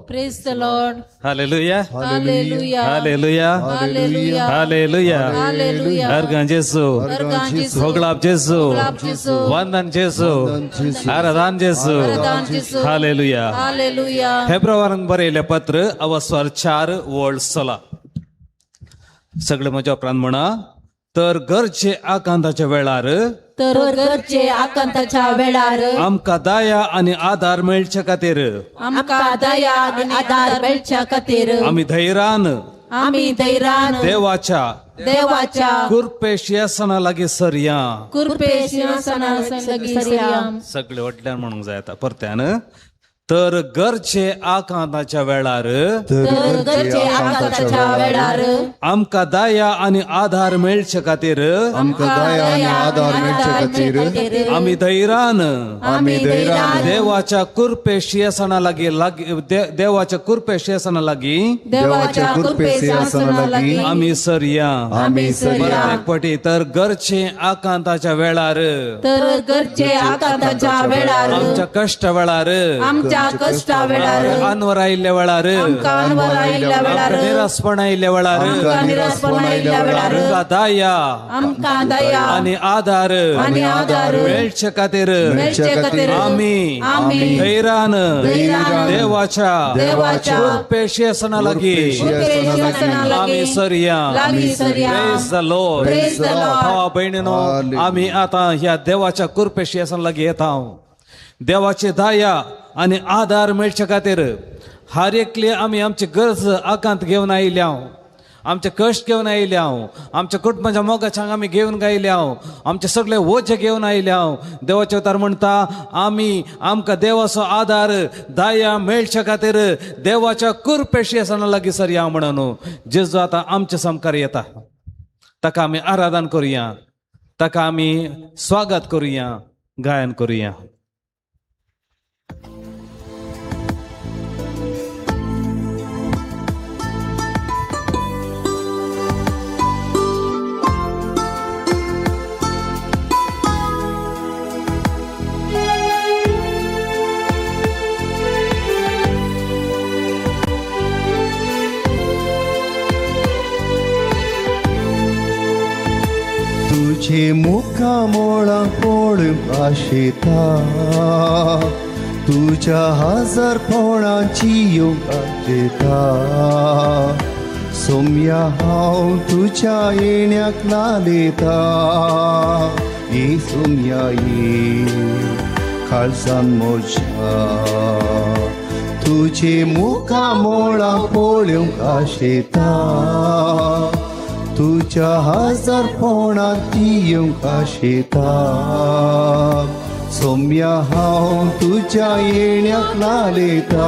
Praise the Lord. Hallelujah. Hallelujah. Hallelujah. Hallelujah. Hallelujah. Hallelujah. अर्गां जेसू, अर्गां जेसू, होगळाप जेसू, होगळाप जेसू, वंदन जेसू, आराधन जेसू. आराधन जेसू. Hallelujah. Hallelujah. फेब्रुवारान बरयलें पत्र अवस्वार 4 वळ 16. सगळे म्हज्या उपरांत म्हणा, तर गरजे आकांताच्या वेळार, तर गरजे आकांताच्या वेळार आमकां दया आनी आदार मेळचे खातीर, आमकां दया आनी आदार मेळच्या खातीर आमी धैर्यान, आमी धैर्यान देवाच्या, देवाच्या कृपे शिंहासना लागीं सरया, कृपे शिंहासना लागीं सरया. सगळे व्हडल्यान म्हणूंक जाय आतां परत्यान. तर गरजे आकांताच्या वेळार, तर गरजे आकांताच्या वेळार आमकां दया आनी आदार मेळचे खातीर, आमकां दया आनी आदार मेळचे खातीर आमी धैर्यान, आमी धैर्यान देवाच्या कृपे शिंहासना लागीं, देवाच्या कृपे शिंहासना लागीं, देवाच्या कृपे शिंहासना लागीं आमी सरया, आमी सरया. एक पटी, तर गरजे आकांताच्या वेळार, तर गरजे आकांताच्या वेळार आमच्या कश्ट वेळार, आमच्या कश्टा वेळार, अनवर आयिल्ल्या वेळार, आमकां अनवर आयिल्ल्या वेळार, निरासपण आयिल्ल्या वेळार, आमकां निरासपण आयिल्ल्या वेळार, आमकां दया, आमकां दया आनी आदार, आनी आदार मेळचे खातीर, मेळचे खातीर आमी, आमी धैर्यान धैर्यान देवाच्या, देवाच्या कृपे शिंहासना लागीं आमी सरया. लागीं सरया. Praise the Lord. Praise the Lord. भावा भयणीनो, आमी आतां ह्या देवाच्या कृपे शिंहासना लागीं येता. देवाची दया आनी आदार मेळचे खातीर हर एकले आमी आमची गरज आकांत घेवन आयल्या, आमचे कश्ट घेवन आयल्या, आमच्या कुटुंबाच्या मोगाच्या आमी घेवन आयल्या, आमचे सगळे ओझे घेवन आयल्या. देवाचे अवतार म्हणटा, आमी आमकां देवाचो आदार दया मेळचे खातीर देवाच्या कृपे शिंहासना लागीं सरया म्हणून. जेजू आतां आमच्या सामकार येता, ताका आमी आराधन करुया, ताका आमी स्वागत करुया, गायन करुया. तुझे मुखामोळा पळोवंक आशेता, तुज्या हजार फोणांची येवंक आशेता. सोम्या हांव तुज्या येण्याक लालेता, ये सोम्या ये काळजान म्हज्या. तुझे मुखामोळा पळोवंक आशेता, तुज्या हजार फोणांत येवंक आशेता. सोम्या हांव तुज्या येण्याक लालेता,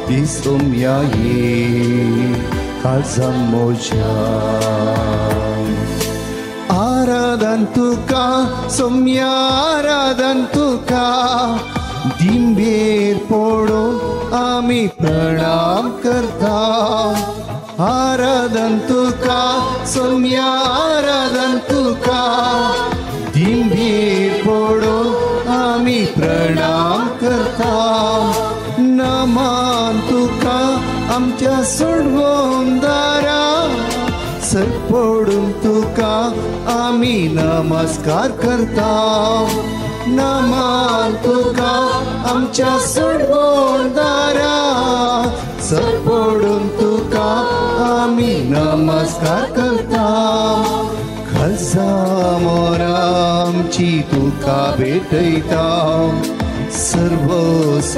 ही सोम्या ये काळजान म्हज्या. आराधन तुका सोम्या, आराधन तुका, दिंबेर पडून आमी प्रणाम करता. आराधन तुका सोम्या, आराधन तुका, दिंबेर पडून आमी प्रणाम करता. नमान तुका आमच्या सोडवून दारा, सर पडून तुका आमी नमस्कार करता. नमान तुका आमच्या सोडवून दारा, सर पडून तुका आमी नमस्कार करता. खालसा मोरा आमची तुका भेटयता, सर्व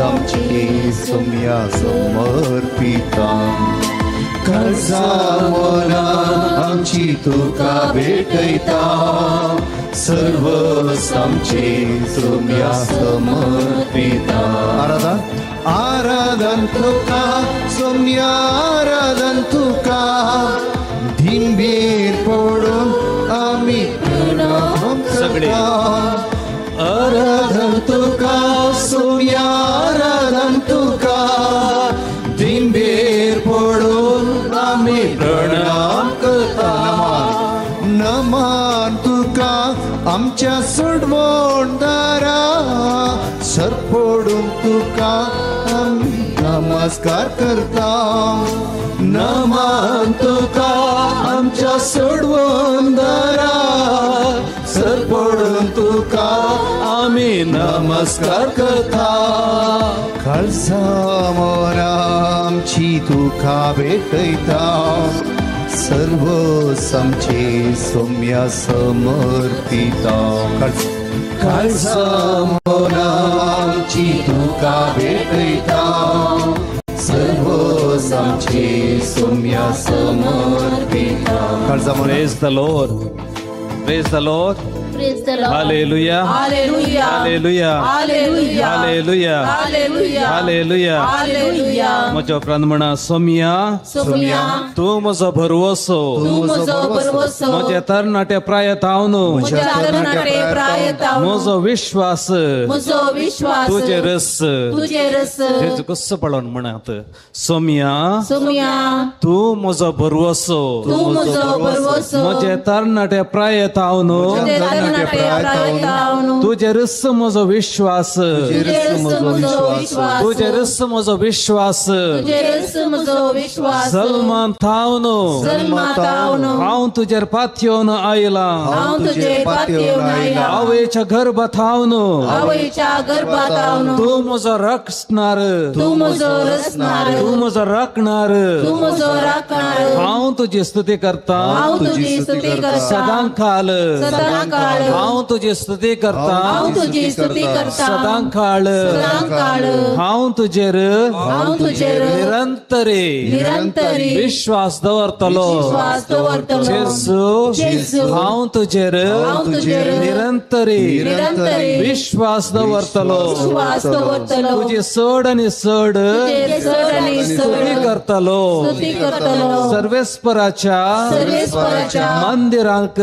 आमची सोम्या समर्पिता. खालसा मोरा आमची तुका भेटयता, सर्व आमची सोम्या समर्पिता. आराधन, आराधन तुका सोम्या, आराधन तुका, दिंबेर पडून आमी प्रणाम करता. आराधन तुका सोम्या, आराधन तुका, दिंबेर पडून आमी प्रणाम करता. नमान तुका आमच्या सोडवणदारा, सरपडून तुका आमी नमस्कार करता. नमन तुका आमच्या सोडवंदरा, सर पडून तुका आमी नमस्कार करता. खालसा मोरा आमची तुका भेटयता, सर्व आमचे सोम्या समर्पिता. खालसा मोरा आमची तुका भेटयता, सर्व आमचे Saumya समर्पिता. Praise the Lord. Praise the Lord. Praise the Lord. Hallelujah. Hallelujah. Hallelujah. Hallelujah. Hallelujah. Hallelujah. Hallelujah. Hallelujah. म्हज्या उपरांत म्हणा, सोम्या सोम्या तूं म्हजो भरवसो, तूं म्हजो भरवसो, म्हज्या तरणाटे प्रायत हांव, म्हज्या तरणाटे प्रायत हांव, म्हजो विश्वास, म्हजो विश्वास, तुजे रस, तुजे रस. जेजू कसो पळोवन म्हणात, सोम्या सोम्या तूं म्हजो भरवसो, तूं म्हजो भरवसो, म्हज्या तरणाटे प्रायत हांव, तुजे रस म्हजो विश्वास, तुजे रस म्हजो विश्वास, सलमान थावन हांव तुजेर पातयेवन आयलां, आवयच्या गर्भात थावन तूं म्हजो रक्षणार, तूं म्हजो राखणार, हांव तुजी स्तुती करता सदांकाळ, हांव तुजी स्तुती करता सदांकाळ, हांव तुजेर निरंतरी विश्वास दवरतलो. जेजू हांव तुजेर निरंतरी विश्वास दवरतलो, तुजी चड आनी चड स्तुती करतलो. सर्वेस्पराच्या मंदिरांक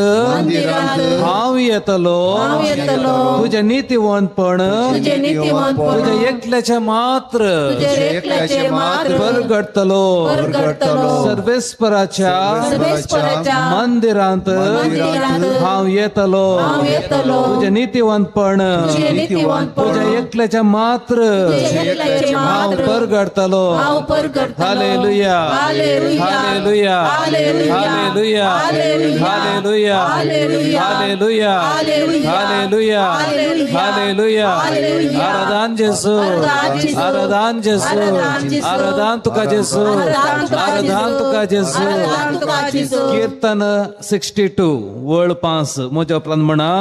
हांव येतलो, तुजें नीतिवंतपण तुज्या एकल्याचें मात्र परगटतलो. सर्वेस्पराच्या मंदिरांत हांव येतलो, तुजें नीतिवंतपण तुज्या एकल्याचें मात्र हांव परगटतलो. Hallelujah, hallelujah, hallelujah, hallelujah, hallelujah, hallelujah, hallelujah. आराधन जेसू, आराधन जेसू, आराधन तुका जेसू, आराधन तुका जेसू. कीर्तन 62 वळ 5 म्हज्या उपरांत म्हणा,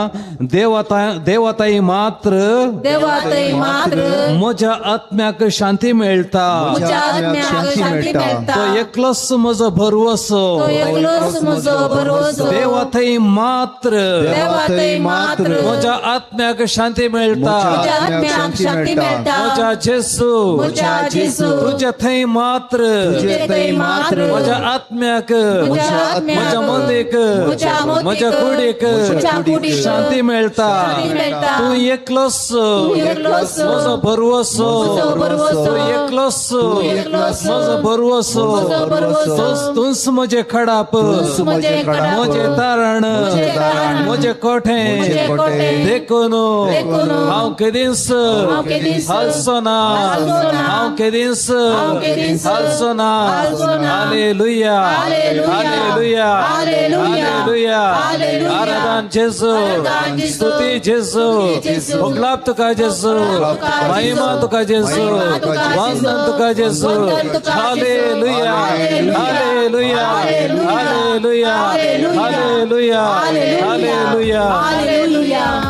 देवताई मात्र म्हज्या आत्म्याक शांती मेळटा, तो एकलोच म्हजो भरवसो. देवताई मात्र म्हज्या आत्म्याक शांती मेळटा, म्हज्या जेसू तुज्या थंय मात्र म्हज्या आत्म्याक, म्हज्या मतीक, म्हज्या कुडीक शांती मेळटा. तूं एकलोच म्हजो भरवसो, तूं एकलोच म्हजो भरवसो, तूंच म्हजें खडाप, म्हजें तारण, म्हजें कोठें, देखून हांव केदींच हालचो ना, हांव केदींच हालचो ना. Hallelujah, hallelujah, hallelujah. आराधन जेजू, स्तुती जेजू, भोगलाप तुका जेजू, महिमा तुका जेजू, वंदन तुका जेजू. Hallelujah, hallelujah, hallelujah, hallelujah, hallelujah.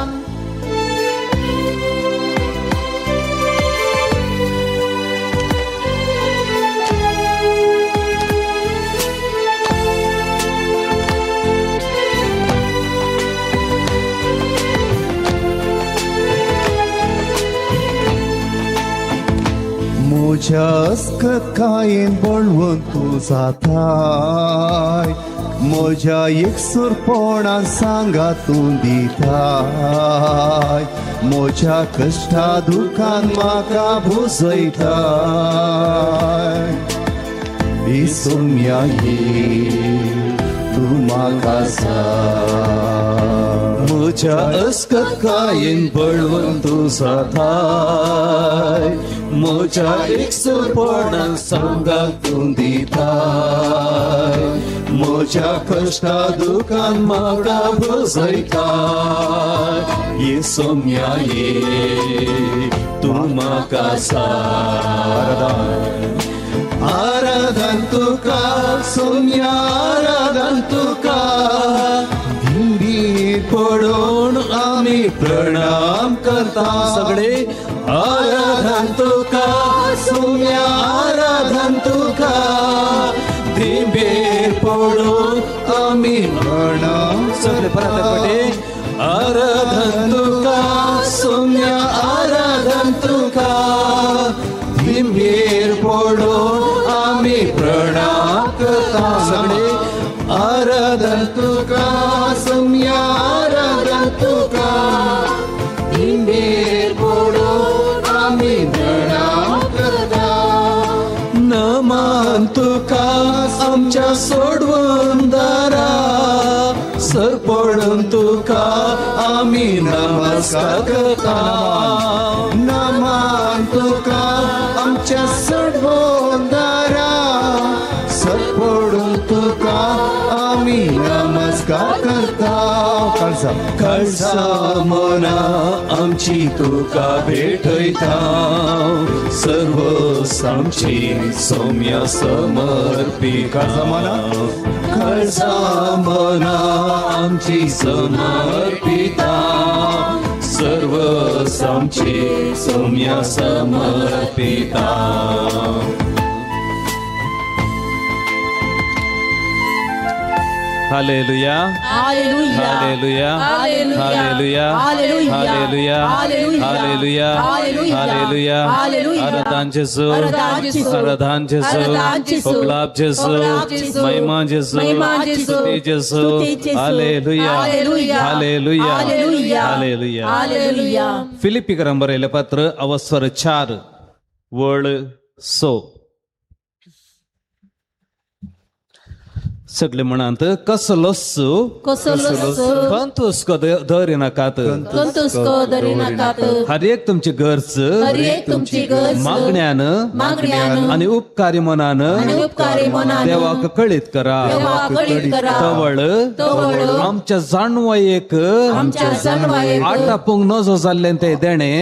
म्हज्या अस्कतकायेन बळवंत तूं जाताय, म्हज्या एकसुरपणान सांगा तूं दिताय, म्हज्या कश्टा दुखान म्हाका भुजयताय. इसोम्या तूं म्हाका म्हज्या अस्कतकायेन बळवंत तूं जाताय, म्हज्या एकसुरपणान सांगात तूं दिताय म्हज्या कश्टा दुखान म्हाका भजयताय ये सोम्या ये तूं म्हाका सार आराधन तुका सोम्या आराधन तुका धिंबीर पडून आमी प्रणाम करता सगळे आराधन तुका सोम्या आराधन तुका धिंबीर पडून आमी प्रणाम सगळे परत पटे आराधन तुका सोम्या आराधन तुका धिंबीर पडून आमी प्रणाम करता सगळे आराधन तुका सोम्या आराधन तुका धिंबीर पडून आमी प्रणाम करता नमान तुका आमच्या सोडवून दारा सर पडून तुका आमी नमस्कार करता नमान तुका आमच्या सोडवून दारा सर पडून तुका आमी नमस्कार करता कळसा कळसा मना आमची तुका भेटयता सर्व आमची सौम्या समर्पिता कळसा मना कळसा मना आमची समर्पिता सर्व आमची Saumya समर्पिता. Hallelujah hallelujah hallelujah hallelujah hallelujah hallelujah. आराधन जेजू आराधन जेजू होगलाब जेजू महिमा जेजू स्तुति जेजू. Hallelujah hallelujah hallelujah. फिलिप्पीकरां बरयलें पत्र अवस्वर 4 वळ 6 सगळे म्हणांत कसलोच कंतुस्को दवरिनाकात हर एक तुमची गरज मागण्यान आनी उपकारी मनान देवाक कळीत करा. तवळ आमच्या जाणवायेक आटापूंक नजो जाल्लें तें देणें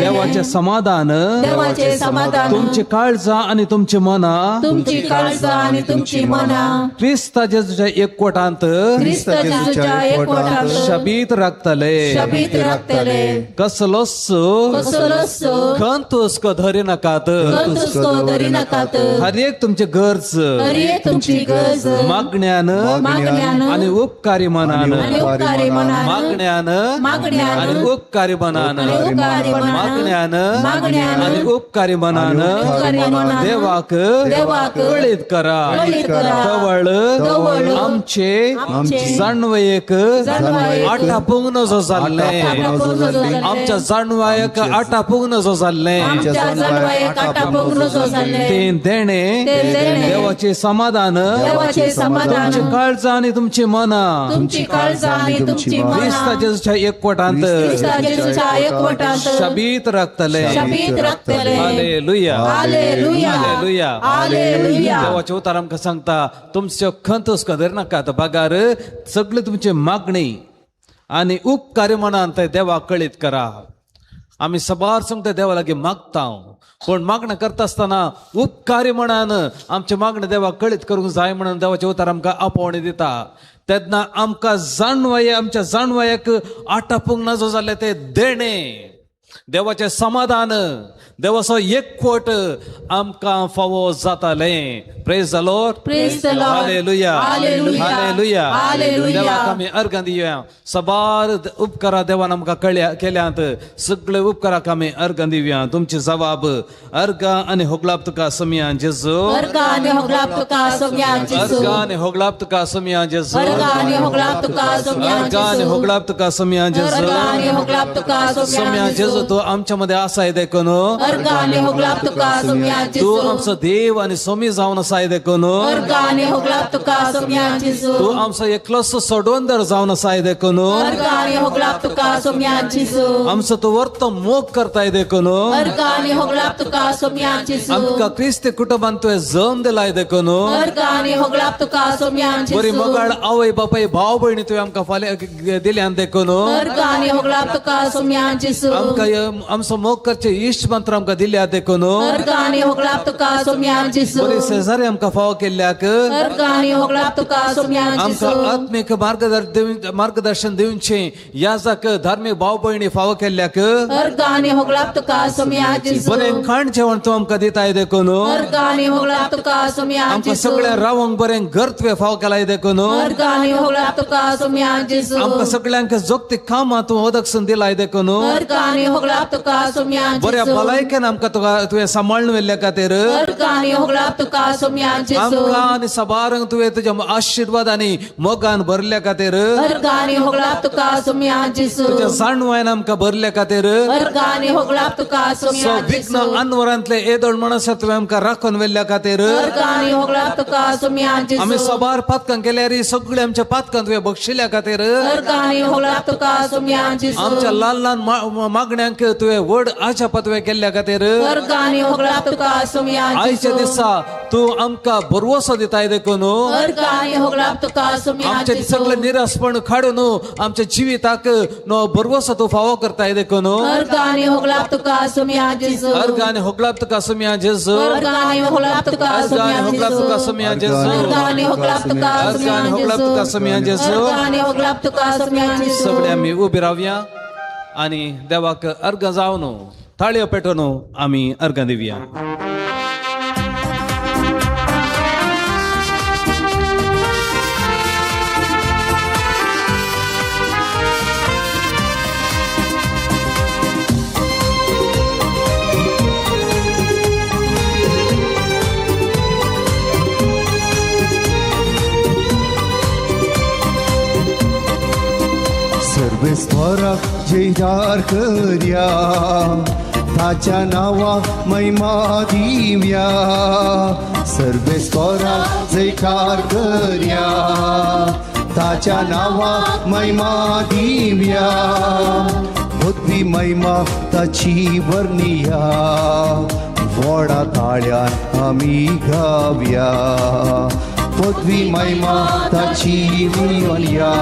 देवाचें समाधान तुमची काळजां आनी तुमची मनां क्रिस्ता जेजूच्या एकवटांत शबीत राखतले. कसलोच कंतुस्को धरिनाकात. हर एक तुमची गरज मागण्यान आनी उपकारी मनान मागण्यान आनी उपकारी मनान मागण्यान आनी उपकारी मनान देवाक कळीत करा. तवळ आमचे जाणवयेक आटापूंक नजो जाल्लें आमच्या जाणवायेक आटापूंक नजो जाल्लें तें देणें देवाचें समाधान तुमची काळजां आनी तुमची मनां क्रिस्ता जेजूच्या एकवटांत शबीत राखतले. Hallelujah hallelujah. देवाचें उतर आमकां सांगता तुमच्यो खंत धरिनाकात बगार सगळी तुमची मागणी आनी उपकारी मनान ते देवाक कळीत करा. आमी सबार सांगता देवा लागीं मागता पूण मागणें करता आसतना उपकारी मनान आमचें मागणें देवाक कळीत करूंक जाय म्हणून देवाचें उतर आमकां आपोवणी दिता. तेन्ना आमकां जाणवाये आमच्या जाणवायेक आटापूंक नजो जाल्लें तें देणें देवाचें समाधान देवाचो एकवट आमकां फावो जातालें. Praise the Lord. Hallelujah hallelujah. देवाक आमी अर्गां दिवया. सबार उपकारां देवान आमकां केल्यांत सगळे उपकाराक आमी अर्गां दिवया. तुमची जवाब अर्गां आनी होगलाप तुका सोम्या जेजू अर्गां आनी होगलाप तुका सोम्या जेजू अर्गां आनी होगलाप तुका सोम्या जेजू अर्गां आनी होगलाप तुका सोम्या जेजू तूं आमच्या मदें आसाय देखून अर्गां आनी होगळाप तुका सोम्या तूं जेजू आमचो देव आनी सोमी जावन आसाय देखून अर्गां आनी होगळाप तुका सोम्या जेजू तूं आमचो एकलोच सोडवंदर जावन आसाय देखून अर्गां आनी होगळाप तुका सोम्या जेजू आमचो तूं वर्तो मोग करताय देखून अर्गां आनी होगळाप तुका सोम्या जेजू आमकां क्रिस्ती कुटुंबान तुवें जम दिलाय देखून अर्गां आनी होगळाप तुका सोम्या बरी जेजू मोगाळ आवय बापाय भाव भयणी तुवें आमकां फाल्यां दिल्यान देखून अर्गां आनी होगळाप तुका सोम्या जेजू आमकां आमचो मोग करचे इश्ट मंत्र आमकां दिल्या देखून अर्गां आनी होगळाप तुका सोम्या जेजू बरी शेजारी आमकां फावो केल्ल्याक अर्गां आनी होगळाप तुका सोम्या जेजू आमकां आत्मीक मार्गदर्शन दिवचें याजक धार्मीक भाव भयणी फावो केल्ल्याक अर्गां आनी होगळाप तुका सोम्या जेजू बरें खाण जेवण तूं आमकां दिताय देखून अर्गां आनी होगळाप तुका सोम्या आमकां जेजू सगळ्या रावंक बरें घर तुवें फावो केलाय देखून अर्गां आनी होगळाप तुका सोम्या जेजू आमकां सगळ्यांक जोगती कामां तूं ओदकसून दिलाय देखून अर्गां आनी होगळाप तुका सोम्या बऱ्या जेजू भलायकेन आमकां तुका तुवें सांबाळून व्हेल्ल्या खातीर अर्गां आनी होगळाप तुका सोम्या जेजू आमकां आनी सबारांक तुवें तुज्या आशिर्वाद आनी मोगान भरल्या खातीर अर्गां आनी होगळाप तुका सोम्या जेजू तुज्या जाणवायन आमकां भरल्या खातीर अर्गां आनी होगळाप तुका सोम्या विघ्न जेजू अनवरांतले येदोळ म्हणसर तुवें आमकां राखून व्हेल्ल्या खातीर अर्गां आनी होगळाप तुका सोम्या आमी जेजू सबार पातकां केल्यार सगळे आमच्या पातकां तुवें बक्षिल्या खातीर अर्गां आनी होगळाप तुका सोम्या जेजू आमच्या ल्हान ल्हान मागण्यांक तुवें व्हड आशापा तुवें केल्ल्या खातीर अर्गां आनी होगळाप तुका सोम्या आयच्या जेजू दिसा तूं आमकां भरवसो दिताय देखून अर्गां आनी होगळाप तुका सोम्या आमचे जेजू सगळे निरासपण काडून आमच्या जिविताक भरवसो तूं फावो करताय देखून अर्गां आनी होगळाप तुका सोम्या जेजू अर्गां आनी होगळाप तुका सोम्या जेजू अर्गां आनी होगळाप तुका अर्गां आनी सोम्या होगळाप जेजू तुका सोम्या जेजू अर्गां आनी होगळाप तुका अर्गां सोम्या आनी होगळाप जेजू तुका सोम्या जेजू अर्गां आनी होगळाप तुका सोम्या जेजू सगळे आमी उबी रावया आनी देवाक अर्गां जावन ताळयो पेटोवन आमी अर्गां दिवया. सर्वेस्वराक जयकार करया ताच्या नांवा महिमा दिवया सर्वेस्वराक जयकार करया ताच्या नांवा महिमा दिवया पृथ्वी महिमा ताची वर्णिया व्हडा ताळ्यान आमी गावया पृथ्वी महिमा ताची वर्णिया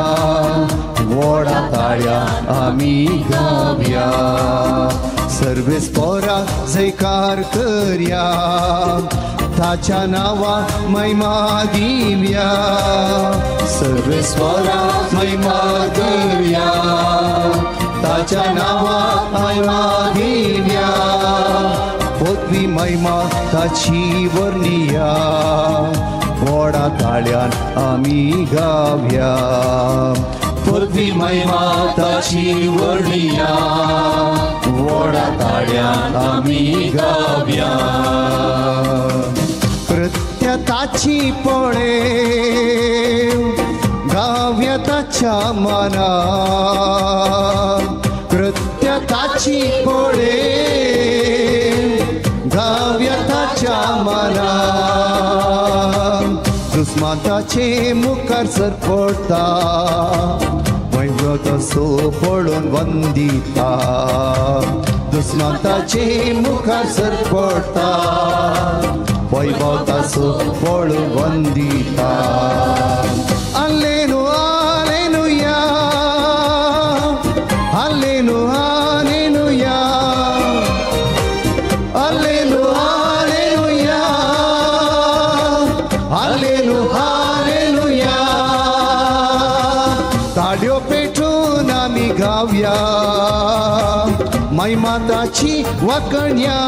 व्हडा ताळ्यान आमी गावया सर्वेस्वराक जयकार करया ताच्या नांवा महिमा दिवया सर्वेस्वराक महिमा करया ताच्या नांवा महिमा दिवया पृथ्वी महिमा ताची वर्णिया व्हडा ताळ्यान आमी गावया पृथ्वी महिमा ताची वर्णिया व्हडा ताळ्यान आमी गावया कृत्य ताची पळे गावया ताच्या मना कृत्य ताची पळे गावया ताच्या मना दुस्माताचे मुखार सरपडटा वैभव तसो पळोवन वंदिता दुस्माताचे मुखार सरपडटा वैभव तसो पळोवन वंदिता आलेनु आलेनुया आलेनु आलेनुया आलेनु आलेनुया आलेनु हालेलुया ताड्यो पेटून आमी गावया महिमा ताची वाकण्या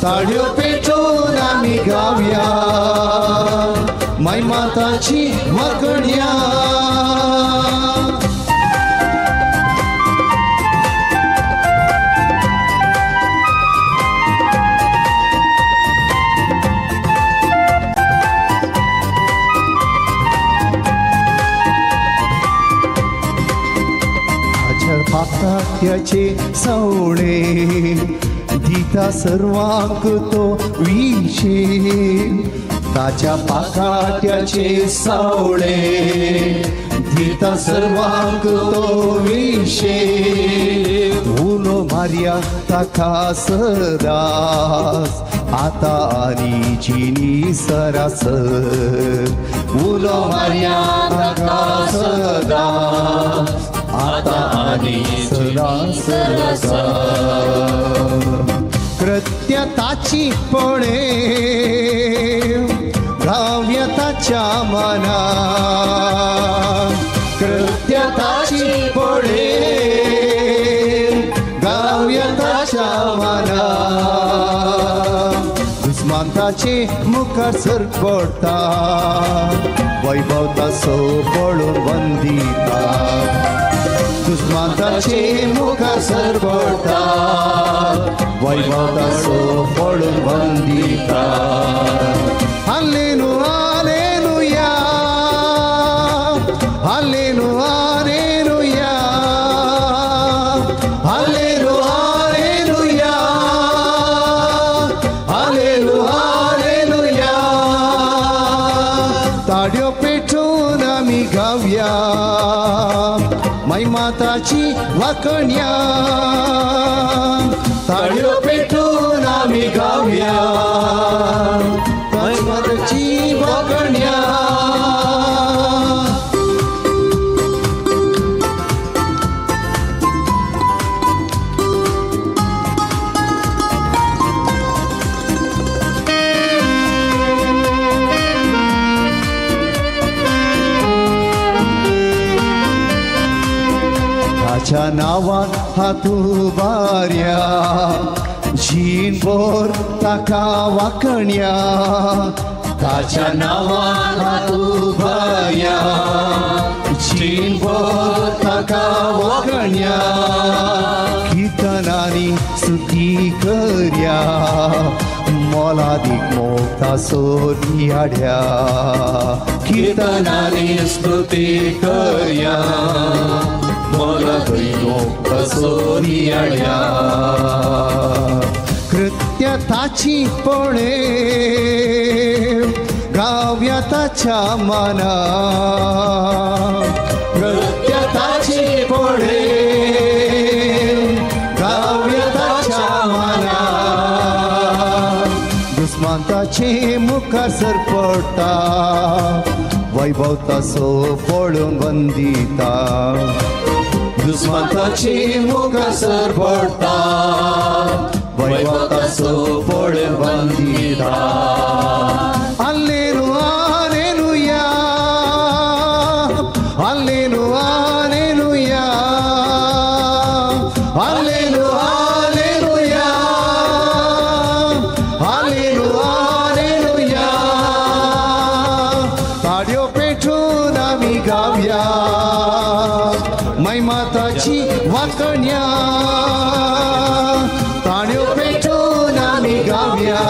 ताड्यो पेटून आमी गावया महिमा ताची वाकण्या. पाकाट्याचे सवळे दिता सर्वांक तो विशे ताच्या पाकाट्याचे सावळे दिता सर्वांक तो विशे उलो मारया ताका सदांच आतां आनी जिनी सरासर उलो मारया ताका सदांच आतां आनी सरासर कृत्यताची पणे गावया ताच्या मना कृत्यताची पणे गावया ताच्या मना दुस्मान ताचे मुखार सरपडटा वैभव ताचो पळोवन वंदिता दुस्मान ताचे मुखार सरपडटा वैभव ताचो पळोवन Vandita hallelujah hallelujah hallelujah hallelujah ताड्यो पेटून आमी गावया महिमा ताची वाकण्या ताड्यो पेटून आमी गावया महिमा ताची वाकण्या. ताच्या नांवान हात उबारया जीणभर ताका वाकण्या ताच्या नांवान हात उबारया जीणभर ताका वाकण्या किर्तनांनी स्तुती करया मोलादीक मोग ताचो नियाळ्या किर्तनांनी स्तुती करया मोलादीक मोग ताचो नियाळ्या कृत्यताची पणे गावया ताच्या मना कृत्यताची पणे गावया ताच्या मना दुस्मान ताचे मुखार सरपडटा वैभव ताचो पळोवन वंदिता दुस्मान ताचे मुखार सरपडटा वैभव ताचो पळोवन Vandita. Hallelujah hallelujah hallelujah hallelujah ताड्यो पेटून आमी गावया महिमा ताची वाकण्या ताड्यो पेटून आमी गावया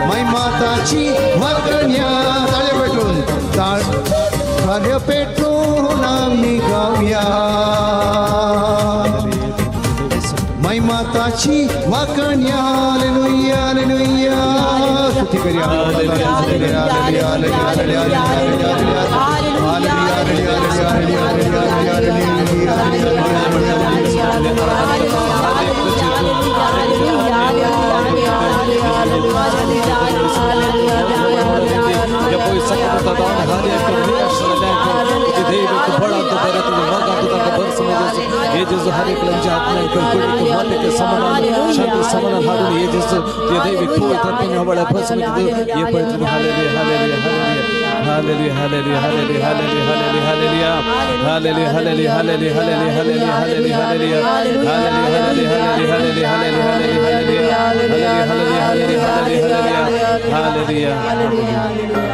महिमा ताची वाकण्या ताड्यो पेटून ताड्यो पेटून आमी गावया महिमा ताची वाकण्या. हालेलुया हालेलुया स्तुती करूया. Hallelujah hallelujah hallelujah Hallelujah, hallelujah, hallelujah, hallelujah, hallelujah, hallelujah, hallelujah, hallelujah, hallelujah, hallelujah, hallelujah, hallelujah, hallelujah, hallelujah, hallelujah, hallelujah, hallelujah.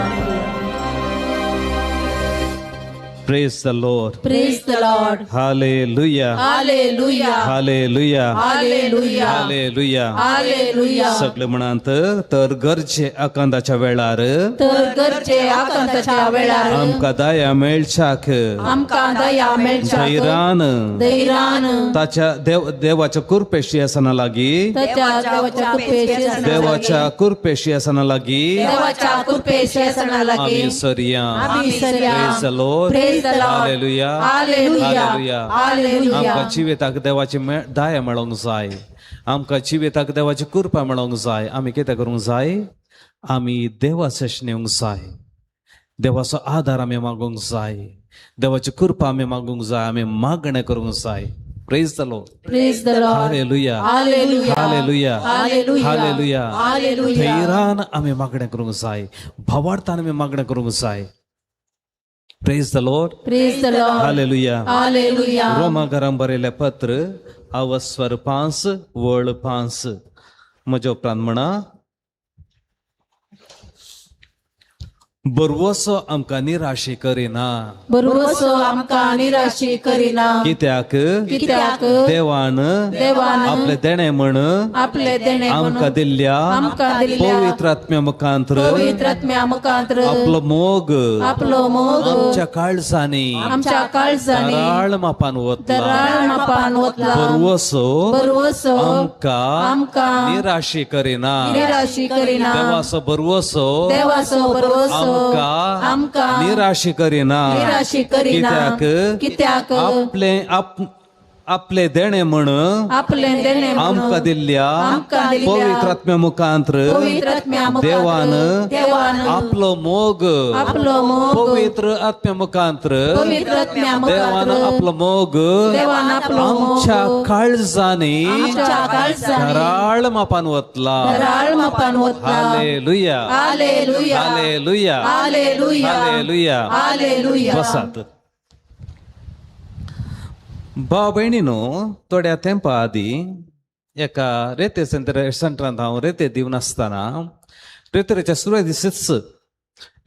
Praise the Lord. Praise the Lord. Hallelujah. Hallelujah. Hallelujah. Hallelujah. Hallelujah. Hallelujah. सगळे म्हणांत तर गरजे आकांताच्या वेळार, तर गरजे आकांताच्या वेळार, आमकां दया मेळच्याक, आमकां दया मेळच्याक, धैरान धैरान ताच्या देवाच्या कृपेशी आसना लागीं, ताच्या देवाच्या कृपेशी, देवाच्या कृपेशी आसना लागीं, देवाच्या कृपेशी आसना लागीं आमी सरया. आमी सरया. Praise the Lord. Praise the Lord. Hallelujah. Hallelujah. Hallelujah. Hallelujah. आमकां जिविताक देवाची दया मेळोंक जाय, आमकां जिविताक देवाची कृपा मेळोंक जाय. आमी कितें करूंक जाय? आमी देवाचे नेवंक जाय, देवाचो आदार आमी मागूंक जाय, देवाची कृपा आमी मागूंक जाय, आमी मागणें करूंक जाय. Praise the Lord. Praise the Lord. Hallelujah. Hallelujah. Hallelujah. Hallelujah. Hallelujah. Hallelujah. धैरान आमी मागणें करूंक जाय, भावार्थान आमी मागणें करूंक जाय. Praise the Lord. Praise the Lord. Hallelujah. Hallelujah. रोमाघरां बरयलें पत्र अवस्वर 5 वळ 5 म्हज्या उपरांत म्हणा, बरवसो आमकां निराशी करिना, बरवसो आमकां निराशी करिना, कित्याक? कित्याक? देवान, देवान आपले देणे म्हण, आपले देणे आमकां दिल्ल्या, आमकां दिल्ल्या पवित्र आत्म्या मुखांत्र, पवित्र आत्म्या मुखांत्र आपलो मोग, आपलो मोग आमच्या काळजांनी, आमच्या काळजांनी दराळ मापान वतला, दराळ मापान वतला. बरवसो बरवसो आमकां आमकां निराशी करिना, निराशी करिना. देवाचो बरवसो, देवाचो बरवसो आमकां निराशी करिना, निराशी करिना. कित्याक? कित्याक? आपले आपले देणे म्हण, आपले देणे आमकां दिल्ल्या आमकां दिल्ल्या पवित्र आत्म्या मुखांत्र, पवित्र आत्म्या मुखांत्र देवान, देवान आपलो मोग, आपलो मोग पवित्र आत्म्या मुखांत्र, पवित्र आत्म्या देवान मुखांत्र आपलो मोग देवान आपलो मोग आमच्या काळजांनी, आमच्या काळजांनी दराळ मापान वतला. दराळ मापान वतला. Hallelujah. Hallelujah. Hallelujah. Hallelujah. Hallelujah. Hallelujah. बसात. भाव भयणीनो, थोड्या तेंपा आदीं एका रेते सेंटरांत हांव रेते दिवन आसतना रेतरेच्या सुरवात दिसीच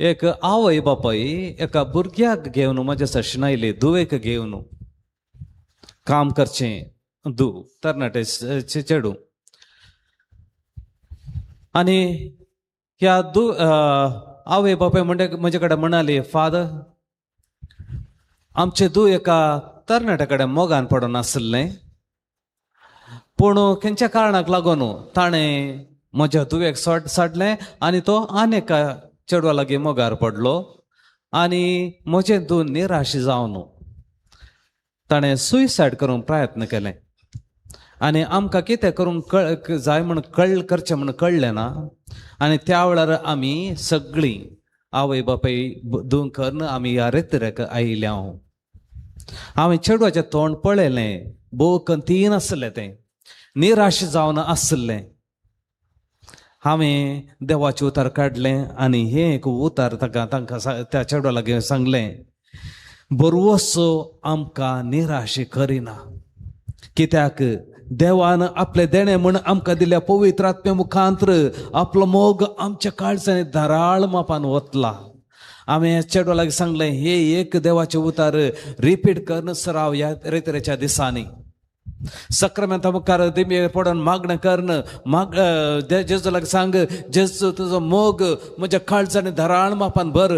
एक आवय बापाय एका भुरग्याक घेवन म्हज्या साशीन आयली, धुवेक घेवन काम करचें धूव, तरणाटे चेडूं. आनी ह्या आवय बापाय म्हजे कडेन म्हणाली, फादर, आमचें धूव एका तरणाट्या कडेन मोगान पडून आशिल्लें, पूण खंयच्या कारणाक लागून ताणें म्हज्या धुवेक सोडलें आनी तो आनी एका चेडवा लागीं मोगार पडलो आनी म्हजें धूव निराश जावन ताणें सुयसायड करूंक प्रयत्न केलें. आनी आमकां कितें करूंक जाय म्हूण करचें म्हूण कळ्ळें ना. आनी त्या वेळार आमी सगळीं आवय बापाय धूव करून आमी ह्या रेतरेक आयिल्ल्या. हांवें चेडवाचें तोंड पळयलें, भोव कंतीन आसलें, तें निराश जावन आसलें. हांवें देवाचें उतार काडलें आनी हें एक उतार ताका तांकां त्या चेडवा लागीं सांगलें, बरवसो आमकां निराश करिना, कित्याक? देवान आपले देणे म्हूण आमकां दिल्या पवित्र आत्म्या मुखांत्र आपलो मोग आमच्या काळजांनी दराळ मापान वतला. हांवें चेडवा लागीं सांगलें, हे एक देवाचें उतार रिपीट करून सराव ह्या रेतरेच्या दिसांनी सक्रामेंता मुखार दिमी पडून मागणें करून माग जेजू लागीं सांग, जेजू तुजो मोग म्हज्या काळजांनी धराळ मापान भर,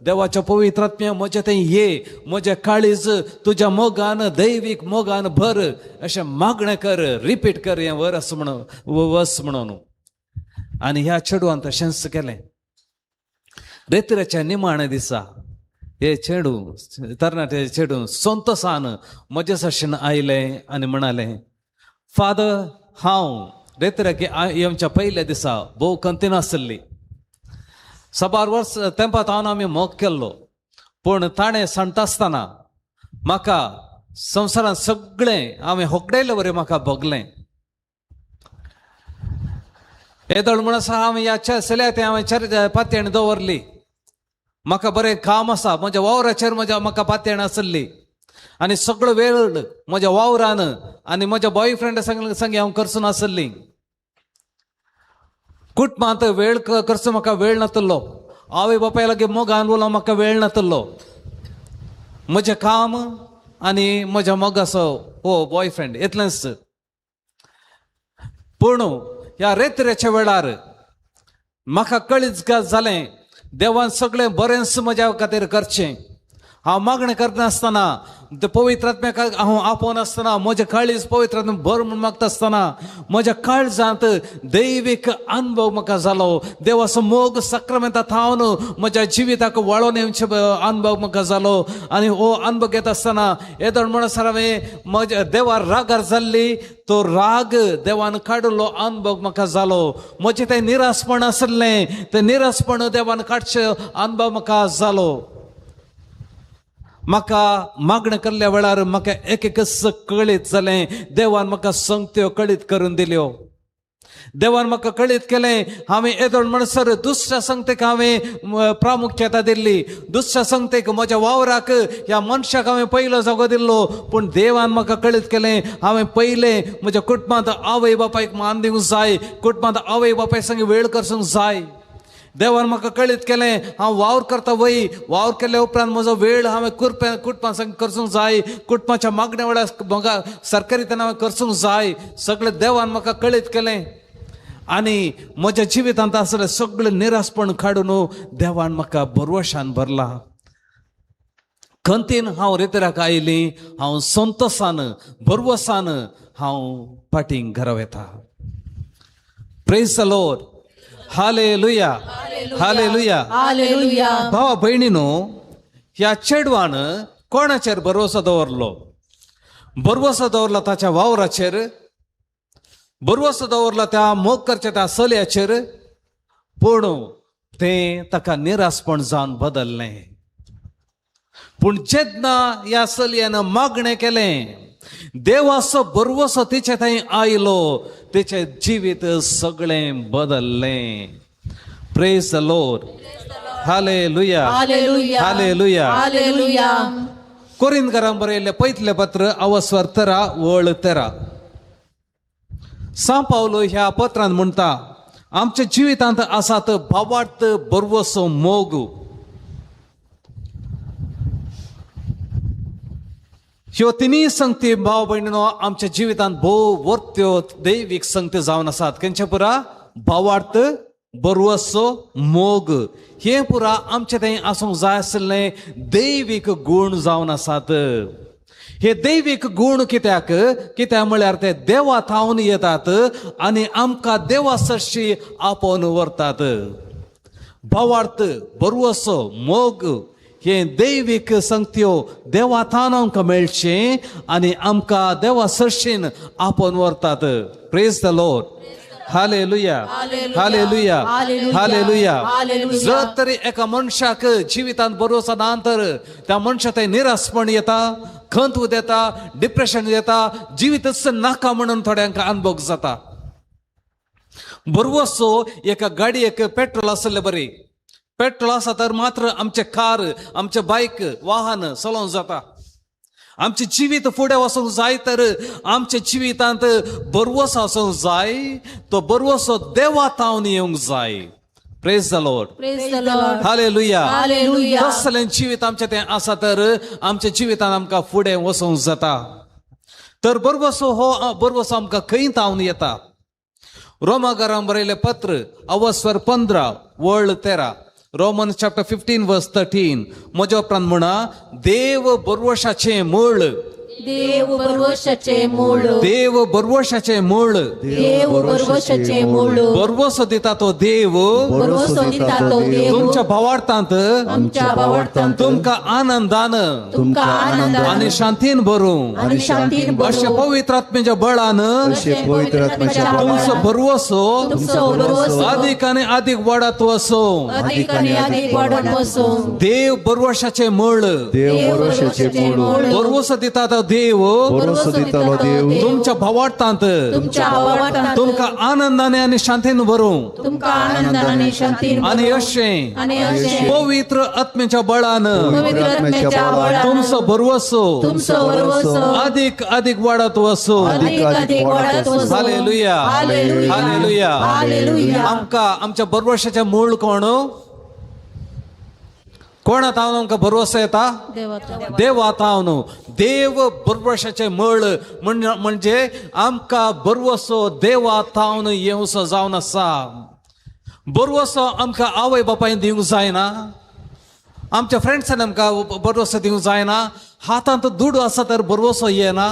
देवाच्या पवित्र आत्म्या म्हज्या थंय ये, म्हज्या काळीज तुज्या मोगान दैवीक मोगान भर, अशें मागणें कर, रिपीट कर हें वरस म्हणून वस म्हणून. आनी ह्या चेडवान तशेंच केलें. रेतरेच्या निमाण्या दिसा हे चेडूं, तरणाटे चेडूं संतोसान म्हजे साशीन आयलें आनी म्हणालें, फादर, हांव रेतरेक येवच्या पयल्या दिसा भोव कंतीन आसली, साबार वर्स तेंपात हांव आमी मोग केल्लो, पूण ताणें सांगता आसतना म्हाका संवसारांत सगळें हांवें होगडायले वरी म्हाका भोगलें. येदोळ म्हण आसा हांवें ह्या चल्या तें हांवें पातयेण दवरली, म्हाका बरें काम आसा, म्हज्या वावराचेर म्हज्या म्हाका पातयेण आसली आनी सगळो वेळ म्हज्या वावरान आनी म्हज्या बॉयफ्रेंडा संगी हांव करसून आसली. कुटुंबांत वेळ करचो म्हाका वेळ नातलो, आवय बापाय लागीं मोगान उलोवंक म्हाका वेळ नातलो. म्हजें काम आनी म्हज्या मोगाचो हो बॉयफ्रेंड इतलेंच. पूण ह्या रेत्रेच्या वेळार म्हाका कळीत जालें देवान सगळें बरेंच म्हज्या खातीर करचें. हांव मागणें करनासतना पवित्र आत्म्याक हांव आपोवन आसतना म्हजें काळीज पवित्र आत्म्या भर म्हूण मागता आसतना म्हज्या काळजांत दैवीक अनुभव म्हाका जालो. देवाचो मोग साक्रमेंता थावन म्हज्या जिविताक वळोवन येवचे अनुभव म्हाका जालो. आनी हो अनुभव घेता आसतना येदोळ म्हणसर हांवें म्हज्या देवार रागार जाल्ली तो राग देवान काडिल्लो अनुभव म्हाका जालो. म्हजें तें निरासपण आसलें तें निरासपण देवान काडचें अनुभव म्हाका जालो. म्हाका मागणें केल्ल्या वेळार म्हाका एक एकच कळीत जालें देवान म्हाका संगत्यो कळीत करून दिल्यो. देवान म्हाका कळीत केलें हांवें येदोळ म्हणसर दुसऱ्या संगतेक हांवें प्रामुख्यता दिल्ली, दुसऱ्या संगतेक म्हज्या वावराक ह्या मनशाक हांवें पयलो जागो दिल्लो. पूण देवान म्हाका कळीत केलें हांवें पयलें म्हज्या कुटुंबांत आवय बापायक मान दिवंक जाय, कुटुंबांत आवय बापाय संग वेळ करसूंक जाय. देवान म्हाका कळीत केलें हांव वावर करता वय, वावर केल्या उपरांत म्हजो वेळ हांवें कुटुंबा संग करसूंक जाय, कुटुंबाच्या मागण्या वेळार म्हाका सरकारी तेन्ना हांवें करसूंक जाय. सगळें देवान म्हाका कळीत केलें आनी म्हज्या जिवितांत आसलें सगळें निरासपण काडून देवान म्हाका भरवशान भरला. खंतीन हांव रेतराक आयली, हांव संतोसान भरवसान हांव फाटीं घरा वता. Praise the Lord. Hallelujah, hallelujah, hallelujah. भावा भयणीनो, ह्या चेडवान कोणाचेर भरवसो दवरलो? भरवसो दवरला ताच्या वावराचेर, भरवसो दवरला त्या मोग करच्या त्या चलयाचेर. पूण तें ताका निरासपण जावन बदललें. पूण जेन्ना ह्या चलयान मागणें केलें देवाचो भरवसो तिचे थंय आयलो, तिचें जिवीत सगळें बदललें. Praise the Lord. Hallelujah, hallelujah, hallelujah, hallelujah. कोरिंदकारांक बरयल्लें पयतलें पत्र अवस्वर 13 वळ 13. सां पावलो ह्या पत्रान म्हणटा आमच्या जिवितांत आसात भावार्थ भरवसो मोग. ह्यो तिनूय संगती भाव भयणीनो आमच्या जिवितांत भोव वर्त्यो दैवीक संगती जावन आसात. खंयचे पुरा? भावार्थ भरवसो मोग हे पुरा आमचे थंय आसूंक जाय आशिल्लें दैवीक गूण जावन आसात. हे दैवीक गूण कित्याक? कित्याक म्हळ्यार ते देवा थावन येतात आनी आमकां देवा सरशी आपोवन व्हरतात. भावार्थ भरवसो मोग हे दैवीक संगत्यो देवा थावन आमकां मेळचें आनी आमकां देवा सरशीन आपोवन व्हरतात. Praise the Lord. Hallelujah, hallelujah, hallelujah. जर तरी एका मनशाक जिवितांत भरवसो ना तर त्या मनशा थंय निरासपण येता, खंत येता, डिप्रेशन येता, जिवीतच नाका म्हणून थोड्यांक अनुभव जाता. भरवसो एका गाडयेक पेट्रोल आसलें बरी, पेट्रोल आसा तर मात्र आमचें कार आमचें बायक वाहन चलोवंक जाता. आमचें जिवीत फुडें वचूंक जाय तर आमच्या जिवितांत भरवसो आसूंक जाय, तो भरवसो देवा थावन येवंक जाय. Praise the Lord. Praise the Lord. Hallelujah. Hallelujah. तसलें जिवीत आमचें तें आसा तर आमच्या जिवितांत आमकां फुडें वचूंक जाता. तर भरवसो हो भरवसो आमकां खंय थावन येता? रोमागारां बरयलें पत्र अवस्वर 15 वळ 13, रोमन चॅप्टर 15 वर्स 13. म्हज्या उपरांत म्हणा देव भरवशाचें मूळ, देव भरवशाचें मूळ, देव भरवशाचें मूळ, देव भरवशाचें मूळ, भरवसो दिता तो देव, भरवसो दिता तो देव, तुमच्या भावार्थांत, आमच्या भावार्थांत तुमकां आनंदान, तुमकां आनंदान आनी शांतीन भरूं, आनी शांतीन भरूं, अशें पवित्र आत्म्याच्या बळान, अशें पवित्र आत्म्याच्या बळान, तुमचो भरवसो, तुमचो भरवसो अधिक आनी अधिक वाडत वचूं, अधिक आनी अधिक वाडत वचूं. देव भरवशाचें मूळ, देव भरवशाचें मूळ, भरवसो दिता तो देव, भरवसो दितालो देव, तुमच्या भावार्थांत, तुमच्या भावार्थांत, तुमकां आनंदाने आनी शांतीन भरूं, तुमकां आनंदान आनी शांतीन आनी अशें आनी अशें पवित्र आत्म्याच्या बळान, पवित्र आत्म्याच्या बळान, तुमचो भरवसो, तुमचो भरवसो अधिक अधिक वाडत वचूं, अधिक अधिक वाडत वचूं. Hallelujah, hallelujah, hallelujah. आमकां आमच्या भरवशाचें मूळ कोण? कोणा तावन आमकां भरवसो येता? देवा तावन. देव भरवशाचें मळ म्हणजे आमकां भरवसो देवा तावन येवचो जावन आसा. भरवसो आमकां आवय बापायन दिवंक जायना, आमच्या फ्रेंड्सान आमकां भरवसो दिवंक जायना, हातांत दुडू आसा तर भरवसो येना.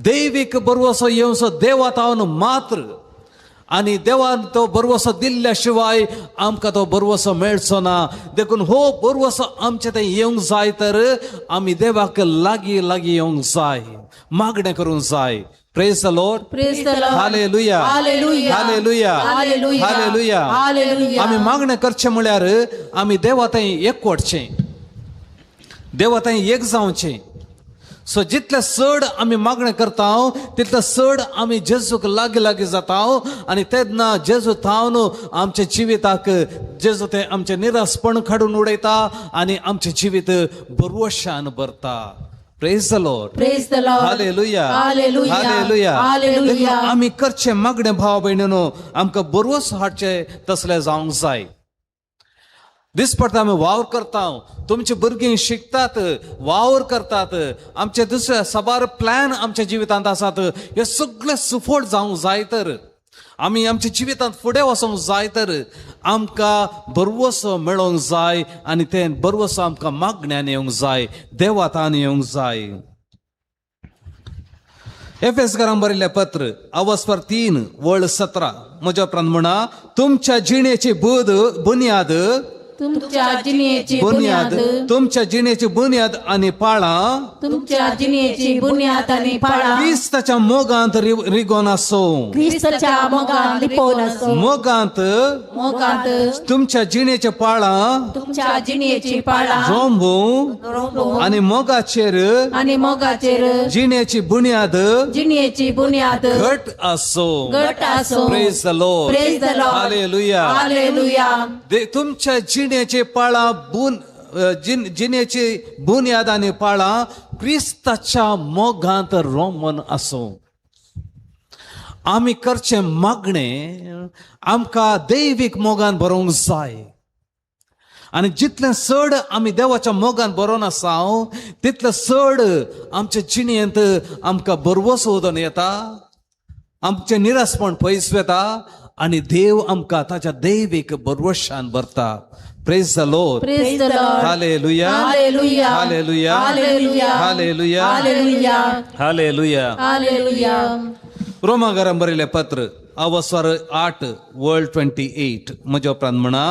दैवीक भरवसो येवचो देवा तावन मात्र. आनी देवान तो भरवसो दिल्ल्या शिवाय आमकां तो भरवसो मेळचो ना. देखून हो भरवसो आमचे थंय येवंक जाय तर आमी देवाक लागीं लागीं येवंक जाय, मागणें करूंक जाय. Praise the Lord. Praise the Lord. Hallelujah. Hallelujah. Hallelujah. Hallelujah. Hallelujah. Hallelujah. आमी मागणें करचें म्हळ्यार आमी देवा थंय एकवटचें, देवा थंय एक जावचें. सो जितले चड आमी मागणें करता तितले चड आमी जेजूक लागीं लागीं जाता आनी तेन्ना जेजू थावन आमच्या जिविताक जेजू तें आमचें निरासपण काडून उडयता आनी आमचें जिवीत भरवशान भरता. Praise the Lord. Praise the Lord. Hallelujah. Hallelujah. Hallelujah. Hallelujah. आमी करचें मागणें भाव भयणीनो आमकां भरवसो हाडचें तसलें जावंक जाय. दिसपडटा आमी वावर करता, तुमची भुरगीं शिकतात, वावर करतात, आमचे दुसरे साबार प्लॅन आमच्या जिवितांत आसात, हे सगळे सुफळ जावंक जाय तर आमी आमच्या जिवितांत फुडें वचोंक जाय तर आमकां भरवसो मेळोंक जाय आनी तें भरवसो आमकां मागण्यान येवंक जाय, देवातान येवंक जाय. एफेसकारांक बरयल्लें पत्र अवस्पर 3:17 म्हज्या उपरांत म्हणा, तुमच्या जिणेची बुन्याद, तुमच्या जिणेची बुन्याद, तुमच्या जिणेची बुन्याद आनी पाळां, तुमच्या जिणेची बुन्याद आनी पाळां क्रिस्ताच्या मोगांत रिगोन आसूं, क्रिस्ताच्या मोगांत लिपोवन आसूं, मोगांत, मोगांत तुमच्या जिणेचे पाळां, तुमच्या जिणेची पाळां रोंबू आनी मोगाचेर, आनी मोगाचेर जिणेची बुन्याद, जिणेची बुन्याद घट आसूं, घट आसूं. Praise the Lord. Praise the Lord. Hallelujah. Hallelujah. तुमच्या जिणेचे पाळां जिणेची बुन्याद आनी पाळां क्रिस्ताच्या मोगांत रोमन आसूं. आमी करचें मागणें आमकां दैवीक मोगान बरोवंक जाय आनी जितलें चड आमी देवाच्या मोगान बरोवन आसा तितलें चड आमच्या जिणेंत आमकां भरवसो उदोन येता, आमचें निरासपण पयस वता आनी देव आमकां ताच्या दैवीक भरवशान भरता. Praise the Lord. Praise the Lord. Hallelujah. Hallelujah. Hallelujah. Hallelujah. Hallelujah. Hallelujah. Hallelujah. Hallelujah. रोमागारां बरयलें पत्र अवस्वर 8:28 म्हज्या उपरांत म्हणा,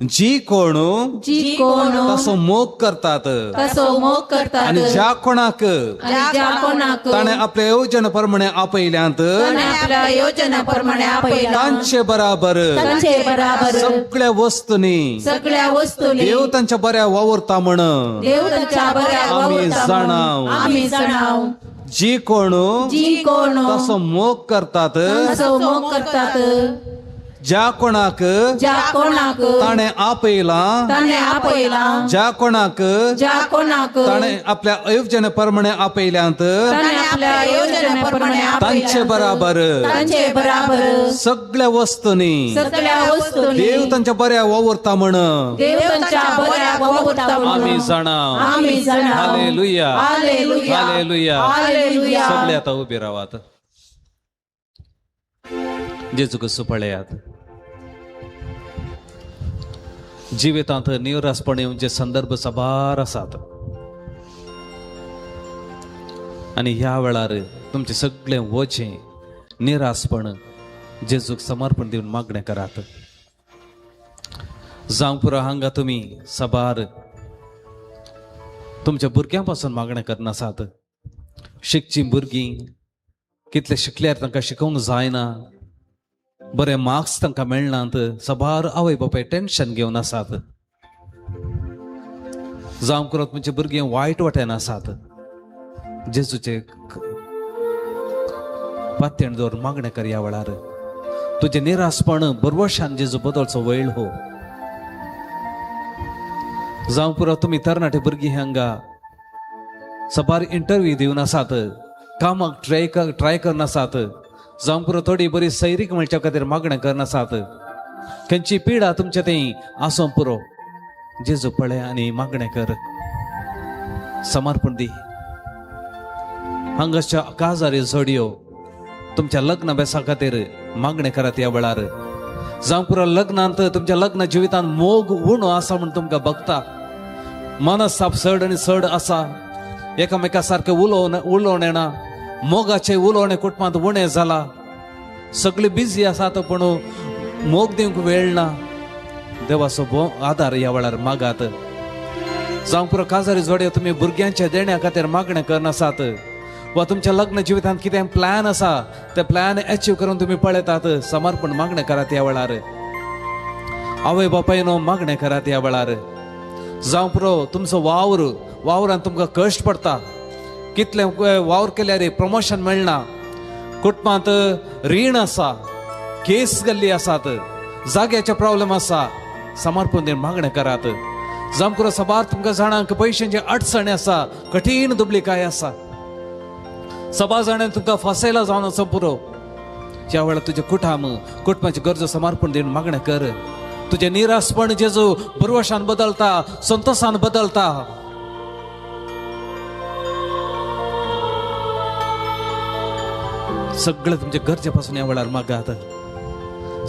जी कोण, जी कोण तसो मोग करतात, तसो मोग करतात आनी ज्या कोणाक, आनी ज्या कोणाक ताणें आपल्या योजना प्रमाणे आपयल्यांत, ताणें आपल्या योजना प्रमाणे आपयलां, तांचे बराबर, तांचे बराबर सगळ्या वस्तूंनी, सगळ्या वस्तूंनी देव तांच्या बऱ्या वावुरता म्हण, देव तांच्या बऱ्या वावुरता जाणाव, आमी जाणाव. जी कोण, जी कोण तसो मोग करतात, तसो मोग करतात, ज्या कोणाक, ज्या कोणाक ताणें आपयलां, ताणें आपयलां, ज्या कोणाक, ज्या कोणाक ताणें आपल्या योजने प्रमाणे आपयल्यांत, ताणें आपल्या योजने प्रमाणे तांचे बराबर, तांचे बराबर सगळ्या वस्तूंनी, सगळ्या वस्तूंनी देव तांच्या बऱ्या वावुरता म्हण, देव तांच्या बऱ्या वावुरता म्हण आमी जाणा, आमी जाणा. हालेलुया. हालेलुया. हालेलुया. हालेलुया. सगळे आतां उबे रावात, जेजूक सुपळयात. जिवितांत निरासपण येवचे संदर्भ साबार आसात आनी ह्या वेळार तुमचे सगळे वजें निरासपण जेजूक समर्पण दिवन मागणें करात. जावंक पुरो हांगा तुमी साबार तुमच्या भुरग्यां पासून मागणें करनासात. शिकचीं भुरगीं कितले शिकल्यार तांकां शिकोवंक जायना, बरे मार्क्स तांकां मेळनात, साबार आवय बापाय टेन्शन घेवन आसात. जावं करत तुमचे भुरगीं वायट वाटेन आसात. जेजूचे पात्यण दवर मागणें कर ह्या वेळार. तुजें निरासपण भरवशान जेजू बदलचो वेळ हो. जावं पुरो तुमी तरणाटे भुरगीं हांगा साबार इंटरव्यू दिवन आसात, कामाक ट्राय करना आसात, जावं पुरो थोडी बरी सैरीक मेळच्या खातीर मागणें करना आसात. खंयची पिडा तुमच्या थंय आसूं पुरो, जेजू पळय आनी मागणें कर, समर्पण दी. हांगाच्या काजारी जोडयो तुमच्या लग्न बेसा खातीर मागणें करात ह्या वेळार. जावं पुरो लग्नांत तुमच्या लग्न जिवितांत मोग उणो आसा म्हूण तुमकां बघता, मनस्ताप चड आनी चड आसा, एकामेका सारकें उलोवन येना, मोगाचें उलोवणें कुटुंबांत उणें जाला, सगळीं बिजी आसात पूण मोग दिवंक वेळ ना. देवाचो आदार ह्या वेळार मागात. जावं पुरो काजारी जोडयो तुमी भुरग्यांच्या देण्या खातीर मागणें करनासात वा तुमच्या लग्न जिवितांत कितें प्लॅन आसा ते प्लॅन एचीव करून तुमी पळयतात, समर्पण मागणें करात ह्या वेळार. आवय बापायनो मागणें करात ह्या वेळार. जावं पुरो तुमचो वावर, वावरान तुमकां कश्ट पडटा, कितलें वावर केल्यार प्रमोशन मेळना, कुटुंबांत रीण आसा, केस गल्ली आसात, जाग्याचे प्रॉब्लेम आसा, समर्पण दिवन मागणें करात. जावं पुरो सबार तुमकां जाणांक पयशांची अडचणी आसा, कठीण दुबळीकाय आसा, सभा जाणांनी तुमकां फसयला जावन आसा पुरो. ज्या वेळार तुजें कुटाम कुटुंबाची गरजो समर्पण दिवन मागणें कर. तुजें निरासपण जेजू भरवशान बदलता, संतोशान बदलता. सगळें तुमचे गरजे पासून ह्या वेळार मागात.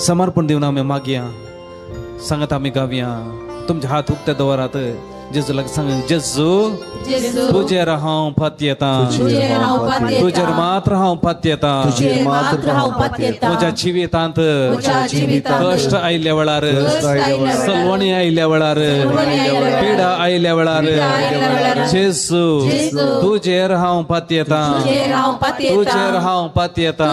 समर्पण दिवन आमी मागया, सांगत आमी गावया. तुमचे हात उक्ते दवरात, जेजू लागीं सांग, जेजू तुजेर हांव पातयेता, तुजेर मात्र हांव पातयेता, म्हज्या जिवितांत कश्ट आयिल्ल्या वेळार, सलवणी आयिल्ल्या वेळार, पिडा आयिल्ल्या वेळार, जेजू तुजेर हांव पातयेता, तुजेर हांव पातयेता.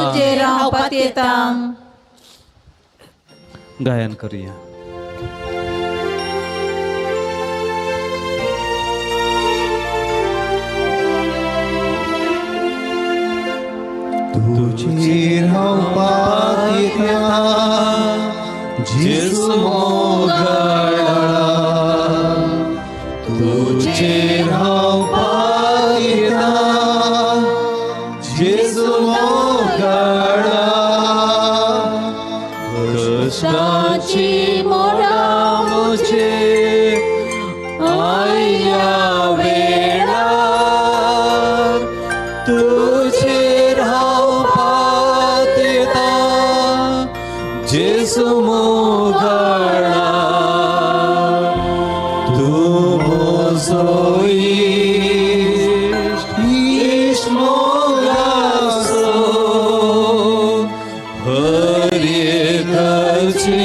गायन करूया. तुजेर हांव पातयेता जेजू मोगाळा, तुजेर हांव पातयेता जेजू मोगाळा, कश्टाची मोडां म्हजे आयल्या वेळार, तुजेर हांव पातयेता जेजू मोगाळा, तूं म्हजो इश्ट, इश्ट मोगाचो, हर एकाचेर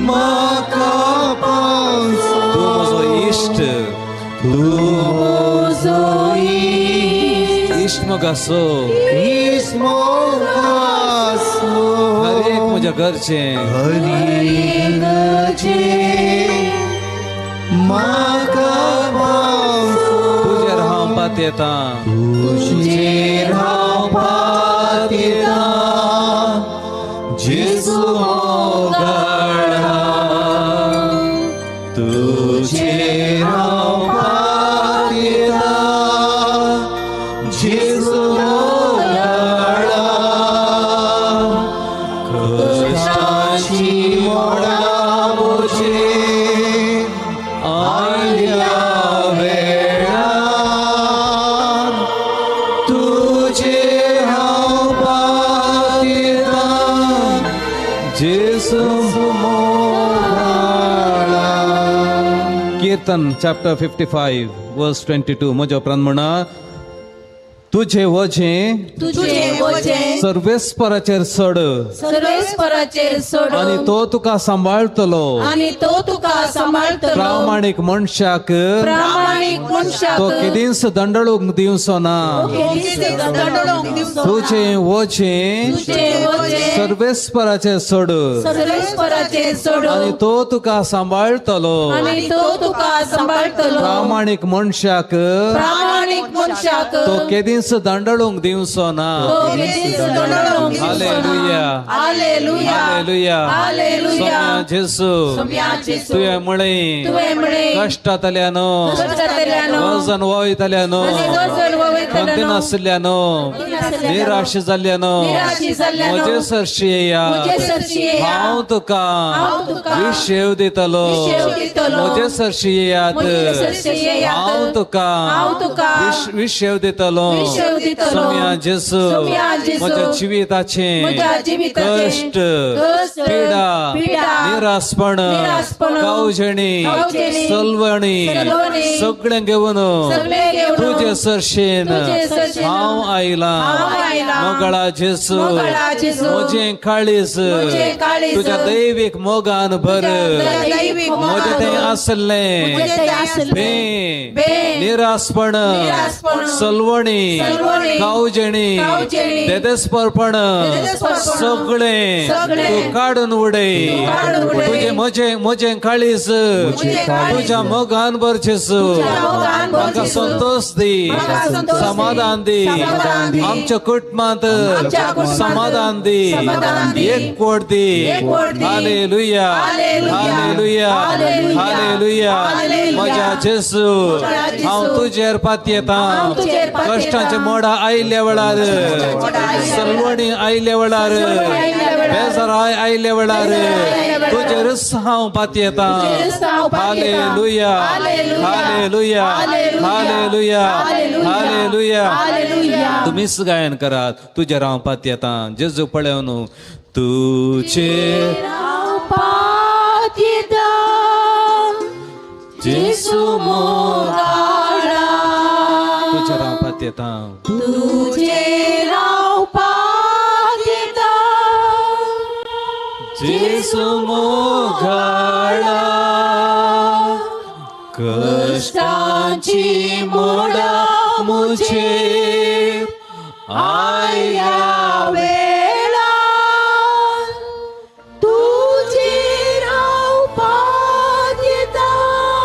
म्हाका पावचो. तूं म्हजो इश्ट, तूं म्हजो इश्ट मोगाचो, इश्ट मोगाचो, हर एक म्हज्या घरचें, हर एकचें म्हाका पावचो. तुजेर हांव पातयेता, तुजेर हांव पातयेता जेजू मोगाळा, तुजेर हांव पातयेता जेजू मोगाळा, कश्टाची मोडां म्हजे आयल्या वेळार, तुजेर हांव पातयेता जेजू मोगाळा. कीर्तन चॅप्टर 55 वर्स 22. म्हज्या उपरांत म्हणा, तुझे वजें तुझे वजें सर्वेस्पराचेर सोड, सर्वेस्पराचेर सोड, आनी तो तुका सांबाळटलो, आनी तो तुका सांबाळटलो. प्रामाणीक मनशाक, प्रामाणीक मनशाक तो केदींच दंडळूंक दिवचो ना. तुझे वजें सर्वेस्पराचेर सोड, सर्वेस्पराचेर सोड, आनी तो तुका सांबाळटलो, आनी तो तुका सांबाळटलो. प्रामाणीक मनशाक, प्रामाणीक मनशाक तो केदींच दंडळूंक दिवचो ना. Hallelujah, hallelujah, hallelujah. हालेलुया. जेजू तुवें म्हळें, कश्टांतल्यान, वजन वयतल्यान, खंती नासल्यान, निराश जाल्ल्यानो म्हजे सरशी येया, हांव तुका विशेव दितलो. म्हजे सरशी येयात, हांव तुका विशेव दितलो. सोम्या जेसू म्हज्या जिविताचें कश्ट, पिडा, निरासपण, कावजणी, सलवणी सगळें घेवन तुजे सरशेन हांव आयलां. मोगळा जेसू म्हजें काळीज तुज्या दैवीक मोगान भर. म्हजें थंय आसलें निरासपण, सलवणी, कावजणी, देदेस्परपण सगळें तूं काडून उडय. तुजें म्हजें म्हजें काळीज तुज्या मोगान भर जेसू. म्हाका संतोष दी, समाधान दी, आमच्या कुटुंबांत समाधान दी, एकवट दी. Hallelujah, hallelujah, hallelujah. म्हज्या जेसू हांव तुजेर पातयेतां. कश्टांचे मोडा आयिल्ल्या वेळार, सलवणी आयिल्ल्या वेळार, बेजाराय आयिल्ल्या वेळार तुजेरच हांव पातयेतां. Hallelujah, hallelujah, hallelujah, hallelujah. तुमीच गायन करात. तुजेर हांव पातयेतां. जेजू पळोवन तुजेर हांव पातयेतां जेजू मोगाळा, तुजेर हांव पातयेतां, तुजेर हांव पातयेतां जेजू मोगाळा. कश्टांची मोडा म्हजेर आयल्या वेळा तुजेर हांव पातयेतां.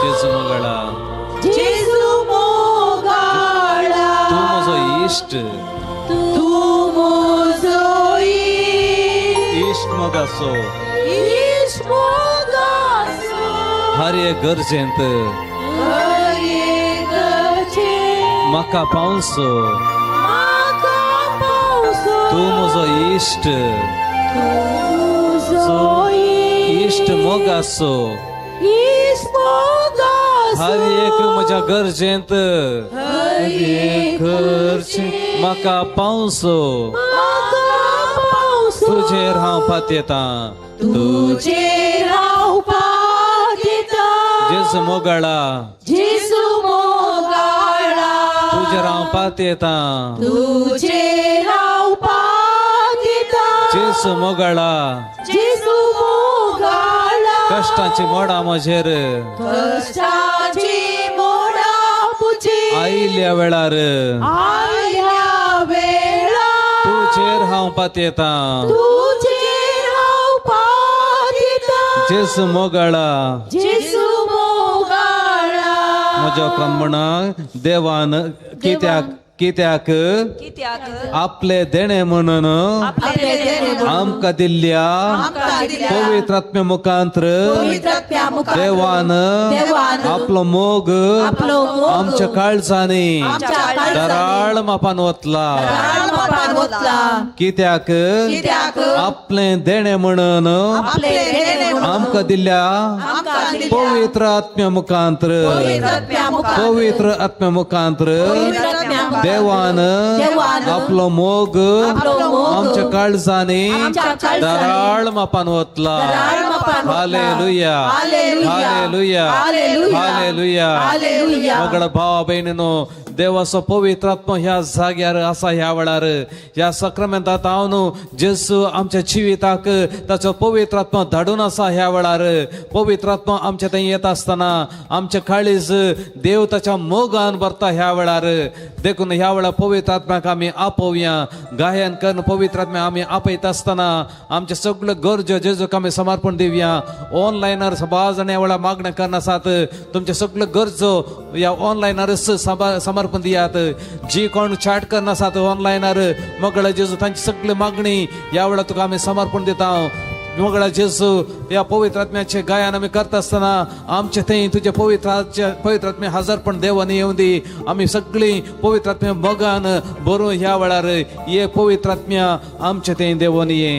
जेजू मोगाळा, जेजू मोगाळा, तूं म्हजो इश्ट, तूं म्हजो इश्ट मोगाचो, इश्ट मोगाचो. हर एक गरजेंत हर एक गरजेंत म्हाका पावसो, म्हाका पावसो. तूं म्हजो इश्ट, तूं म्हजो इश्ट मोगाचो, इश्ट मोगाचो. हर एक म्हज्या गरजेंत, हर एक गरजेंत म्हाका पावसो, म्हाका पावसो. तुजेर हांव पातयेतां, तुजेर हांव पातयेतां. जेजू मोगाळा, जेजू मोगाळा, तुजेर हांव पातयेतां, तुजेर हांव पातयेतां. जेजू मोगाळा, जेजू मोगाळा. कश्टांची मोडा म्हजेर कश्टांची मोडा म्हजेर आयिल्ल्या वेळार, आयिल्ल्या वेळार तुजेर हांव पातयेतां, तुजेर हांव पातयेतां. जेजू मोगाळा, जेजू मोगाळा. म्हज्या प्रमाणाक देवान कित्याक कित्याक आपले देणे म्हणून आमकां दिल्ल्या पवित्र आत्म्या मुखांत्र देवान आपलो मोग आमच्या काळजांनी दराळ मापान वतला. कित्याक आपले देणे म्हणून आमकां दिल्ल्या पवित्र आत्म्या मुखांत्र, पवित्र आत्म्या मुखांत्र देवान आपलो मोग आमच्या काळजांनी दराळ मापान वतला. Hallelujah, hallelujah, hallelujah. मोगळ भावा भयणीनो, देवाचो पवित्र आत्मो ह्या जाग्यार आसा. ह्या वेळार ह्या सक्रामेंतात हांव जेजू आमच्या जिविताक ताचो पवित्र आत्मो धाडून आसा. ह्या वेळार पवित्र आत्मो आमच्या थंय येता आसतना आमच्या काळीज देव ताच्या मोगान भरता ह्या वेळार. देखून ह्या वेळार पवित्र आत्म्याक आमी आपोवया. गायन करून पवित्र आत्म्याक आमी आपयता आसतना आमचे सगळे गरजो जेजूक आमी समर्पण दिवया. ऑनलायनार सबार जाण ह्या वेळार मागणें करून आसात. तुमचे सगळे गरजो ह्या ऑनलायनारच समर्पण दियात. जी कोण चॅट करना आसात ऑनलायनार मगळ जेजू तांची सगळी मागणी ह्या वेळार तुका आमी समर्पण दिता. मोगळा जेजू ह्या पवित्र आत्म्याचे गायन आमी करता आसतना आमचे थंय तुजे पवित्र आत्मे हजारपण देवानी येवं दी. आमी सगळीं पवित्र आत्म्या मोगान भरून ह्या वेळार ये पवित्र आत्म्या आमचे थंय देवानी ये.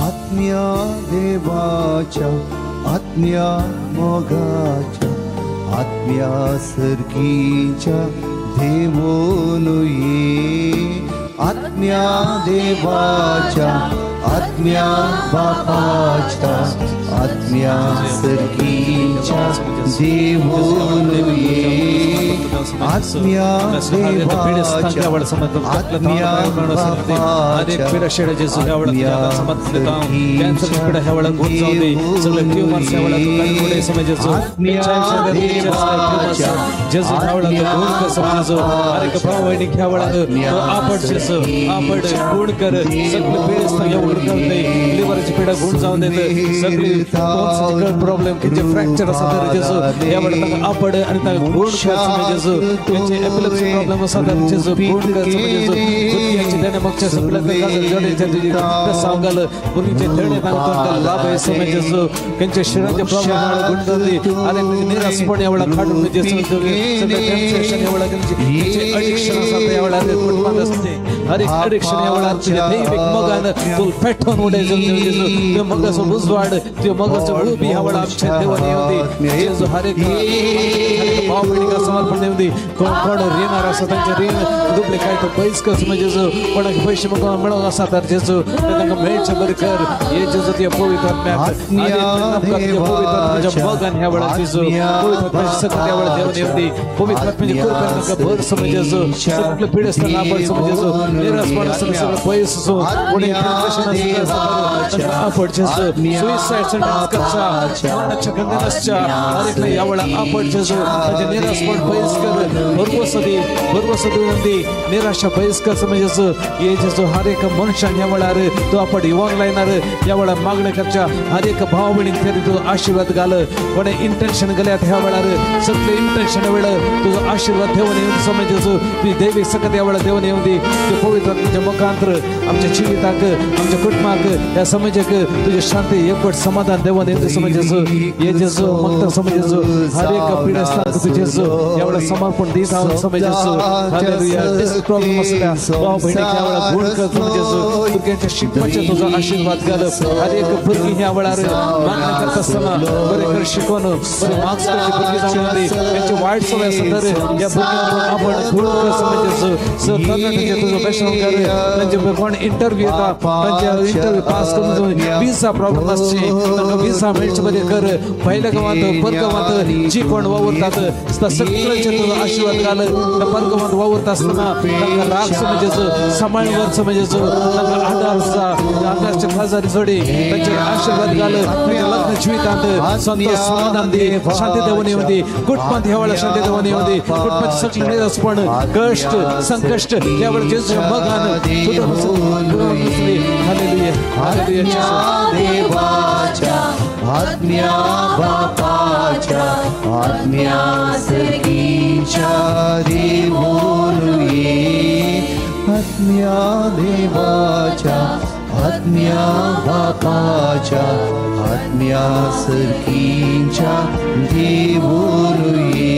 आत्म्या देवाच्या आत्म्या मोगाच्या आत्म्या सर्गीच्या देवोनु ये. आत्म्या देवाच्या आत्म्या बापाच्या आत्म्या सर्गीच्या देवोनु ये. आत्म्या देवाच्या आत्म्या बापाच्या लिव्हरची पिढा गुण जावन देत सगळी प्रॉब्लेम किती फ्रॅक्चर आसा तर जेजू ह्या वेळार तांकां आपड आनी तांकां गुण कर जेजू. तेंचे एपिलेप्सी प्रॉब्लेम आसा तर जेजू गुण कर जेजू. भुरग्यांचे देणे मागच्या सगळ्या तुजी सांगल भुरग्यांचे देणे तांकां लाभ समज जेजू. तेंचे शरीराचे प्रॉब्लेम गुण जावन दी आनी निरासपण ह्या वेळार काडून जेजू. सगळें टेम्पटेशन ह्या वेळार तेंचे अडिक्शन आसा ह्या वेळार कुटुंबांत आसचे हर एक अडिक्शन ह्या वेळार तुज्या दैवीक मोगान तूं पेटोवन उडय जेजू. तुज्या मोगाचो उजवाड तुज्या मोगाचो उबी ह्या वेळार आमच्या देवान येवं दी जेजू. हर एक भाव भयणीक समर्पण येवं दी. कोण कोण रिणार आसा तांचें रीण दुबले काय तो पयस कर समज जेजू. कोणाक पयशे मेळोंक आसा तर जेजू तांकां मेळचें बरें कर हे जेजू. तुज्या पवित्र आत्म्याक आनी तुज्या पवित्र आत्म्याच्या मोगान ह्या वेळार जेजू पवित्र आत्म्याची सकत ह्या वेळार देवान येवं दी. पवित्र आत्म्याची कृपेन तांकां भर समज जेजू. सगळे पिडेस्तांक आपण समज जेजू. निरासपण सगळं पयस कोणी आपण जेजू. सुसायड सेंटर्स करच्या मरणाच्या गंधनासच्या हर एकल्या ह्या वेळार आपण जेजू ताचें निरासपण पयस कर. भरवसो दी भरवसो दिवन दी निराशा पयस कर समज जेजू. हे जेजू हर एक मनशान ह्या वेळार तूं आपण येवंक लायनार ह्या वेळार मागणें करच्या हर एक भाव भयणीक तरी तूं आशिर्वाद घाल. कोणें इंटेन्शन घाल्यात ह्या वेळार सगळें इंटेन्शन वेळ तुजो आशिर्वाद देवन येवन समज जेजू. तुजी दैवीक सकत ह्या वेळार देवन येवं दी. तुज्या पवित्र आत्म्याच्या मुखांतर आमच्या जिविताक आमच्या कुटुंबाक ह्या समाजाक तुजी शांती एकवट समाधान देवन येवं समज जेजू. हे जेजू मागता समज जेजू. हर एक पिडेस्तांक तूं जेजू ह्या वेळार समर्पण दीत हांव समज जेजू. हालेलुया. डिस्क प्रॉब्लेम आसल्या भाव भयणीक ह्या वेळार गुण कर समज जेजू. भुरग्यांच्या शिकपाचेर तुजो आशिर्वाद घाल. हर एक भुरगीं ह्या वेळार मागणें करता आसतना बरें कर शिकोवन बरें मार्क्स करची भुरगीं जावन दी. तेंची वायट सवय आसा तर ह्या भुरग्यांक आपण गुण कर समज जेजू. तरणाट्यांचेर तुजो बेश्रण कर. तांचे कोण इंटरव्यू येता तांचे इंटरव्यू पास करून विजा प्रॉब्लेम आसची तांकां विजा मेळचे बरें कर. भायल्या गांवांत परगांवांत जी कोण वावुरतात त्या सगळ्यांचेर तुजो आशिर्वाद घाल. त्या परगांवांत वावुरता आसतना तांकां राग समज जेजू सांबाळून व्हर समज जेजू. तांकां आदार जा आदारचे खाजारी जोडी तांचेर आशिर्वाद घाल. तांच्या लग्न जिवितांत संतोष समाधान दी शांती देवन येवं दी. कुटुंबांत ह्या वेळार शांती देवन येवं दी. कुटुंबाचे सगळें निरासपण कश्ट संकश्ट ह्या वेळार जेजूच्या मोगान हालेलुया हालेलुया. देवाच्या आत्म्या बापाच्या आत्म्या सर्गीच्या देवोनु ये. आत्म्या देवाच्या आत्म्या बापाच्या आत्म्या सर्गीच्या देवोनु ये.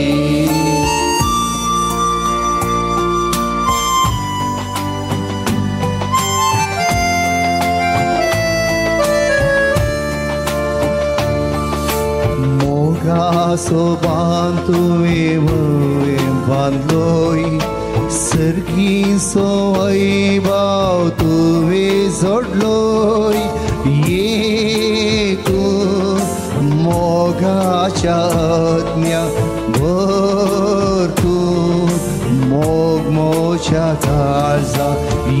सोबान तुवें बांदलोय सर्गी सोय भाव तुवें जोडलोय ये तूं मोगाच्या आत्म्या भर तूं मोग मोच्या काळजा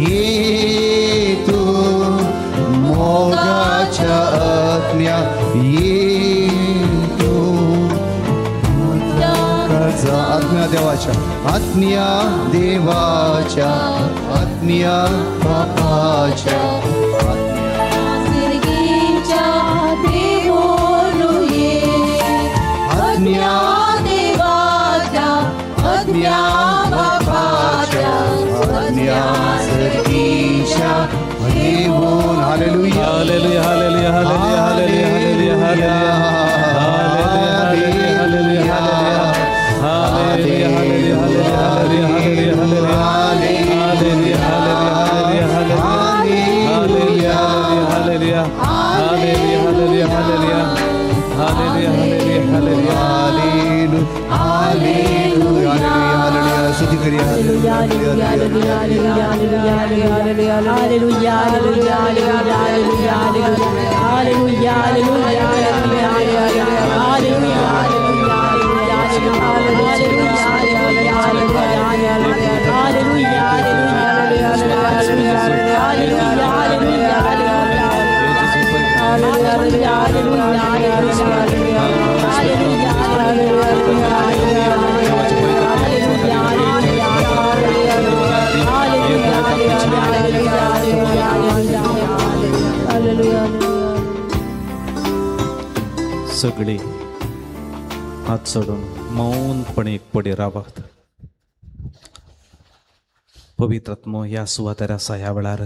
ये तूं मोगाच्या आत्म्या ये आत्म्या देवाच्या आत्म्या देवाच्या आत्म्या बापाच्या आत्म्या देवाच्या आत्म्या बापाच्या आत्म्या Hallelujah. Hallelujah hallelujah hallelujah hallelujah hallelujah hallelujah hallelujah hallelujah hallelujah hallelujah hallelujah hallelujah hallelujah hallelujah hallelujah hallelujah hallelujah hallelujah hallelujah स्तुति करिए। Hallelujah hallelujah hallelujah hallelujah hallelujah hallelujah hallelujah hallelujah सगळी हात सोडून मौनपणे एक पडी रावात. पवित्र आत्मो ह्या सुवातेर आसा. ह्या वेळार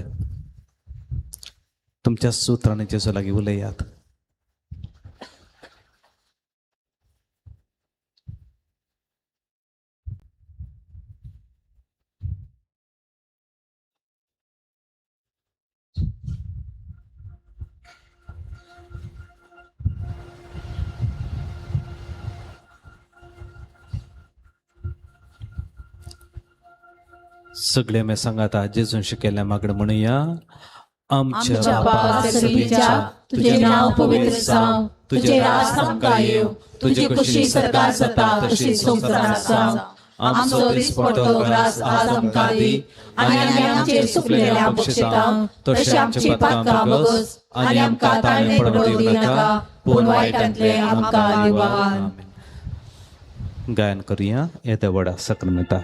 तुमच्या सुत्रांनी जेजू लागीं उलयात. सगळे आमी सांगाता जेजून शिकयल्ल्या मागणें म्हणुया. आमच्या बापा सर्गीच्या, तुझे नाव पवित्र जावं, तुझे राज आमकां येवं, तुजी खुशी सरकार जाता तशी संवसारांत जावं. आमचो दिसपट्टो ग्रास आज आमकां दी आनी आमी आमचेर चुकलेल्या बक्षिता तशें आमची पातकां बगस आनी आमकां ताळणे पडूं दिनाका, पूण वायटांतलें आमकां निवार. गायन करुया येद्या व्हडा साक्रमेंताक.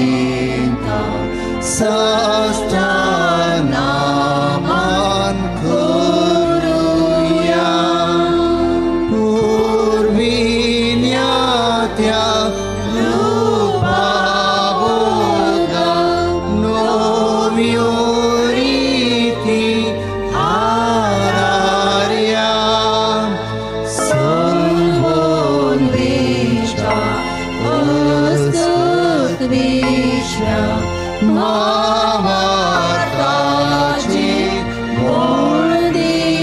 Sacramenta sastanaman करुया पूर्विन्या त्या रूपाबोधा नोव्यो रीती आरार्या सर्वोन्वेषा अस्कृत्विश्वा मावार्ताची मोर्दिम्या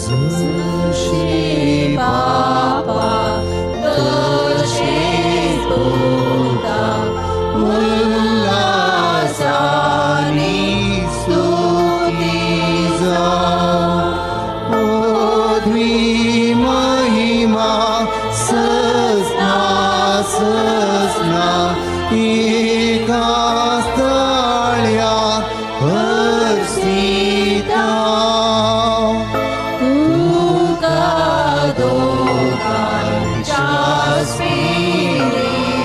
सुशी बापा तशेच पुता उल्हासानी स्तुती जावं. पृथ्वी महिमा ससना ससना एका स्थळ्या हर्षिता. तुका दोगांच्या स्पिरिता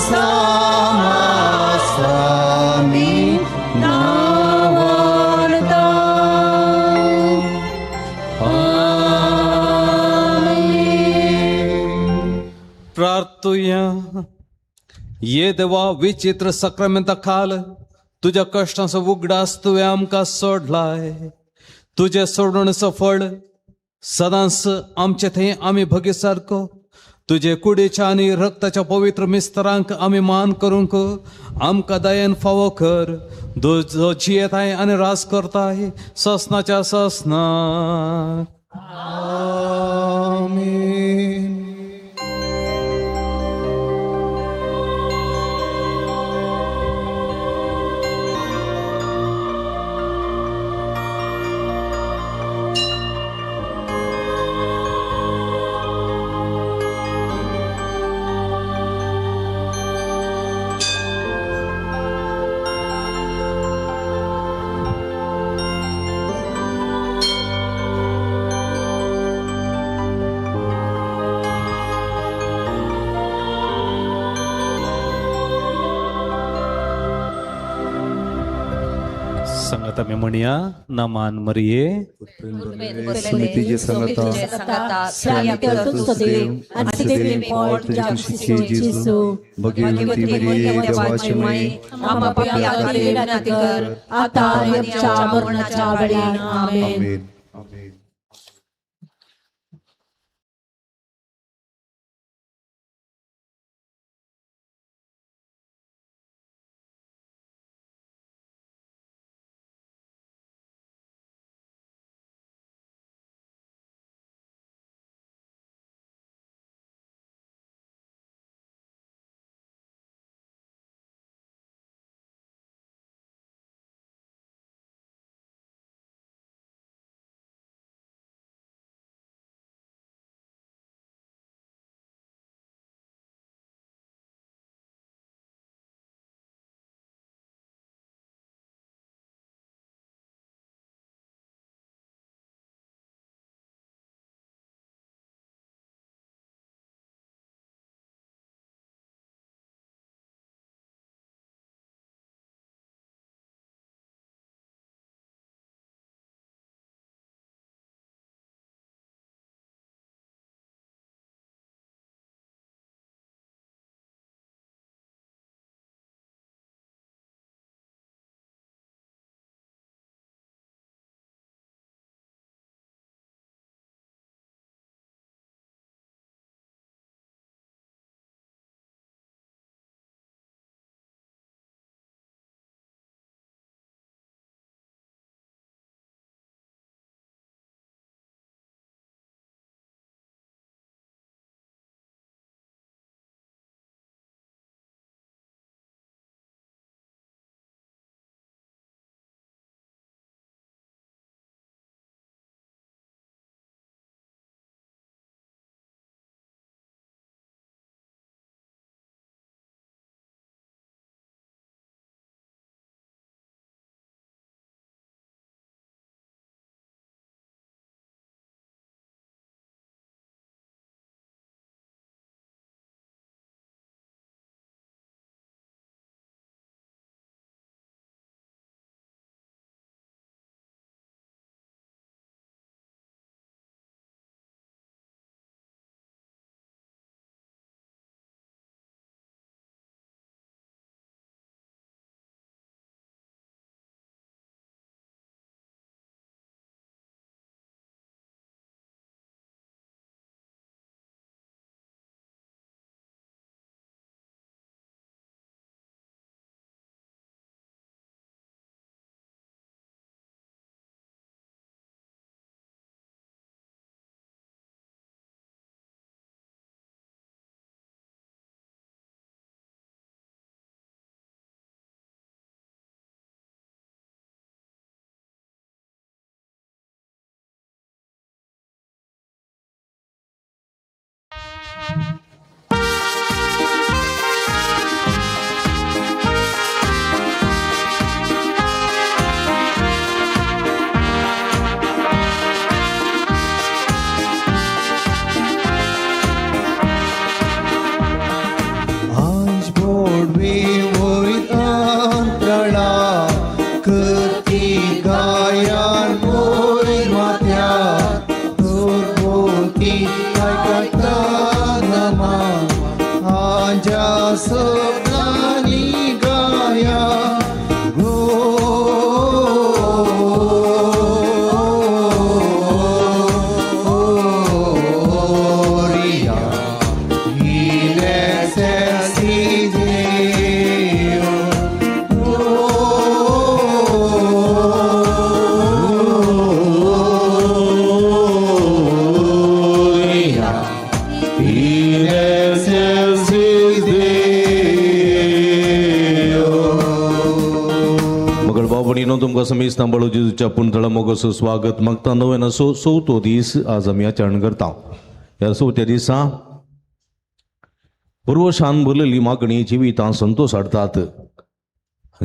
सामासामी नावार्ता. आमेन. प्रार्थुया. ये देवा विचित्र साक्रमेंता खाल तुज्या कश्टांचो उगडास तुवें आमकां सोडलाय. तुजें सोडणेचो फळ सदांच आमचे थंय आमी भगी सारको तुजे कुडीच्या आनी रक्ताच्या पवित्र मिस्तरांक आमी मान करूंक आमकां दयेन फावो कर. जो जियेताय आनी राज करताय ससनाच्या ससनाक. आमेन. सांगात आमी म्हणया नमान मरिये, समितीचे संगता भगवती मरिये देवाची माई, आम्हा पाप्यां खातीर विनंती कर, आता आणि आमच्या मरणाच्या वेळार. आमेन. आमेन. आमेन. समेस्त जेजूच्या पुणतळा मोगसो स्वागत मागता. नव्यान चवथो दीस आज आमी आचरण करता. ह्या चवथ्या दिसा पुर्वशान भरलेली मागणी जिवितांत संतोष हाडटात.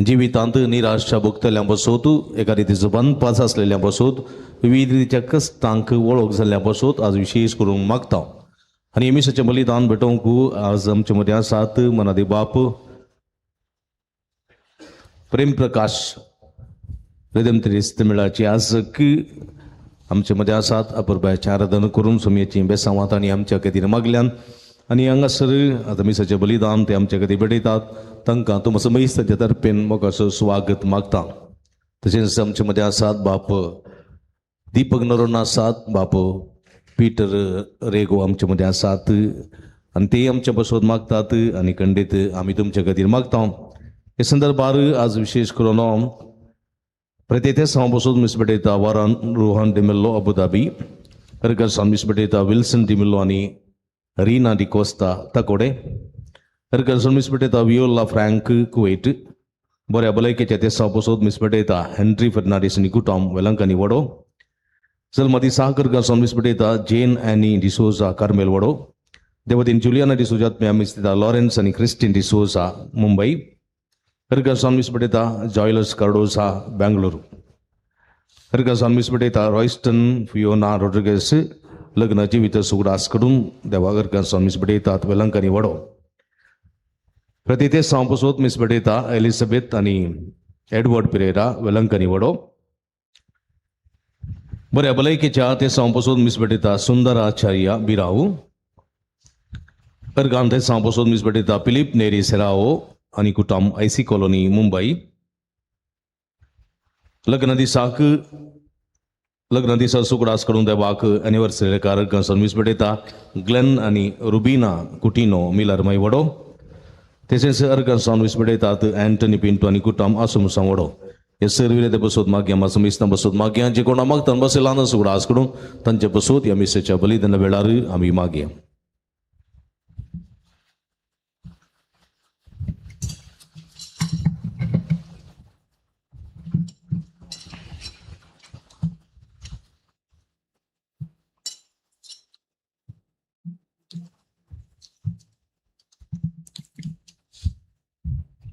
जिवितांत निराशा भोगतल्या पासत, एका रितीचो बांदपास आसलेल्या पासत, विविध रितीच्या कश्टांक वळख जाल्ल्या पासत आज विशेष करूंक मागता. आनी मिसाचें बलिदान भेटोवंक आज आमचे मदें आसात मनादे बाप प्रेम प्रकाश रेदेमत्रिस्त मेळाची आजक आमचे मदें आसात. अपुरबायचें आराधन करून सोमयेची बेसांवात आनी आमच्या खातीर मागल्यान आनी हांगासर आतां मिसाचें बलिदान ते आमच्या खातीर भेटयतात. तांकां तुमचो मयस तांच्या तर्फेन मोगाचो स्वागत मागता. तशेंच आमचे मदें आसात बाप दीपक नरोन आसात, बाप पीटर रेगो आमचे मदें आसात आनी ते आमच्या बसोत मागतात आनी खंडीत आमी तुमच्या खातीर मागता. हे संदर्भार आज विशेष करून प्रत्येक बसोत मिस भेटयता वारान रोहन डिमेल्लो अबुधाबी, हरकसान मिस भेटयता विल्सन डिमेल्लो आनी रीना डिकोस्ता तकोडे, हरकसान मिस भेटयता वियोला फ्रँक कुवेट, बऱ्या भलायकेच्या तेसा बसोत मिस भेटयता हेनरी फर्नांडीस आनी कुटॉम वेलंकानी वडो, जल्मती साकर गांव मिस भेटयता जेन आनी डिसोजा कार्मेल वडो, देवतीन जुलियाना डिसोजा मिस दिता लॉरेन्स आनी क्रिस्टीन डिसोजा मुंबई, हरकसान मिस भेटयता जॉयलस कार्डोजा बेंगलुरू, हरकसान मिस भेटयता रॉयस्टन फियोना रोड्रिगेस लग्न जिवीत सुगडास करून देवा हरकसान मिस भेटयतात वेलंकानी वडो. प्रतिते सांपसोत मिस भेटयता एलिझाबेथ आनी एडवर्ड पिरेरा वेलंकानी वडो. बऱ्या भलायकेच्या ते सांपसोत मिस भेटयता सुंदर आचार्य बिराऊ, अर्गान ते सांपसोत मिस भेटयता फिलीप नेरी सेराओ आनी कुटुंब आयसी कॉलोनी मुंबई. लग्न दिसाक लग्न दिसा सुगडास करून देवाक एनिवर्सरी कारक मिस भेटयता ग्लेन आनी रुबीना कुटिनो मिलर माय वडो. तशेंच अर्गान मिस भेटयतात अँटनी पिंटो आनी कुटुंब आसुमसां वडो. हे सर्विले ते बसोत मागया मासो मिसना बसोत मागया जे कोणा मागता बसयला सुगडास करून तांचे बसोत ह्या मिसेच्या बलिदाना वेळार आमी मागया.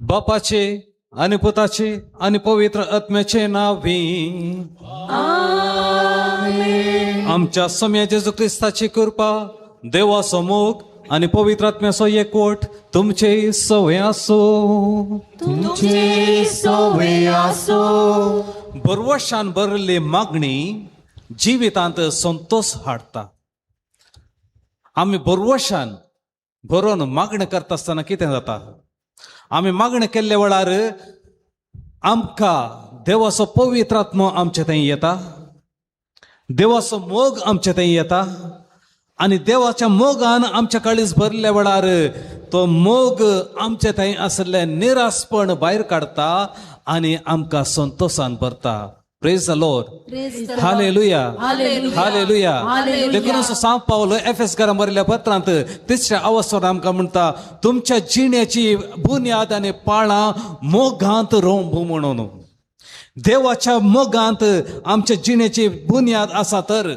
बापाचे आणि पुताचे आणि पवित्र आत्म्याचे नावे आमच्या सम्या जेजू क्रिस्ताची कृपा, देवाचो मोग आणि पवित्र आत्म्याचो एकवट तुमचे सवे आसो. तुमचे सवे आसो. बरवशान भरिल्ली मागणी जिवितांत संतोष हाडटा. आमी बरवशान भरून मागणी करता आसतना कितें जाता? आमी मागणी केल्ल्या वेळार आमकां देवाचो पवित्र आत्मो आमचे थंय येता, देवाचो मोग आमचे थंय येता आनी देवाच्या मोगान आमच्या काळीज भरल्या वेळार तो मोग आमचे थंय आशिल्लें निरासपण भायर काडटा आनी आमकां संतोशान भरता. Praise the Lord. Hallelujah. Hallelujah. देखून सांव पावलो एफ एस घरा बरयल्ल्या पत्रांत तिसऱ्या अवस्थेर आमकां म्हणटा, तुमच्या जिण्याची बुन्याद आनी पाळां मोगांत रोंबू म्हणून. देवाच्या मोगांत आमच्या जिणेची बुन्याद आसा तर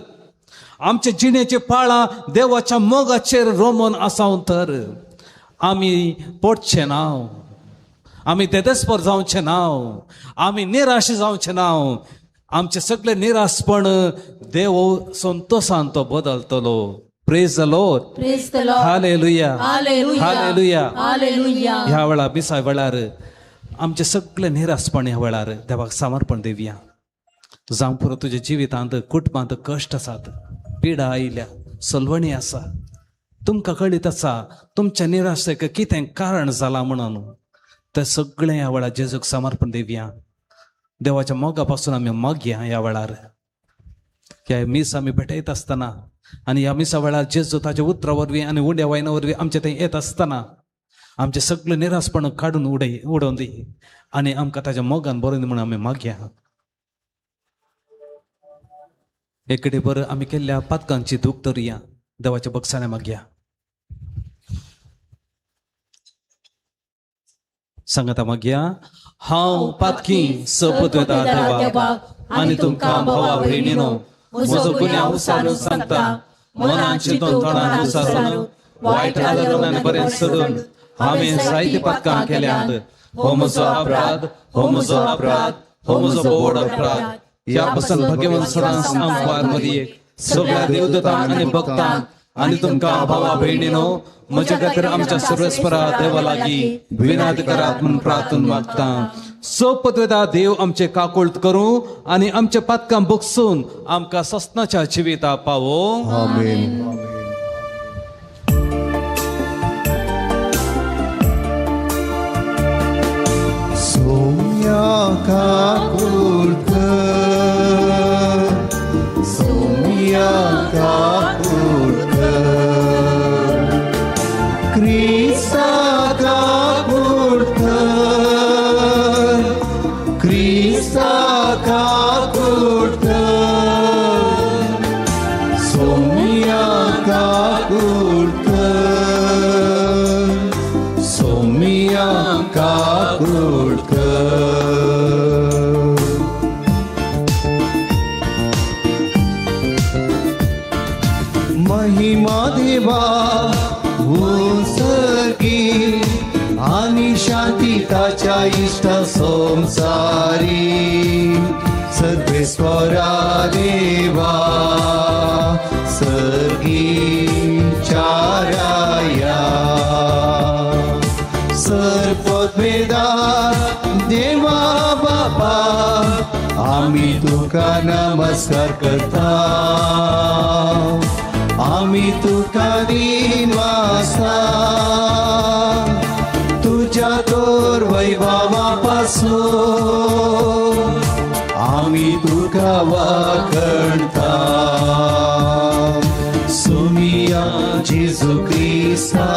आमच्या जिणेची पाळां देवाच्या मोगाचेर रोमून आसा तर आमी पडचे ना, आमी तेदस्पर जावचे ना, आमी निराश जावचे ना. आमचे सगळे निराशपण देव संतोशान तो बदलतलो. Praise the Lord. Hallelujah. Hallelujah. ह्या वेळार मिसा वेळार आमचे सगळे निराशपण ह्या वेळार देवाक समर्पण दिवया. जावं पुरो तुज्या जिवितांत कुटुंबांत कश्ट आसात, पिडा आयल्या, सलवणी आसा, तुमकां कळीत आसा तुमच्या निराशेक कितें कारण जालां म्हणून, ते सगळें ह्या वेळार जेजूक समर्पण दिवया. देवाच्या मोगा पासून आमी मागया ह्या वेळार. ह्या मीस आमी भेटयत आसतना आनी ह्या मिसा वेळार जेजू ताच्या उतरा वरवीं आनी उंड्या वायना वरवीं आमचे थंय येत आसतना आमचें सगळें निरासपण काडून उडोवन दी आनी आमकां ताच्या मोगान बरोवन दी म्हणून आमी मागया. एकडे बरं आमी केल्ल्या पातकांची दूख धरुया, देवाच्या बक्षाने मागया. सांगता मागया, हांव पातकी सोबत वेता देवा आनी तुमकां भावा भयणीनो म्हजो गुन्यांव उसारून सांगता, मनान चिंतून तोंडान उसारून वायट आदरून आनी बरें सोडून हांवें जायतीं पातकां केल्यांत. हो म्हजो अपराध, हो म्हजो अपराध, हो म्हजो बोड अपराध. ह्या पसून भगवंत सदांच आमकां मदीं सगळ्या देवदूतांक आनी भक्तांक आनी तुमकां भावा भयणीनो म्हज्या खातीर आमच्या सर्वेस्परा देवा लागीं विनाद करात म्हूण प्रार्थना मागता. सोपतवेदा देव आमचे काकुळट करूं आनी आमचे पातकां बगसून आमकां सस्नाच्या जिविता पावो. आमेन. सोम्या काकुळट कर, सोम्या काकुळट कर, क्रिस्ता काकुळट कर, क्रिस्ता काकुळट कर, सोम्या काकुळट कर, सोम्या काकुळट कर. महिमा देवा उंचकी आनी शांती ताच्या इश्ट संसारी. सर्वेस्वरा देवा सर्गी चाराया सर्पद्वेदा देवा बापा आमी तुका नमस्कार करता, आमी तुका दिनवासा, तुज्या तोर वैभवा पासून आमी तुका वाखणता. सुमिया जेजू क्रिस्ता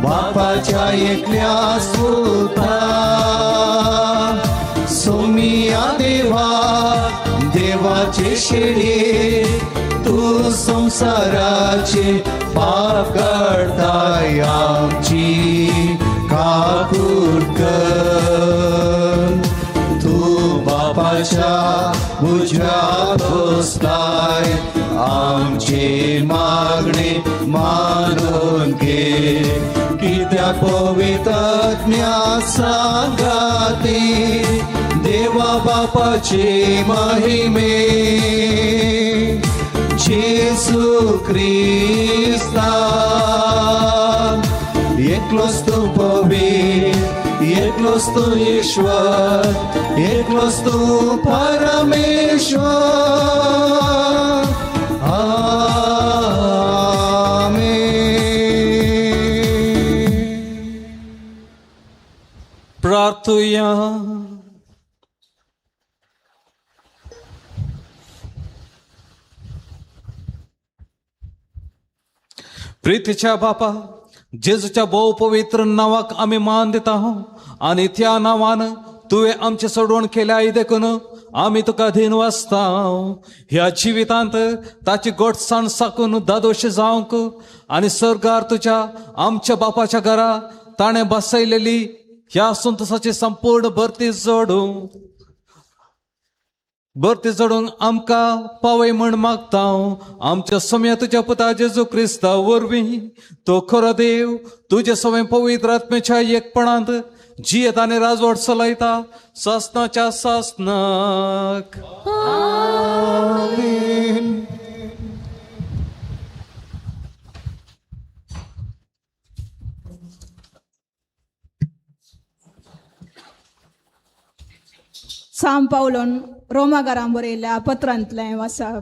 बापाच्या एकल्या सुता, सोमिया देवा देवाचे शेडये तू संसाराचे पाप काडताय, आमची काकूट कर. तू बापाच्या उजव्या बसलाय, आमचे मागणे मानून घे. कित्याक पवित्रज्ञा सांगाती देवा बापाचे महिमे जेजू क्रिस्ता. एकलोच तूं पवित्र, एकलोच तूं ईश्वर, एकलोच तूं परमेश्वर. आमेन. प्रार्थुया. प्रितीच्या बापा, जेजूच्या भोव पवित्र नांवाक आमी मान दिता आनी त्या नांवान तुवें आमचें सोडवण केल्या देखून आमी तुका धीन वाचता. ह्या जिवितांत ताची गोडसाण साकून दादोशी जावंक आनी सर्गार तुज्या आमच्या बापाच्या घरा ताणें बसयलेली ह्या संतोसाची संपूर्ण भरती जोडूं भरती जोडूंक आमकां पावय म्हण मागता. आमच्या सोम्या तुज्या पुता जेजू क्रिस्ता वरवीं तो खरो देव तुजे सवय पवित्र आत्म्याच्या एकपणांत जियेत आनी राजवट चलयता सासनाच्या सासनाक. आमेन. सांव पावलोन रोमागारां बरयल्ल्या पत्रांतलें वाचप.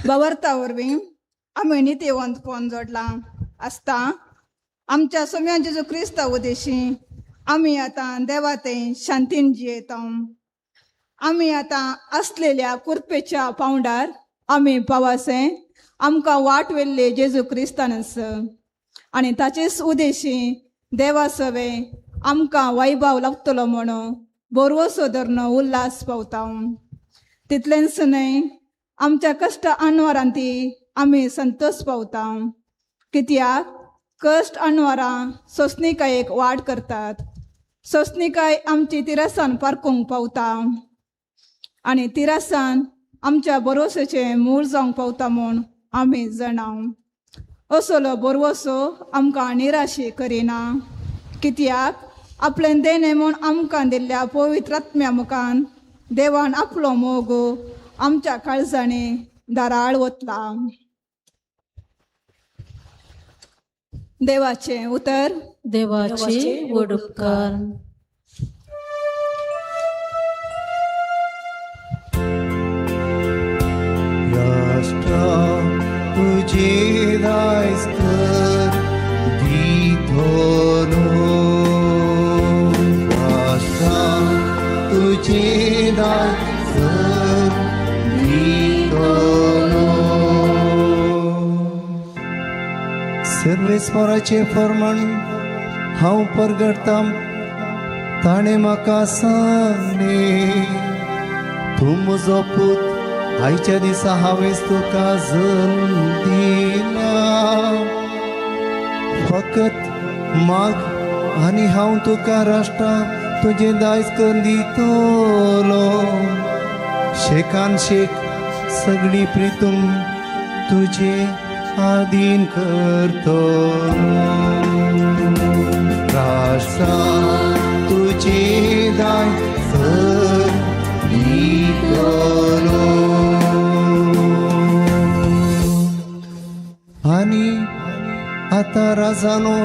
बावर्ता वरवीं आमी नितीवंतपण जोडलां आसता आमच्या सोम्या जेजू क्रिस्ता उदेशी आमी आतां देवा ते शांतीन जियेता. आमी आतां आसलेल्या कुर्पेच्या पावंडार आमी पावासे आमकां वाट व्हेल्ले जेजू क्रिस्तानच आनी ताचेच उदेशी देवा सवे आमकां वैभाव लागतलो म्हणून बोरवसो धरून उल्हास पावता. तितलेंच न्हय आमच्या कश्ट अणवारांत आमी संतोष पावता. कित्याक कश्ट अणवारां सोंसणीकायेक वाड करतात, सोंसणीकाय आमची तिरसान पारकूंक पावता आनी तिरसान आमच्या बरोवसाचें मूळ जावंक पावता म्हूण आमी जाणाव. असलो बरवसो आमकां निराशी करिना, कित्याक आपलें देणें म्हूण आमकां दिल्ल्या पवित्र आत्म्या मुखान देवान आपलो मोग आमच्या काळजांनी दाराळ वतला. देवाचें उतर. देवाचे व्हड उपकार. राष्ट्रा तुझे दायज कर दितलो, राष्ट्रा तुझे दायज कर दितलो. सर्वेस्पराचें फर्माण हांव परगटतां, ताणें म्हाका सांगलें, तूं म्हजो पूत, आयच्या दिसा हांवें तुका जल्म दिला. फकत माग आनी हांव तुका राष्ट्रां तुजें दायज करून दितलो. शेकान शेक सगळी प्रितूम तुजे आदीन करतलो. राष्ट्रां तुजें दायज करून दितलो. आनी आतां राजानो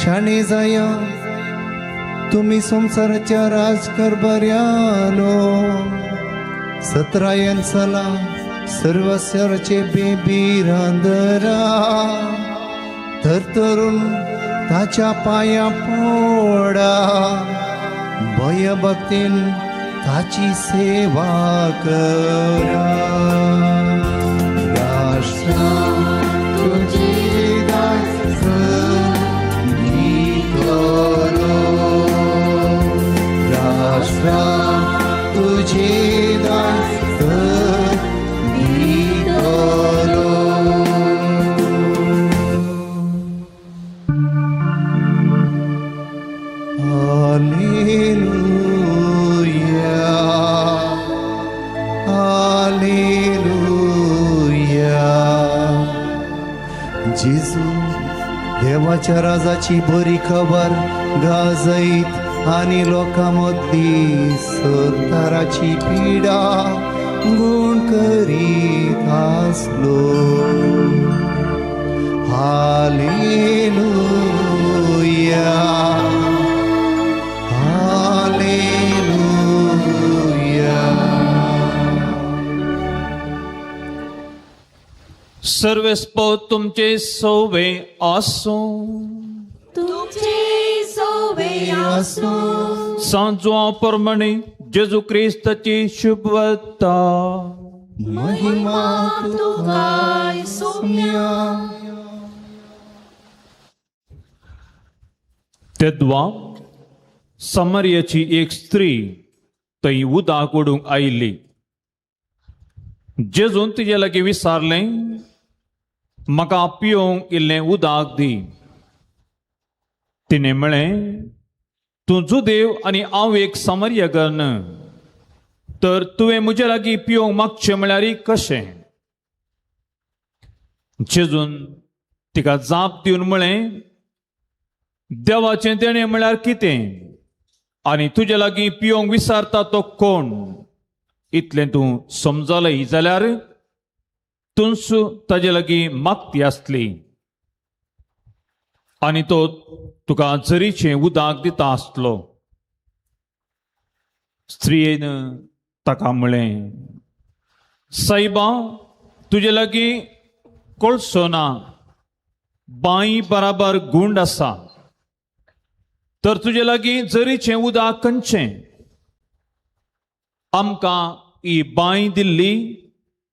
शाणे जाया, तुमी संवसाराच्या राजकारभाऱ्यानो. सतरायन चला सर्वसराचे बेबी रांदरा, थरथरून ताच्या पांया पोडा, भयभक्तीन ताची सेवा करा. राष्ट्रां तुझे दायज कर दितलो, राष्ट्रां तुझे दायज कर दितलो. Hallelujah, hallelujah. जेजू देवाच्या राजाची बरी खबर गाजयत आनी लोकां मदली सरकाराची पिडा गुण करीत आसलो. Hallelujah, hallelujah. सर्वेस्पोत तुमचे सोवे आसूं, तुमचे सोवे आसूं. सांजवा प्रमाणे जेजू क्रिस्ताची शुभवत्ता. महिमा तुका सोम्या. तेद्वा समरियाची एक स्त्री थंय उदक ओडूंक आयिल्ली. जेजून तिजे लागीं विचारलें, म्हाका पिवंक इल्लें उदक दी. तिणें म्हळें, तूं जुदेव आनी हांव एक समरियागन, तर तुवें म्हजे लागीं पिवंक मागचें म्हळ्यार कशें? जेजून तिका जाप दिवन म्हळें, देवाचें देणें म्हळ्यार कितें आनी तुजे लागीं पिवंक विचारता तो कोण, इतलें तूं समजलय जाल्यार तूंच ताजे लागीं मागती आसली आनी तो तुका झरीचें उदक दिता आसलो. स्त्रियेन ताका म्हळें, सायबा, तुजे लागीं कोळसो ना, बांय बराबर गुंड आसा, तर तुजे लागीं झरीचें उदक खंयचें? आमकां ही बांय दिल्ली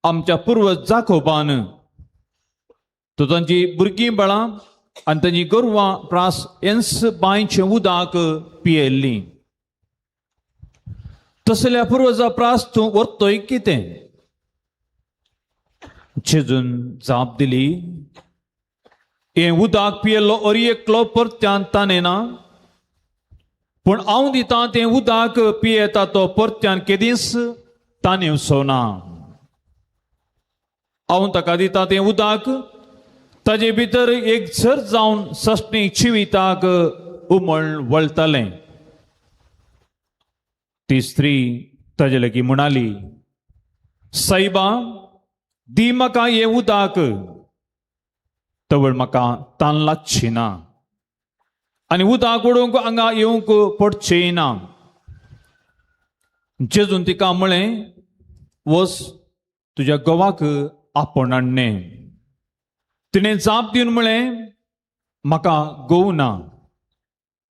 आमच्या पुर्वज जाकोबान, तो तांची भुरगीं बाळां आनी तांची गोरवां प्रास हेंच बांयचें उदक पियेल्लीं. तसल्या पुर्वजा प्रास तूं व्हरतोय कितें? जेजून जाप दिली, हें उदक पियेल्लो अरी एकलो परत्यान ताणें ना, पूण हांव दितां तें उदक पियेता तो परत्यान केदींच ताणेवचो ना. हांव ताका दितां तें उदक ताजे भितर एक झर जावन सस्नी जिविताक उमळ वळटालें. ती स्त्री ताजे लागीं म्हणाली, सायबा, दी म्हाका हें उदक, तवळ म्हाका तान लागची ना आनी उदक उडोवंक हांगा येवंक पडचें ना. जेजून तिका म्हळें, वच तुज्या घोवाक आपोवन हाडणें. तिणें जाप दिवन म्हळें, म्हाका घोव ना.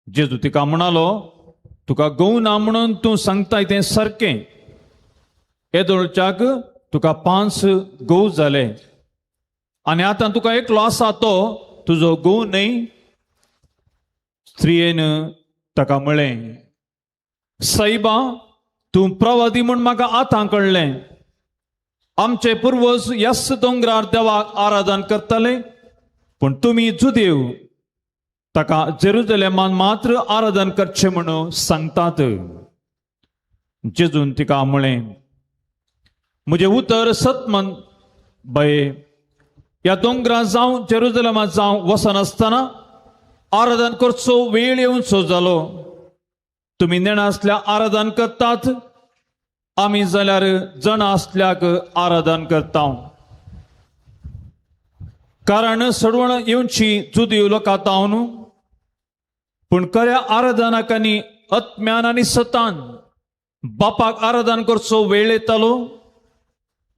जेजू तिका म्हणालो, तुका घोव ना म्हणून तूं सांगताय तें सारकें. येदोळच्याक तुका 5 घोव जाले आनी आतां तुका एकलो आसा तो तुजो घोव न्हय. स्त्रियेन ताका म्हळें, सायबा, तूं प्रवादी म्हूण म्हाका आतां कळ्ळें. आमचे पुर्वज ह्याच दोंगरार देवाक आराधन करताले, पूण तुमी जुदेव ताका जेरुजलेमान मात्र आराधन करचें म्हणून सांगतात. जेजून तिका म्हळें, म्हजें उतर सत मन बाये, ह्या दोंगरार जावं जेरुजलेमात जावं वचनासतना आराधन करचो वेळ येवचो जालो. तुमी नेणा आसल्या आराधन करतात, आमी जाल्यार जण आसल्याक आराधन करता. कारण सडवण येवची जुदीव लोकां तावन, पूण खऱ्या आराधनाक आनी आत्म्यान आनी सतान बापाक आराधन करचो वेळ येतालो,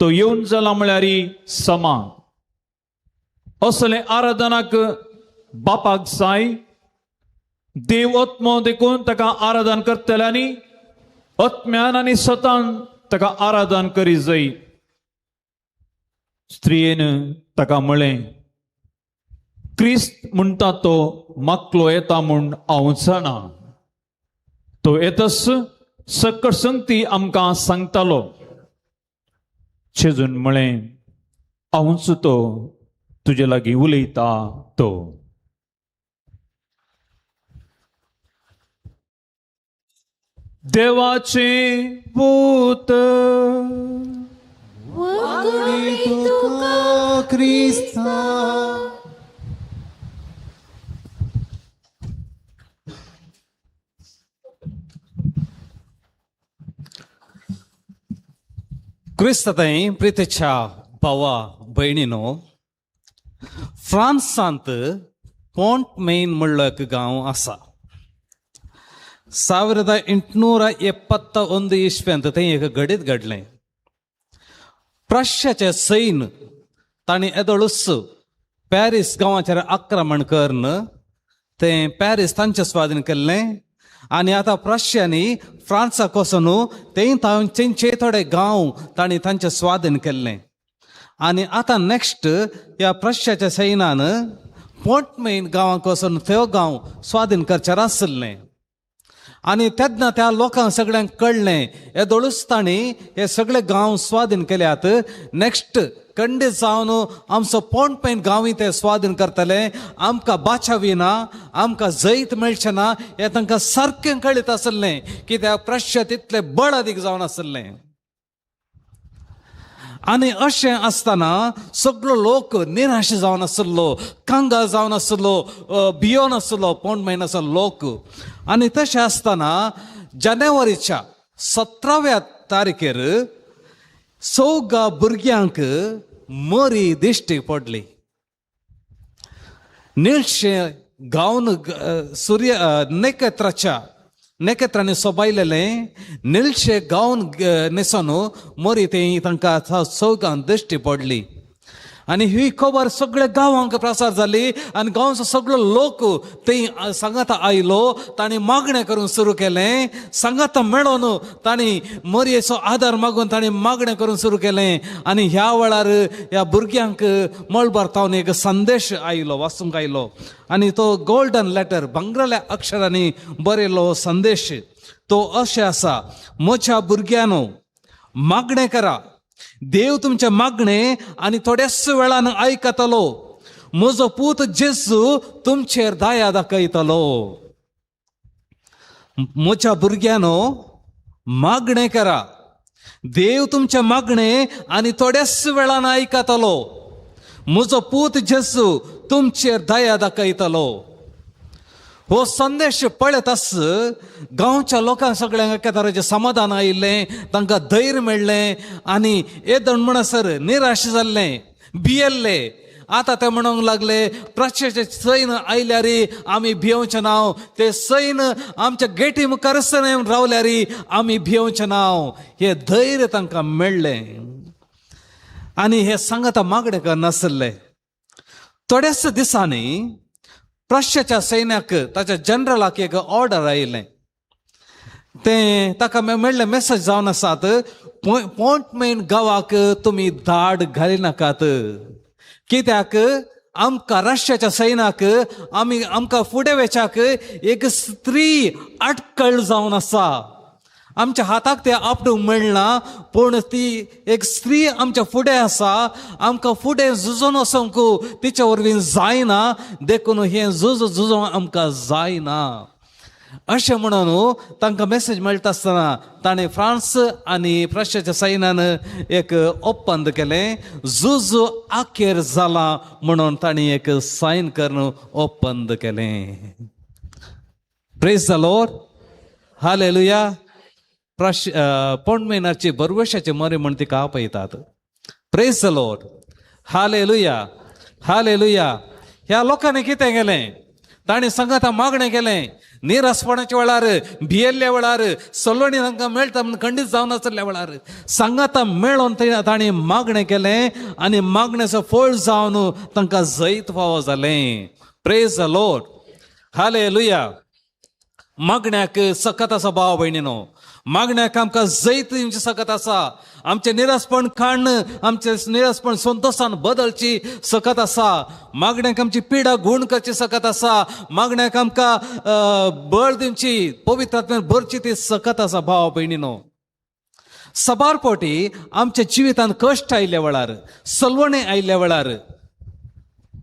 तो येवन जाला म्हळ्यार समा. असले आराधनाक बापाक जाय. देव आत्मो देखून ताका आराधन करतले आनी आत्म्यान आनी सतान ताका आराधन करी जाय. स्त्रियेन ताका म्हळें, क्रिस्त म्हणटा तो माकलो येता म्हूण हांव जाणा. तो येतच सकट संगती आमकां सांगतालो. जेजून म्हळें, हांवूच तो तुजे लागीं उलयता तो. देवाचें भूत तुका क्रिस्ता. क्रिस्तांत प्रितीच्या भावा भयणीनो, फ्रांसांत पोंट मेन म्हणलो एक गांव आसा. 1871 इस्वेंत थंय एक घडीत घडलें. प्रश्याचें सैन तांणी येदोळूच पॅरीस गांवाचेर आक्रमण करून तें पॅरीस तांचे स्वाधीन केल्लें आनी आतां प्रश्यांनी फ्रांसाक वचून तें तांचे थोडे गांव तांणी तांचे स्वाधीन केल्लें. आनी आतां नॅक्स्ट ह्या प्रश्याच्या सैनान पोंटमेन गांवाक वचून त्यो गांव स्वाधीन करचेर आशिल्लें. आनी तेन्ना त्या लोकांक सगळ्यांक कळ्ळें येदोळूच तांणी हे सगळे गांव स्वाधीन केल्यात. नॅक्स्ट कंडीत जावन आमचो पोंटपेन गांवूय ते स्वाधीन करतले, आमकां बाचावी ना, आमकां जैत मेळचें ना हें तांकां सारकें कळीत आशिल्लें कित्याक प्रश्य तितलें बळ अदीक जावन आशिल्लें. आनी अशें आसतना सगळो लोक निराश जावन आशिल्लो, कांगाल जावन आशिल्लो, भियोन आशिल्लो पोंटमेन आसलो लोक. आनी तशें आसतना जानेवारीच्या 17व्या तारखेर 4 भुरग्यांक मरी दिश्टी पडली. निळशें गावन सूर्य नखेत्राच्या नखेत्रांनी सोबायलेलें निळशे गावन न्हेसोन मरी थंय तांकां चौगांक दिश्टी पडली. आनी ही खबर सगळ्या गांवांक प्रसार जाली आनी गांवचो सगळो लोक थंय सांगाता आयलो. तांणी मागणें करूंक सुरू केलें, सांगाता मेळोन तांणी मरयेचो आदार मागून तांणी मागणें करूंक सुरू केलें. आनी ह्या वेळार ह्या भुरग्यांक मळबार तावन एक संदेश आयलो, वाचूंक आयलो. आनी तो गोल्डन लेटर, भांगराल्या अक्षरांनी बरयलो संदेश तो अशें आसा, म्हज्या भुरग्यांनो मागणें करा, देव तुमचे मागणे आनी थोड्याच वेळान आयकतलो, म्हजो पूत जेजू तुमचेर दया दाखयतलो. म्हज्या भुरग्यांनो मागणें करा, देव तुमचे मागणे आनी थोड्याच वेळान आयकतलो, म्हजो पूत जेजू तुमचेर दया दाखयतलो. हो संदेश पळयत आस गांवच्या लोकांक सगळ्यांक एका तरेचें समाधान आयिल्लें, तांकां धैर्य मेळ्ळें आनी येदण म्हणसर निराश जाल्लें, भियेल्ले आतां ते म्हणूंक लागले प्रशाचे सैन आयल्यार आमी भियोवचें नांव, ते सैन आमच्या गेटी मुखार येवन रावल्यार आमी भियोवचें नांव. हे धैर्य तांकां मेळ्ळें आनी हे सांगाता मागणें करनासले. थोड्याच दिसांनी प्रशाच्या सैन्याक ताच्या जनरलाक एक ऑर्डर आयिल्लें. तें ताका मेळ्ळें मेसेज जावन आसात, पोंटमेन गांवाक तुमी धाड घालिनाकात, कित्याक आमकां राष्ट्राच्या सैन्याक आमी आमकां फुडें वेच्याक एक स्त्री अटकळ जावन आसा. आमच्या हाताक तें आपडूंक मेळना, पूण ती एक स्त्री आमच्या फुडें आसा, आमकां फुडें झुजून वचोंक तिच्या वरवीं जायना, देखून हें झुज झुजोवंक आमकां जायना अशें म्हणून तांकां मेसेज मेळटा आसतना ताणें फ्रांस आनी प्रशाच्या सैन्यान एक ఒప్పंद केलें. झूज आखेर जाला म्हणून ताणें एक सायन करून ఒప్పंद केलें. Praise the Lord, hallelujah. पोंटमेनाची बरवेशाचे मरे म्हण तिका आपयतात. Praise the Lord, hallelujah, hallelujah. ह्या लोकांनी कितें केलें? ताणें सांगाता मागणें केलें. निरासपणाच्या वेळार, भियेल्ल्या वेळार, सलोणी तांकां मेळटा म्हूण खंडीत जावन आसल्या वेळार सांगाता मेळोन ताणें मागणें केलें आनी मागण्याचो फळ जावन तांकां जैत फावो जालें. Praise the Lord, hallelujah. मागण्याक सकत आसा भाव भयणीनो, मागण्याक आमकां जैत दिवची सकत आसा. आमचें निरासपण काडून आमचें निरासपण संतोशान बदलची सकत आसा. मागण्याक आमची पिडा गूण करची सकत आसा. मागण्याक आमकां बळ दिवची, पवित्र आत्म्यान भरची ती सकत आसा. भाव भयणीनो, सबार पोटी आमच्या जिवितांत कश्ट आयिल्ल्या वेळार, सलवणे आयिल्ल्या वेळार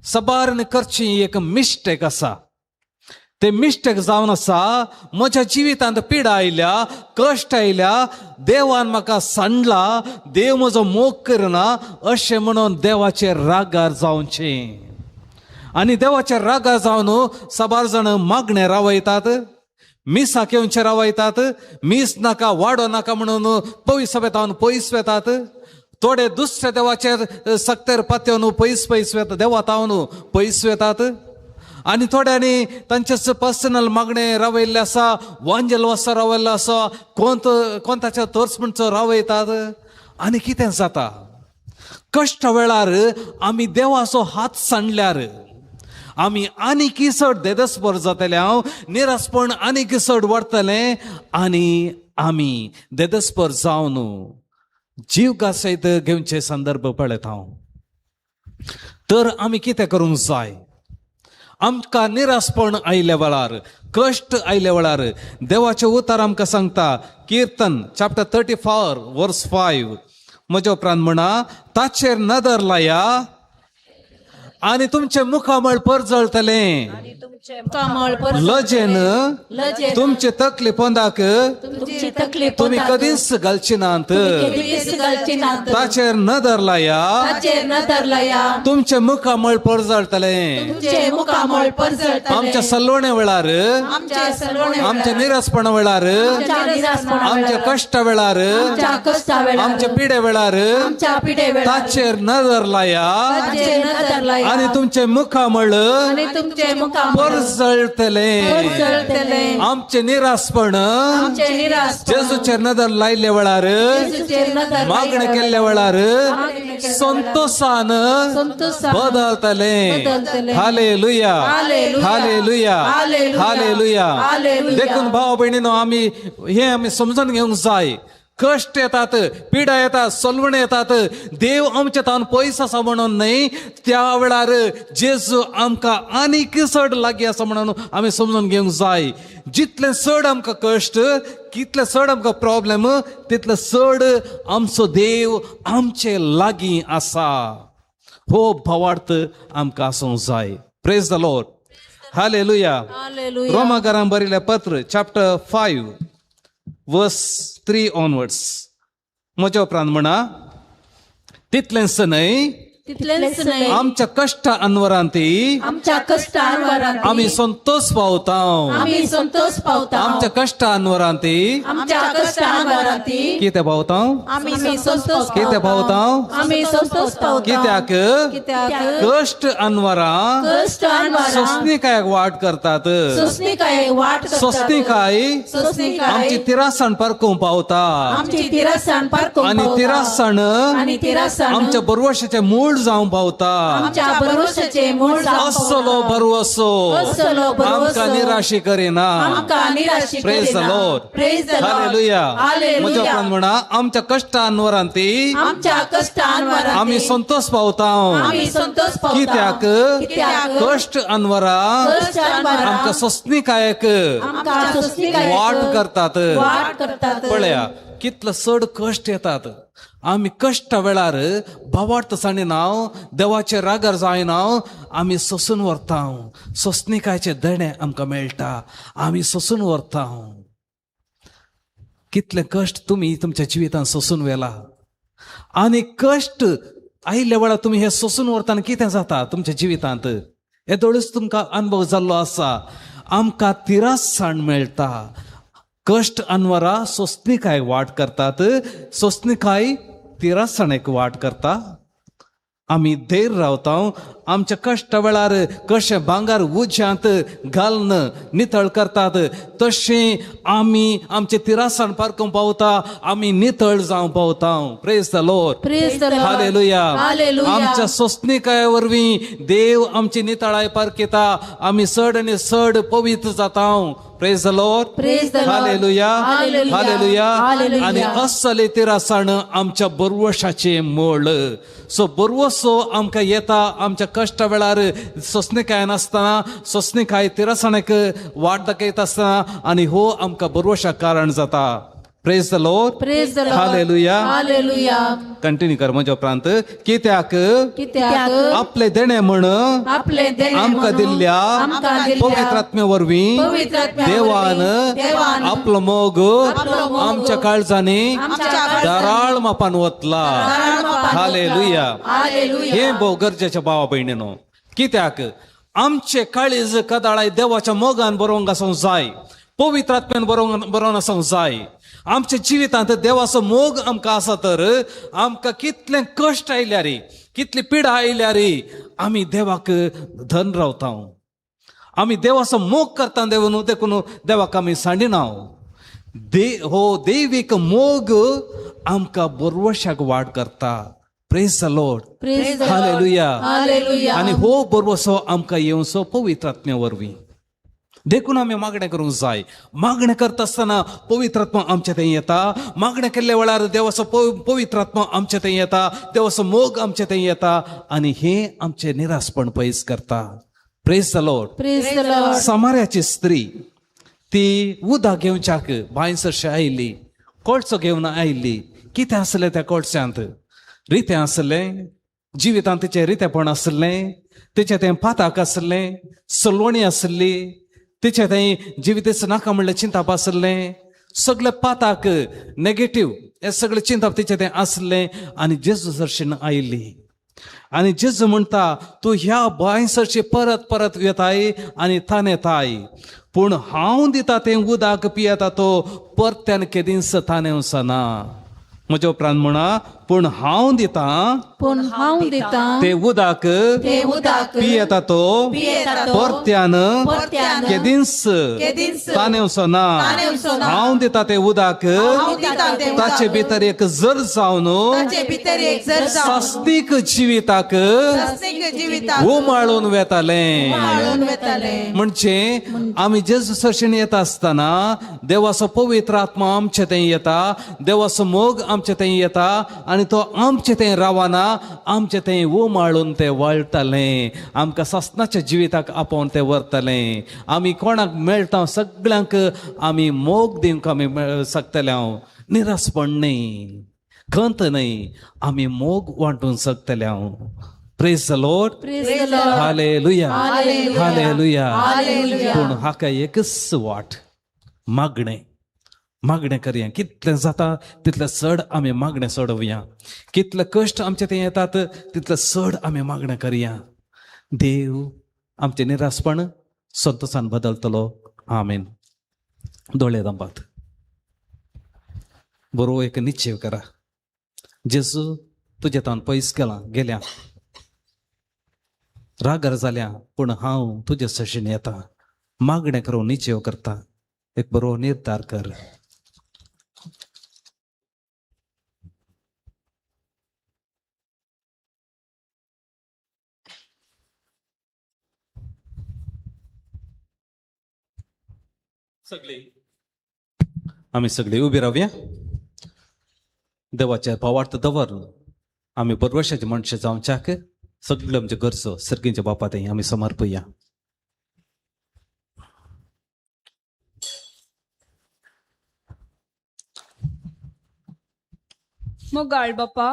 सबार करची एक मिस्टेक आसा. ते मिस्टेक जावन आसा, म्हज्या जिवितांत पिडा आयल्या, कश्ट आयल्या, देवान म्हाका सांडला, देव म्हजो मोग करना अशें म्हणून देवाचे रागार जावचें. आनी देवाच्या रागार जावन साबार जाण मागणें रावयतात, मिसाक येवचें रावयतात, मीस नाका वाडो नाका म्हणून पयस वेता, पयस वेतात. थोडे दुसऱ्या देवाचेर सक्तेर पात्योन पयस पयस वेता, देवा तावन पयस वेतात. आनी थोड्यांनी तांचेच पर्सनल मागणें रावयल्लें आसा, वांजेल वासा रावयल्लो आसा, कोण ताच्या तोर्स म्हणचो रावयतात. आनी कितें जाता, कश्ट वेळार आमी देवाचो हात सांडल्यार आमी आनीक चड देदस्पर जातले, हांव निरासपण आनीक चड वाडटलें आनी आमी देदस्पर जावन जीव सयत घेवचे संदर्भ पळयता हांव. तर आमी कितें करूंक जाय? आमकां निरासपण आयिल्ल्या वेळार, कश्ट आयिल्ल्या वेळार देवाचें उतर आमकां सांगता, किर्तन चॅप्टर 34 वर्स 5, म्हज्या उपरांत म्हणा, ताचेर नदर लाया आनी तुमचें मुखामळ परजळतलें, लजेन तुमचे तकले पोंदाक तुमी कदीच घालची नात. ताचेर नदर लाया, तुमचें मुखामळ परजळतलें. आमच्या सलवणे वेळार, आमच्या निरासपणा वेळार, आमच्या कश्टा वेळार, आमच्या पिडे वेळार ताचेर नदर लाया आनी तुमचें मुखामळ परजळतलें. आमचें निरासपण जेजूचेर नदर लायिल्ल्या वेळार, मागणें केल्ल्या वेळार संतोशान बदलतलें. Hallelujah, hallelujah, hallelujah. देखून भाव भयणीनो, आमी हें आमी समजून घेवंक जाय. कश्ट येतात, पिडा येतात, सलवणे येतात, देव आमच्या तावन पयस आसा म्हणून न्हय, त्या वेळार जेजू आमकां आनीक चड लागीं आसा म्हणून आमी समजून घेवंक जाय. जितले चड आमकां कश्ट, कितले चड आमकां प्रॉब्लेम, तितले चड आमचो देव आमचे लागीं आसा. हो भावार्थ आमकां आसूंक जाय. Praise the Lord, hallelujah. रोमाकारांक बरयलें पत्र चॅप्टर 5 वर्स 3 ऑनवर्ड्स, म्हज्या उपरांत म्हणा, तितलेंच न्हय, तितलेंच न्हय, आमच्या कश्ट अनवरांती आमच्या कश्टांवरांती आमी संतोष पावता. आमी संतोष पावता. आमच्या कश्ट अनवरांती आमच्या कश्टांवरांती कितें पावता? आमी संतोष कितें पावता? आमी संतोष पावता. कित्याक? कित्याक कश्ट अनवरा कश्ट अनवरा सोसणीकायक वाट करतात. सोसणीकाय वाट करतात. सोसणीकाय सोसणीकाय आमची तिरासण पारकूंक पावता. आमची तिरासण पारकूंक आनी तिरासण आनी तिरासण आमच्या बरवशाचें मूळ जावंक पावता. आमच्या भरवशाचें मूळ जावंक असलो भरवसो असलो भरवसो आमकां निराशी करिना. आमकां निराशी Praise the करिना. Lord. Praise the Lord. Hallelujah. Hallelujah. म्हज्या उपरांत म्हणा, आमच्या कश्टांवरांती आमच्या कश्टांवरांती आमी संतोष पावता. आमी संतोष पावता. कित्याक? कित्याक कश्ट अनवरा कश्ट अनवरा आमकां सोसणीकायक आमकां सोसणीकायक वाट करतात. वाट करतात. पळया कितलो चड कश्ट येतात. आमी कश्टा वेळार भावार्थ सांडिना, देवाचे रागार जायना, आमी सोसून व्हरता. सोसणीकायचें देणें आमकां मेळटा, आमी सोसून व्हरता. कितले कश्ट तुमी तुमच्या जिवितांत सोसून व्हेला आनी कश्ट आयिल्ल्या वेळार तुमी हे सोसून व्हरतना कितें जाता तुमच्या जिवितांत, येदोळूच तुमकां अनुभव जाल्लो आसा. आमकां तिरासण मेळटा. कश्ट अनवरा सोसणीकाय वाट करतात, सोसणीकाय तिरासणेक वाट करता. आमी धैर्य रावता. आमच्या कश्टा वेळार कशें भांगर उज्यांत घालून नितळ करतात तशें आमी आमचे तिरासण पारकूंक पावता, आमी नितळ जावंक पावता. Praise the Lord. Praise the Lord. Hallelujah. Hallelujah. आमच्या सोसणीकाये वरवीं देव आमची नितळाय पारखेता, आमी चड आनी चड पवित्र जाता. Praise the Lord. Praise the Lord. Hallelujah. Hallelujah. Hallelujah. Hallelujah. आनी असले तिरासण आमच्या बरवशाचें मूळ. सो बरवसो आमकां येता आमच्या कश्टा वेळार सोसणीकाय नासतना, सोसणीकाय तिरासणेक वाट दाखयता आसतना आनी हो आमकां बरवशाक कारण जाता. Praise the Lord. Praise the Lord. Hallelujah. Hallelujah. Continue कर म्हज्या उपरांत. कित्याक? कित्याक आपले देणे म्हण आपले देणे आमकां दिल्ल्या पवित्र आत्म्या वरवीं देवान आपलो मोग आमच्या काळजांनी धाराळ मापान वतला. हालेलुया. हें भोव गरजेचें भावा भयणीनो. कित्याक आमचे काळीज कदाळाय देवाच्या मोगान बरोवंक आसूंक जाय, पवित्र आत्म्यान बरोवन आसूंक जाय. आमच्या जिवितांत देवाचो मोग आमकां आसा तर आमकां कितले कश्ट आयल्यार, कितली पिडा आयल्यार आमी देवाक धन रावता. आमी देवाचो मोग करता देव न्हू, देखून देवाक आमी सांडिना. हो दैवीक मोग आमकां बरवशाक वाट करता. Praise the Lord. Hallelujah. आनी हो बरवसो आमकां येवचो पवित्र आत्म्या वरवीं. देखून आमी मागणें करूंक जाय. मागणें करता आसतना पवित्र आत्मा आमच्या थंय येता. मागणें केल्ल्या वेळार देवाचो पवित्र आत्मा आमच्या थंय येता, देवाचो मोग आमच्या थंय येता आनी हें आमचें निरासपण पयस करता. Praise the Lord. Praise the Lord. समार्याची स्त्री ती उदक घेवच्याक बांय सरशी आयिल्ली, कोळसो घेवन आयिल्ली. कितें आसलें त्या कोळश्यांत? रितें आसलें, जिवितांत तिचें रितेपण आसलें, तिचें तें पाताक आसलें, सलवणी आसली, तिचें थंय जिवितेच नाका म्हणलें चिंताप आसलें, सगळें पाताक नेगेटीव हें सगळें चिंताप तिचें तें आसलें. आनी जेजू सरशीन आयिल्ली आनी जेजू म्हणटा, तूं ह्या बांय सरशी परत परत येताय आनी तान येताय, पूण हांव दिता तें उदक पियेता तो परत्यान केदींच तान वचना. म्हज्या उपरांत म्हणा, पूण हांव दिता, पूण हांव दिता ते उदक पियेता तो परत्यान केदींच तानेवचो ना. हांव दिता ते उदक ताचे भितर एक जर जावन सास्तीक जिविताक उमाळून वेतालें. म्हणजे आमी जेजू सरशीन येता आसतना देवाचो पवित्र आत्मा आमचे थंय येता, देवाचो मोग आमचे थंय येता आनी तो आमचे थंय रावना, आमचे थंय उमाळून ते वळटलें, आमकां सासणाच्या जिविताक आपोवन ते व्हरतलें. आमी कोणाक मेळटा सगळ्यांक आमी मोग दिवंक आमी शकतले. हांव निरासपण न्हय, खंत न्हय, आमी मोग वांटूंक शकतले. हांव Praise the Lord. Hallelujah. Hallelujah. पूण हाका एकच वाट, मागणें. मागणें करया, कितलें जाता तितलें चड आमी मागणें सोडोवया, कितले कश्ट आमचे थंय येतात तितलें चड आमी मागणें करया. देव आमचें निरासपण संतोशान बदलतलो. आमेन. दोळे दांबात, बरो एक निश्चेव करा. जेजू तुजे तावन पयस गेल्या, रागार जाल्या, पूण हांव तुजे सशीन येता. मागणें करून निश्चेव करता, एक बरो निर्धार कर. सगळे आमी सगळे उबी रावया. देवाच्या भावार्थ दवरून आमी बरवशाचे मनशे जावच्याक सगळे आमचे गरजो सर्गींच्या बापा थंय आमी समर्पया. मोगाळ बापा,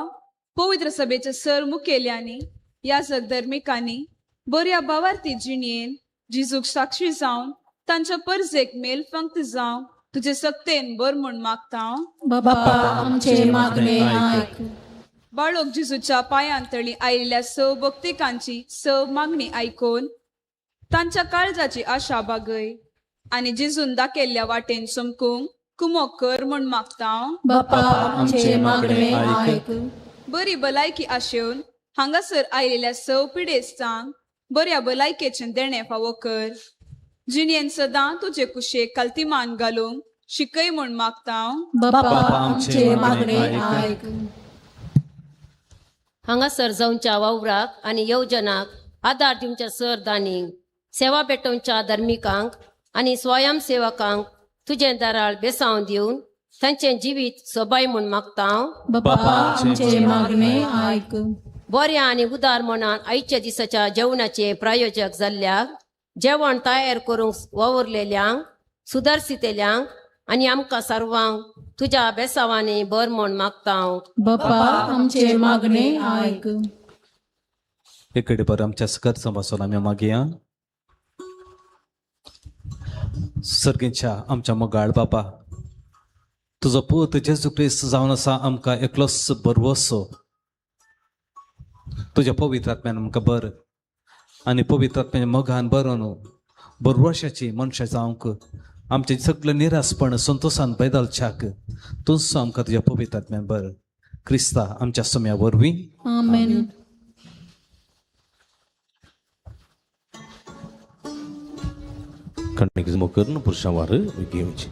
पवित्र सभेच्या सर मुखेल्यांनी, याजक धर्मिकांनी बऱ्या भावार्थी जिणयेन जिजूक साक्षी जावन तांच्या परजेक मेल फंक्त जावं तुजे सक्तेन बर म्हूण मागता. बापा आमचे मागणे आयक. बाळोक जिजूच्या पांयां तळी आयिल्ल्या सव भक्तिकांची सव मागणी आयकून तांच्या काळजाची आशा बागय आनी जिजून दाखयल्ल्या वाटेन चमकूंक कुमोक कर म्हूण मागता. बापा आमचे मागणे आयक. बरी भलायकी आशेवन हांगासर आयिल्ल्या सव पिडेस्तांक बऱ्या भलायकेचें देणें फावो कर. जिणेन सदां तुजे कुशेक कालतीमान घालूंक शिकय म्हूण मागता. बापा आमचे मागणे आयक. हांगासर जावच्या वावराक आनी येवजनाक आदार दिवच्या सर दानींक, सेवा पेटोवच्या धर्मिकांक आनी स्वयंसेवकांक तुजें दाराळ बेसांव दिवन तांचें जिवीत सोबाय म्हूण मागता. बापा आमचे मागणे आयक. बऱ्या आनी उदार मनान आयच्या दिसाच्या जेवणाचे प्रायोजक जाल्ल्याक, जेवण तयार करूंक वावुरलेल्यांक, सुदारसितेल्यांक आनी आमकां सर्वांक तुज्या बेसावांनी बर म्हूण मागता. बापा आमचे मागणे आयक. एकडे बरं आमच्या गरजां पासून आमी मागया. सर्गीच्या आमच्या मोगाळ बापा, तुजो पूत जेजू क्रिस्त जावन आसा आमकां एकलोच बरवसो. तुज्या पवित्र आत्म्यान आमकां बर आनी पवित्र आत्म्याच्या मोगान बरोवन बरवशाची मनशां जावंक आमचें सगळें निरासपण संतोशान बदलच्याक तूंच आमकां तुज्या पवित्र आत्म्यान बर. क्रिस्ता आमच्या सम्या वरवीं. आमेन. कणिक करून पुरुषांवार घेवची.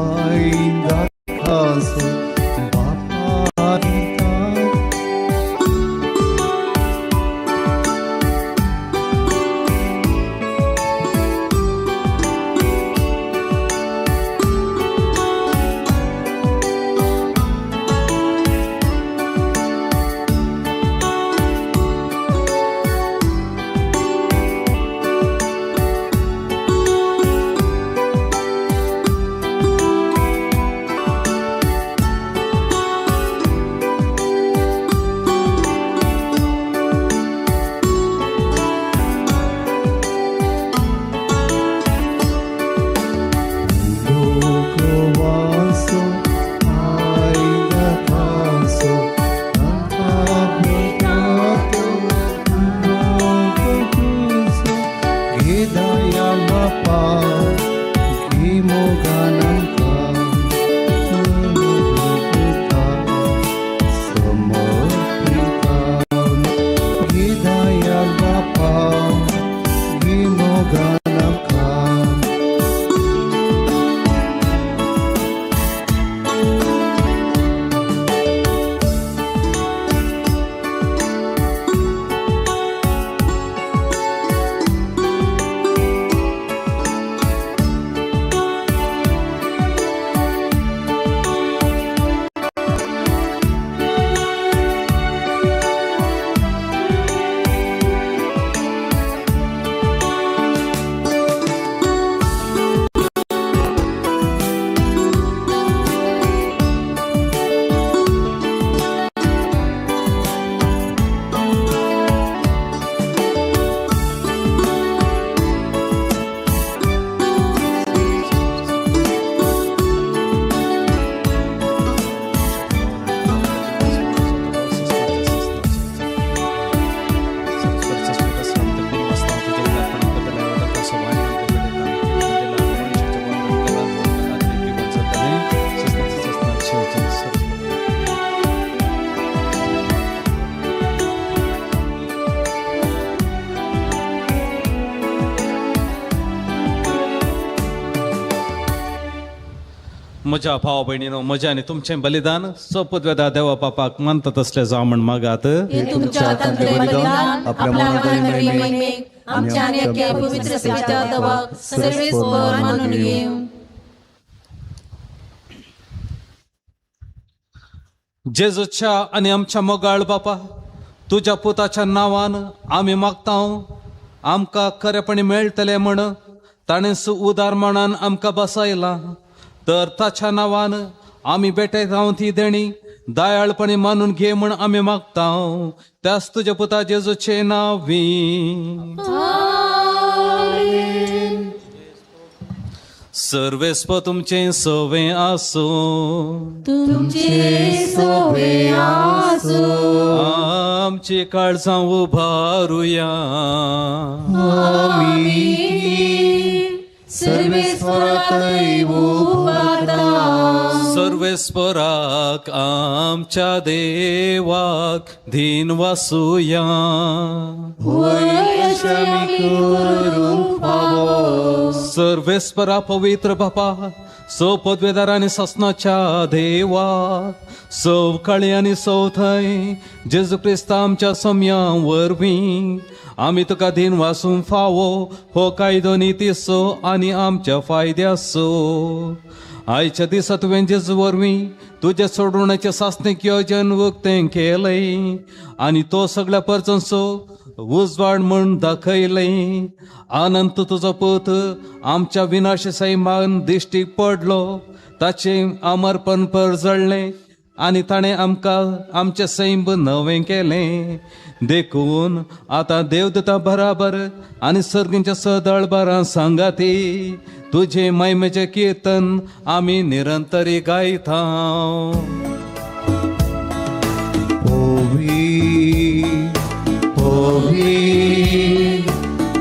Bye. म्हज्या भाव भयणीनो, म्हज्या आनी तुमचें बलिदान सोपतवेदा देवा बापाक मानता तसलें जावं म्हण मागात. तुमच्या हातांतलें बलिदान आपल्या मनाक आनी महिमेक, आमच्या आनी अख्ख्या पवित्र सभेच्या देवाक सर्वेस्पर मानून घेवं. जेजूच्या आनी आमच्या मोगाळ बापा, तुज्या पुताच्या नांवान आमी मागता, आमकां खरेपणी मेळटलें म्हण ताणें उदार मनान आमकां बसयलां. तर ताच्या नांवान आमी भेटयता ती देणी दयाळपणी मानून घे म्हण आमी मागता, त्याच तुज्या पुता जेजूचे नांवी. सर्वेस्पर तुमचें सवें आसूं, तुमचें सवें आसूं. आमची काळजां उबारुया, आमी सर्वेस्पराक उबारता. सर्वेस्पराक आमच्या देवाक धीन वासुया. वय अशें आमी करूंक फावो. सर्वेस्परा पवित्र बापा, सौ पदवेदार आनी ससनाच्या देवा, सौ काळी आनी सौ थंय जेजू क्रिस्ता आमच्या सम्या वरवीं आमी तुका धीन वासूंक फावो हो कायदो नितीचो आनी आमच्या फायद्याचो. आयच्या दिसा तुवें जेजू वरवीं तुजें सोडवण्याचें सासणीक योजन उक्तें केलें आनी तो सगळ्या परजनचो उजवाड म्हूण दाखयलें. अनंत तुजो पूत आमच्या विनाश सैमान दिश्टीक पडलो, ताचें अमरपण परजळ्ळें आनी ताणें आमकां आमचें सैम नवें केलें. देखून आतां देवदूता बराबर आनी सर्गींच्या सदळ बरां सांगाती तुजें महिमेचें किर्तन आमी निरंतरी गायता.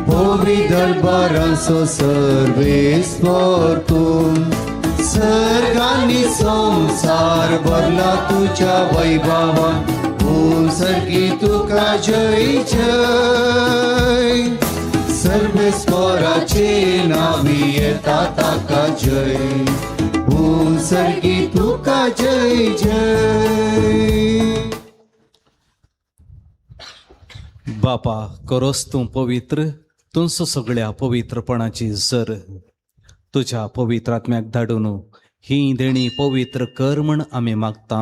होवी दरबारांचो सर्वेस्पर तूं, सर्गांनी संवसार भरला तुज्या वैभवान, ओम सर्गी तुका जय जय. सर्वेस्पराचे नावी येता ताका जय, ओम सर्गी तुका जय जय. बापा करोस तूं पवित्र, तुमचो सगळ्या पवित्रपणाची जर तुज्या पवित्र आत्म्याक धाडून ही देणी पवित्र कर म्हण आमी मागता.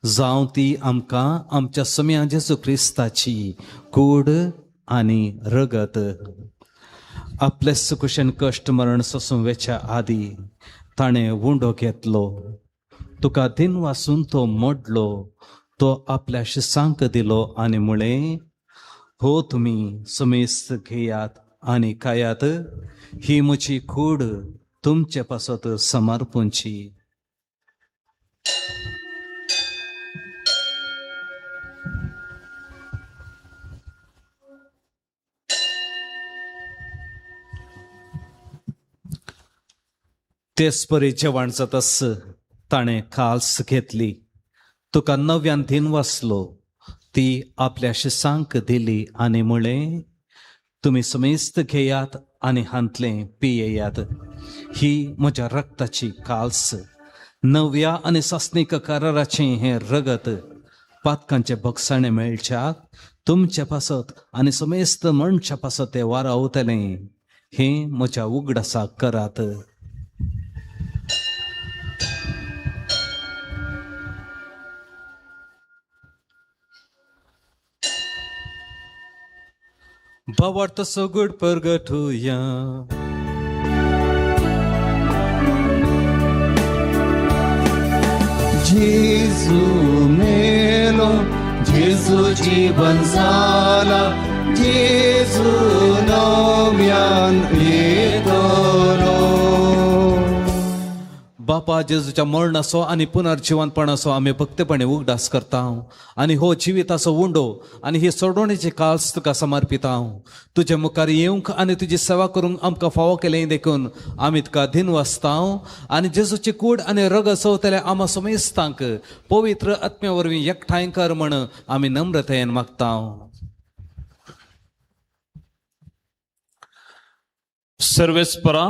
जावं ती आमकां आमच्या सम्या जेजू क्रिस्ताची कूड आनी रगत. आपले सुकुशन कश्ट मरण सोसूं वेच्या आदी ताणें उंडो घेतलो, तुका दिन वासून तो मोडलो, तो आपल्या शिसांक दिलो आनी म्हळें, हो तुमी समेस्त घेयात आनी खायात, ही म्हजी कूड तुमचे पासत समर्पूंची. तेच परी जेवण जातस ताणें काल्स घेतली, तुका नव्यान धीन वाचलो, ती आपल्या शिसांक दिली आनी म्हळें, तुमी समेस्त घेयात आनी हांतलें पियेयात, ही म्हज्या रक्ताची काल्स, नव्या आनी सासणीक कराराचें हें रगत पातकांचे भोगसाणे मेळच्या तुमचे पासत आनी समेस्त मनशा पासत तें वारावतलें, हें म्हज्या उगडासाक करात. भावार्थ सगुड परगटुया. जेजू मेलो, जेजू जीवन जाला, जेजू नव्यान येतलो. बापा जेजूच्या मरणाचो आनी पुनर्जिवनपणाचो आमी भक्तपणे उगडास करता आनी हो जिविताचो उंडो आनी ही सोडवणेची काल्स तुका समर्पिता. तुजे मुखार येवंक आनी तुजी सेवा करूंक आमकां फावो केलें देखून आमी तुका धीन वाचता आनी जेजूची कूड आनी रगत चवतल्या आमा समेस्तांक पवित्र आत्म्या वरवीं एकठांय कर म्हण आमी नम्रतायेन मागता. सर्वेस्परा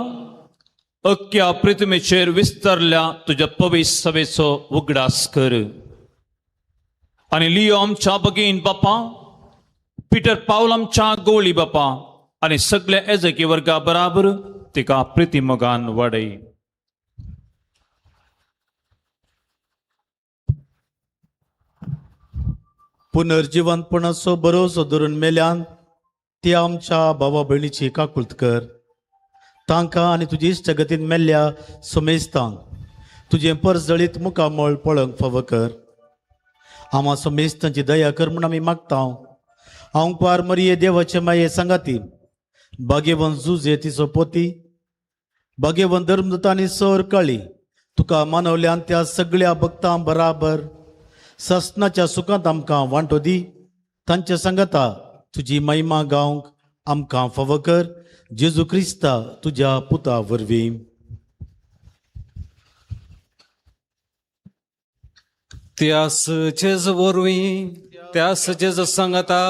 अख्ख्या पृथ्वीचेर विस्तारल्या तुज्या पवित्र सभेचो उगडास कर. आनी लियो आमच्या भगीन बापा, पिटर पावल आमच्या गोवळी बापा आनी सगल्या एजकी वर्गा बराबर तिका प्रितीमोगान वाडय. पुनर्जिवंतपणाचो भरोसो धरून मेल्यान ती आमच्या भावा भयणीची काकुळत कर. तांकां आनी तुजी इश्टगतीन मेल्ल्या समेस्तांक तुजें परजळीत मुखामळ पळोवंक फावो कर. आमा समेस्तांची दया कर म्हूण आमी मागता. हांव पार मरिये देवाचे माये सांगाती भाग्यवंत जुजे तिचो पोती भाग्यवंत धर्मदूत आनी सर काळी तुका मानवल्यान त्या सगळ्या भक्तां बराबर ससनाच्या सुखांत आमकां वांटो दी. तांच्या सांगाता तुजी महिमा गावंक आमकां फावो कर. जेजू क्रिस्ता तुज्या पुता वरवीं. त्यास जेजू वरवीं, त्यास जेजू सांगाता,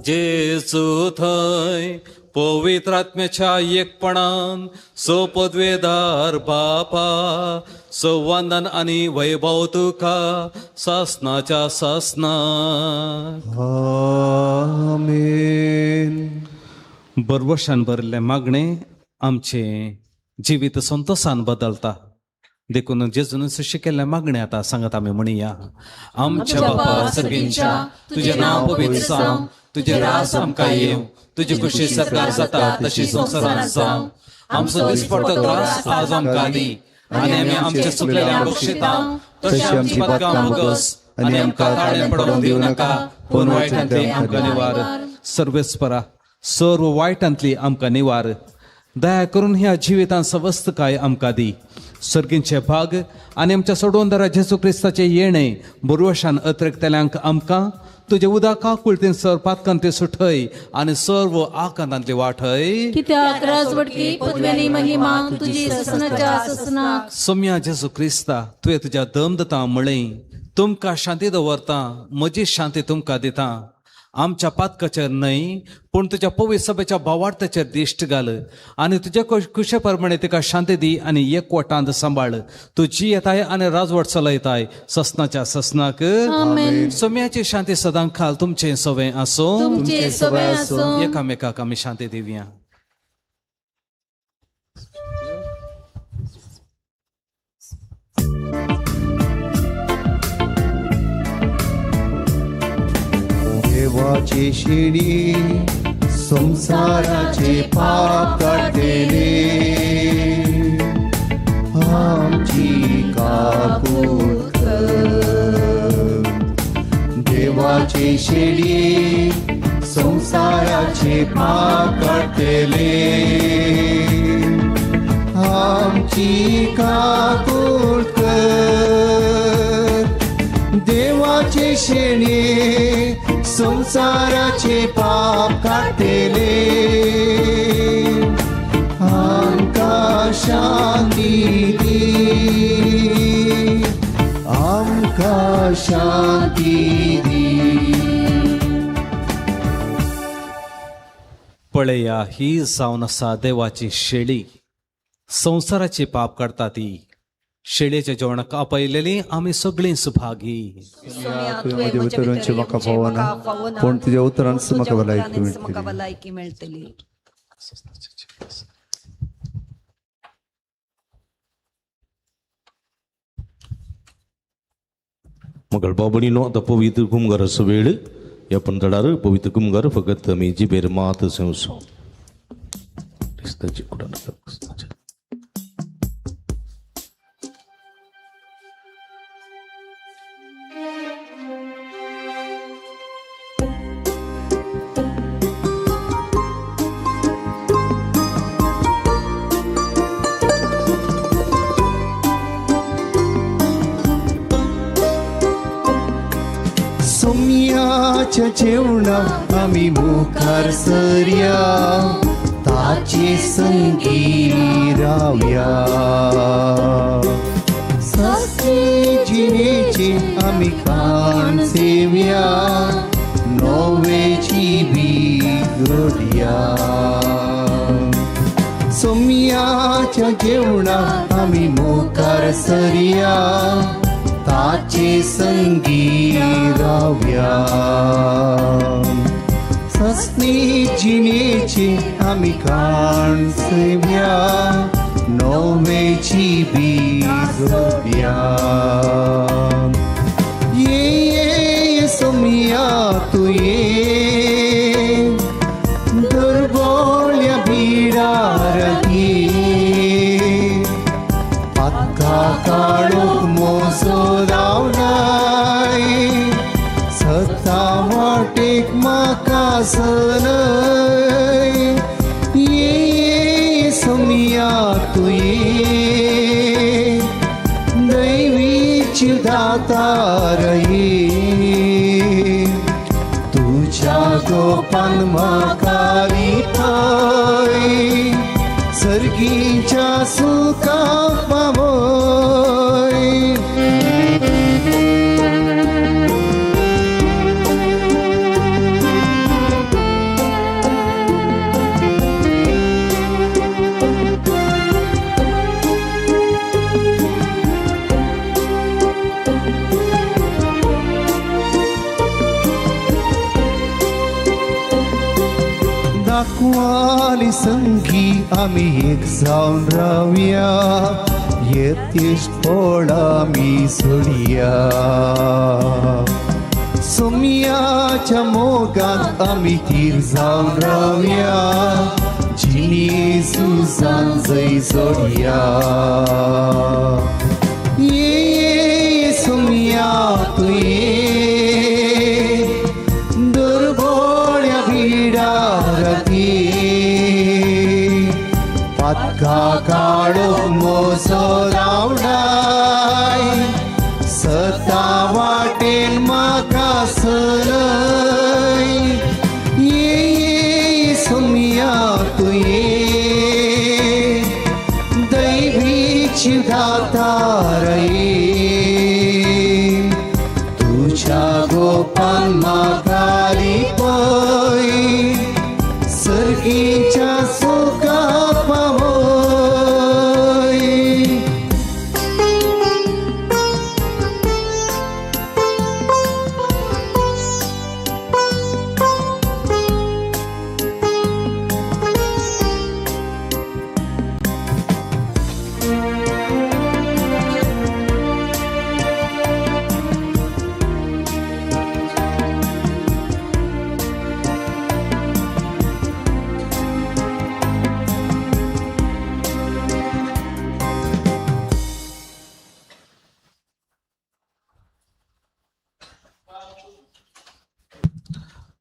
जेजू थंय पवित्र आत्म्याच्या एकपणान सो पदवेदार बापा संवंदन आनी वैभव तुका सासनाच्या सासना. आमेन. बरवशान भरिल्लें मागणें आमचें जिवीत संतोसान बदलता. देखून जेजून शिकयल्लें मागणें आतां सांगत आमी म्हणया. आमच्या बापा सर्गींच्या, तुजें नांव पवित्र जावं, तुजें राज आमकां येवं, तुजी खुशी सरकार जाता तशी संवसारांत जावं. आमचो दिसपडतो त्रास आज आमकां दी आनी आमी आमचे चुकलेल्या बक्षिता तशी आमची पातकां भोगस आनी आमकां ताळें पडोवंक दिवं नाका, पूण वायटांतली आमकां निवार. सर्वेस्परा सर्व वायटांतली आमकां निवार. दया करून ह्या जिवितांत सवस्तकाय आमकां दी. सर्गींचे भाग आनी आमच्या सोडवणदारा जेजू क्रिस्ताचें येणें बरवशान अत्रेकतल्यांक आमकां तुजे उदका कुळतीन सर पातकांत सुठय आनी सर्व आकांतांतली वाठय. कित्याक राजवटकी पदवी महिमा तुजी ससनाच्या ससनाक. सोम्या जेजू क्रिस्ता, तुवें तुज्या दम दिता म्हळें, तुमकां शांती दवरता, म्हजी शांती तुमकां दिता. आमच्या पातकाचेर न्हय पूण तुज्या पवित्र सभेच्या भावार्थाचेर दिश्ट घाल आनी तुज्या कुशे प्रमाणे तिका शांती दी आनी एकवटांत सांबाळ. तूं जी येताय आनी राजवट चलयताय ससनाच्या ससनाक. सोम्याची शांती सदां खाल तुमचें सवें आसूं. एकामेकाक आमी शांती दिवया. देवाची शिडी संसाराचे पाप काडटले, आमची काकूट कर. देवाची शिडी संसाराचे पाप काडटले, आमची काकूट कर. देवाचे शेणे संसाराचे पाप काडटले, आमकां शांती दी, आमकां शांती दी. पळया ही जावन आसा देवाची शेळी, संवसाराचे पाप काडटा ती. शेळयेच्या जेवणाक आपयलेली आमी सगळीं सुभागी. तुवें म्हज्या भितर म्हाका फावना, पूण तुज्या उतरान म्हाका भलायकी मेळटली. मगळ बाबणीनो आतां पवित्र कुमगाराचो वेळ. ह्या पंतडार पवित्र कुमगार फकत आमी जिबेर मात सेवचो. क्रिस्ताची कुडान सोम्याच्या जेवणाक आमी मुखार सरया, ताचे संगी रावया. सासरी जिणेची आमी खाण सेवया, नवेची बी जोडया. सोम्याच्या देवीच्या जेवणा आमी मुखार सरया, ताचे संगी रावया. सस्नी जिणेची आमी खाण सेव्या, नवेची बीज रोवया. ये ये सोमिया तू ये, दुर्बोल्या बिडार ये, पातका काळोख मोजो रावनाय, सता वाटेक म्हाका सनय. ये सोमिया तू ये, दैवीची दातार ये, तुझ्या गोपान म्हाका रिपय, सर्गीच्या सुखा पावय. दाखवाली संगी आमी एक जावन रावया, येतेश फळ आमी सोडया. सोमियाच्या मोगांत आमी थीर जावन रावया, जिणे झुजान जय जोडया. ये सोमिया तू ये, दुर्बोळ्या बिडार ये, पातका काळोख मोजो रावणाय, सता वाटेन म्हाका सरय. ये सोमिया तू ये, दैवीची दातार ये, तुझ्या गोपान म्हाका रिपय, सर्गीच्या सुखा पावय.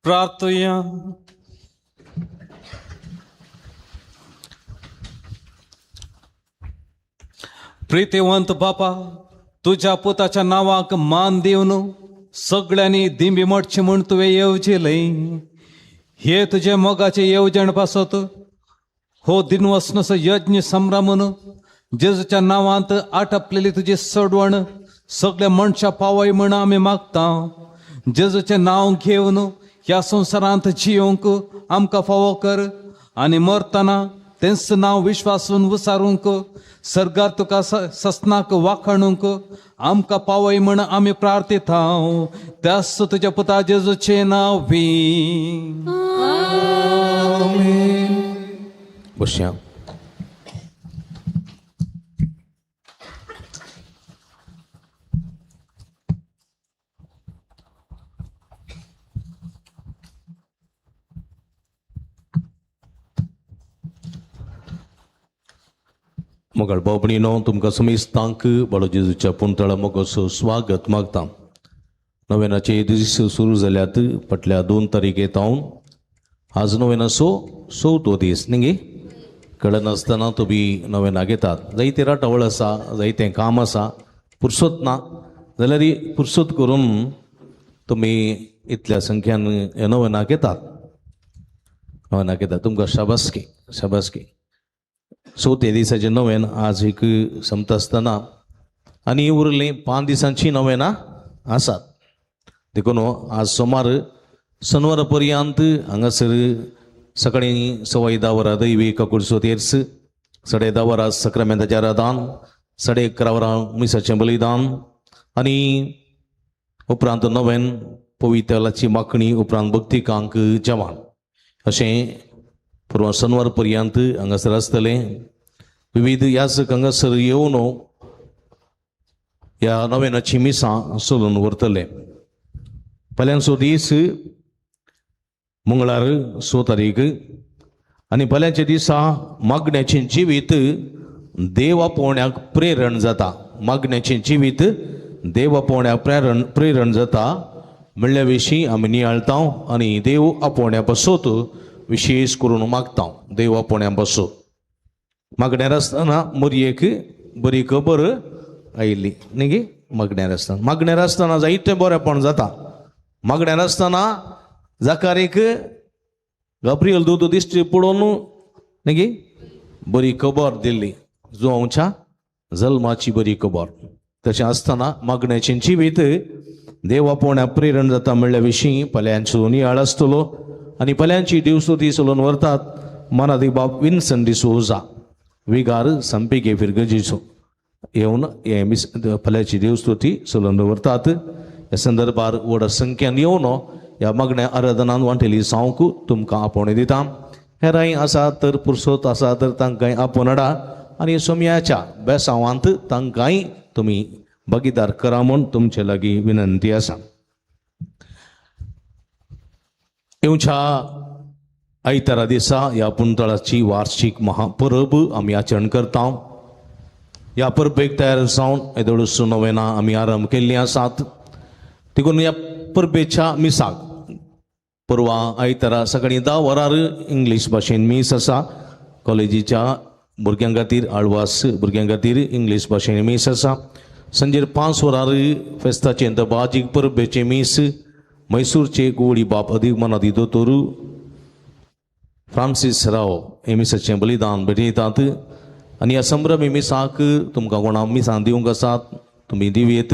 प्रार्थुया. प्रितीवंत बापा, तुझ्या पुताच्या नांवाक मान दिवन सगळ्यांनी दिंबी मोडची म्हूण तुवें येवजिलें. हे तुजे मोगाचे येवजण पासत हो दिनवसनसो यज्ञ संभ्रमून जेजूच्या नांवांत आटपलेली तुजी सोडवण सगळ्या मनशां पावय म्हूण आमी मागता. जेजूचें नांव घेवन ह्या संवसारांत जियोंक आमकां फावो कर आनी मरतना तेंच नांव विश्वासून विचारूंक सर्गार तुका ससनाक वाखाणूंक आमकां पावय म्हूण आमी प्रार्थिता. त्याच तुज्या पुता जेजूचें नांव बी. बसया. मोगाळ भाव भयणीनो, तुमकां समेस्तांक बाळो जेजूच्या पुंतळा मोगाचो स्वागत मागता. नव्यानाचे दीस सुरू जाल्यात फाटल्या 2 तारखे तावन आज नव्यानाचो चवथो दीस न्ही गे. कळनासतना तुमी नव्यानाक येतात. जायते राटावळ आसा, जायतें काम आसा, पुरसत ना जाल्यार पुरसत करून तुमी इतल्या संख्यान नव्यानाक येतात. नव्यानाक येतात, तुमकां शाबासकी शाबासकी. चवथ्या दिसाचें नवेन आज एक सोंपता आसतना आनी उरलीं 5 दिसांची नवेनां आसात. देखून आज सोमार शनवारा पर्यंत हांगासर सकाळीं 10:15 वरां दैवी काकुळसो तेर्स 10:30 वरां सक्रामेंताचें आराधन, 11:30 वरां मिसाचें बलिदान आनी उपरांत नवेन पवित्रलाची मागणी, उपरांत भक्तिकांक जेवण अशें पुर्व शनवार पर्यंत हांगासर आसतलें. विविध याजक हांगासर येवन ह्या नवेनाची मिसां चलून व्हरतले. फाल्यांचो दीस मंगळार 6 तारीख आनी फाल्यांच्या दिसा मागण्याचें जिवीत देव आपोवण्याक प्रेरण जाता. मागण्याचें जिवीत देव आपोवण्याक प्रेरण जाता म्हणल्या विशीं आमी नियाळता आनी देव आपोवण्या पासत विशेश करून मागता. देव आपोवण्या पासत मागण्यार आसतना मोरयेक बरी खबर आयिल्ली न्ही गे. मागण्यार आसतना जायतें बरेंपण जाता. मागण्यार आसतना जाकारीक गाब्रियल दूत दिश्टी पडोवन न्ही गे बरी खबर दिल्ली, जुवांच्या जल्माची बरी खबर. तशें आसतना मागण्याचें जिवीत देव आपोवण्या प्रेरण जाता म्हणल्या विशीं फाल्यांचो नियाळ आसतलो आनी फाल्यांची देवस्तुती चलोवन व्हरतात मनादी बाब विन्सन डिसोजा विगार संपिके फिरगजीचो येवन हे मिस फाल्यांची देवस्तुती चलोवन दवरतात. ह्या संदर्भार व्हड संख्येन येवन ह्या मागण्या आराधनान वांटेली जावंक तुमकां आपोवणें दिता. हेरांय आसा तर पुरसोत आसा तर तांकांय आपोवन हाडा आनी सोमयाच्या बेसांवांत तांकांय तुमी भागीदार करा म्हूण तुमचे लागीं विनंती आसा. येवच्या आयतारा दिसा ह्या पुंतळाची वार्षीक महापरब आमी आचरण करता. ह्या परबेक तयार जावन येदोळसो नवेना आमी आरंभ केल्लीं आसात. देखून ह्या परबेच्या मिसाक परवा आयतारा सकाळीं 10 वरार इंग्लीश भाशेन मीस आसा. कॉलेजीच्या भुरग्यां खातीर, आळवास भुरग्यां खातीर इंग्लीश भाशेन मीस आसा. सांजेर 5 वरार फेस्ताचें दबाजीक परबेचें मीस मैसूरचे गोवळी बाप अदीक मनादी दोतोर फ्रांसीस राव हे मिसाचें बलिदान भेटयतात आनी ह्या संभ्रमी मिसाक तुमकां कोणाक मिसां दिवंक आसात तुमी दिवयेत.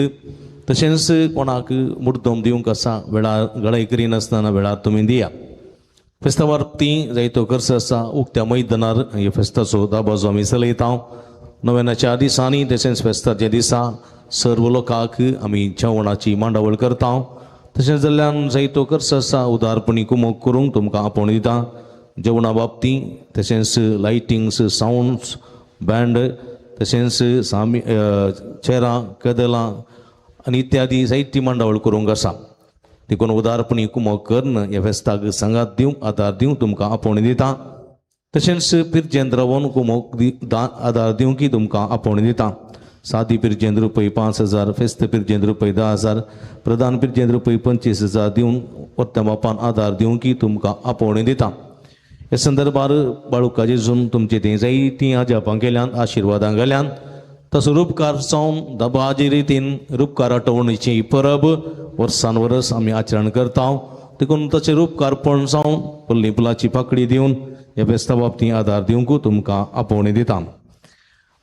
तशेंच कोणाक मुर्दम दिवंक आसा वेळार गळाय करिनासतना वेळार तुमी दिया. फेस्ता वरती जायतो खर्च आसा. उक्त्या मैदानार हे फेस्ताचो दाबाजो आमी चलयता. नवेनाच्या दिसांनी तशेंच फेस्ताच्या दिसा सर्व लोकांक आमी जेवणाची मांडावळ करता. तशेंच जाल्ल्यान जायतो खर्च आसा उदारपणी कुमक करूंक तुमकां आपोवणें दिता. जेवणा बाबतींत तशेंच लायटिंग्स, सावंड्स, बँड तशेंच सामी चेरां, कदेलां आनी इत्यादी जायती मांडावळ करूंक आसा. देखून उदारपणी कुमक करून ह्या फेस्ताक सांगात दिवंक आदार दिवंक तुमकां आपोवणें दिता. तशेंच पिरजेंत रावन कुमक आदार दिवंक तुमकां आपोवणें दिता. सादी पिरजेंत रुपय 5,000, फेस्त पिरजेंत रुपय 10,000, प्रधान पिरजेंत रुपय 25,000 दिवन वत्या बापान आदार दिवंक तुमकां आपोवणें दिता. ह्या संदर्भार बाळुका जेजून तुमचे थंय जायतीं अजापां केल्यान, आशिर्वादां गेल्यान. तसो रुपकार जावन दबाजी रितीन रुपकार आठवणीची परब वर्सान वर्स आमी आचरण करता. देखून तशें रुपकारपण जावन पल्ली फुलाची पाकळी दिवन ह्या फेस्ता बाबतींत आदार दिवंक तुमकां आपोवणें दिता.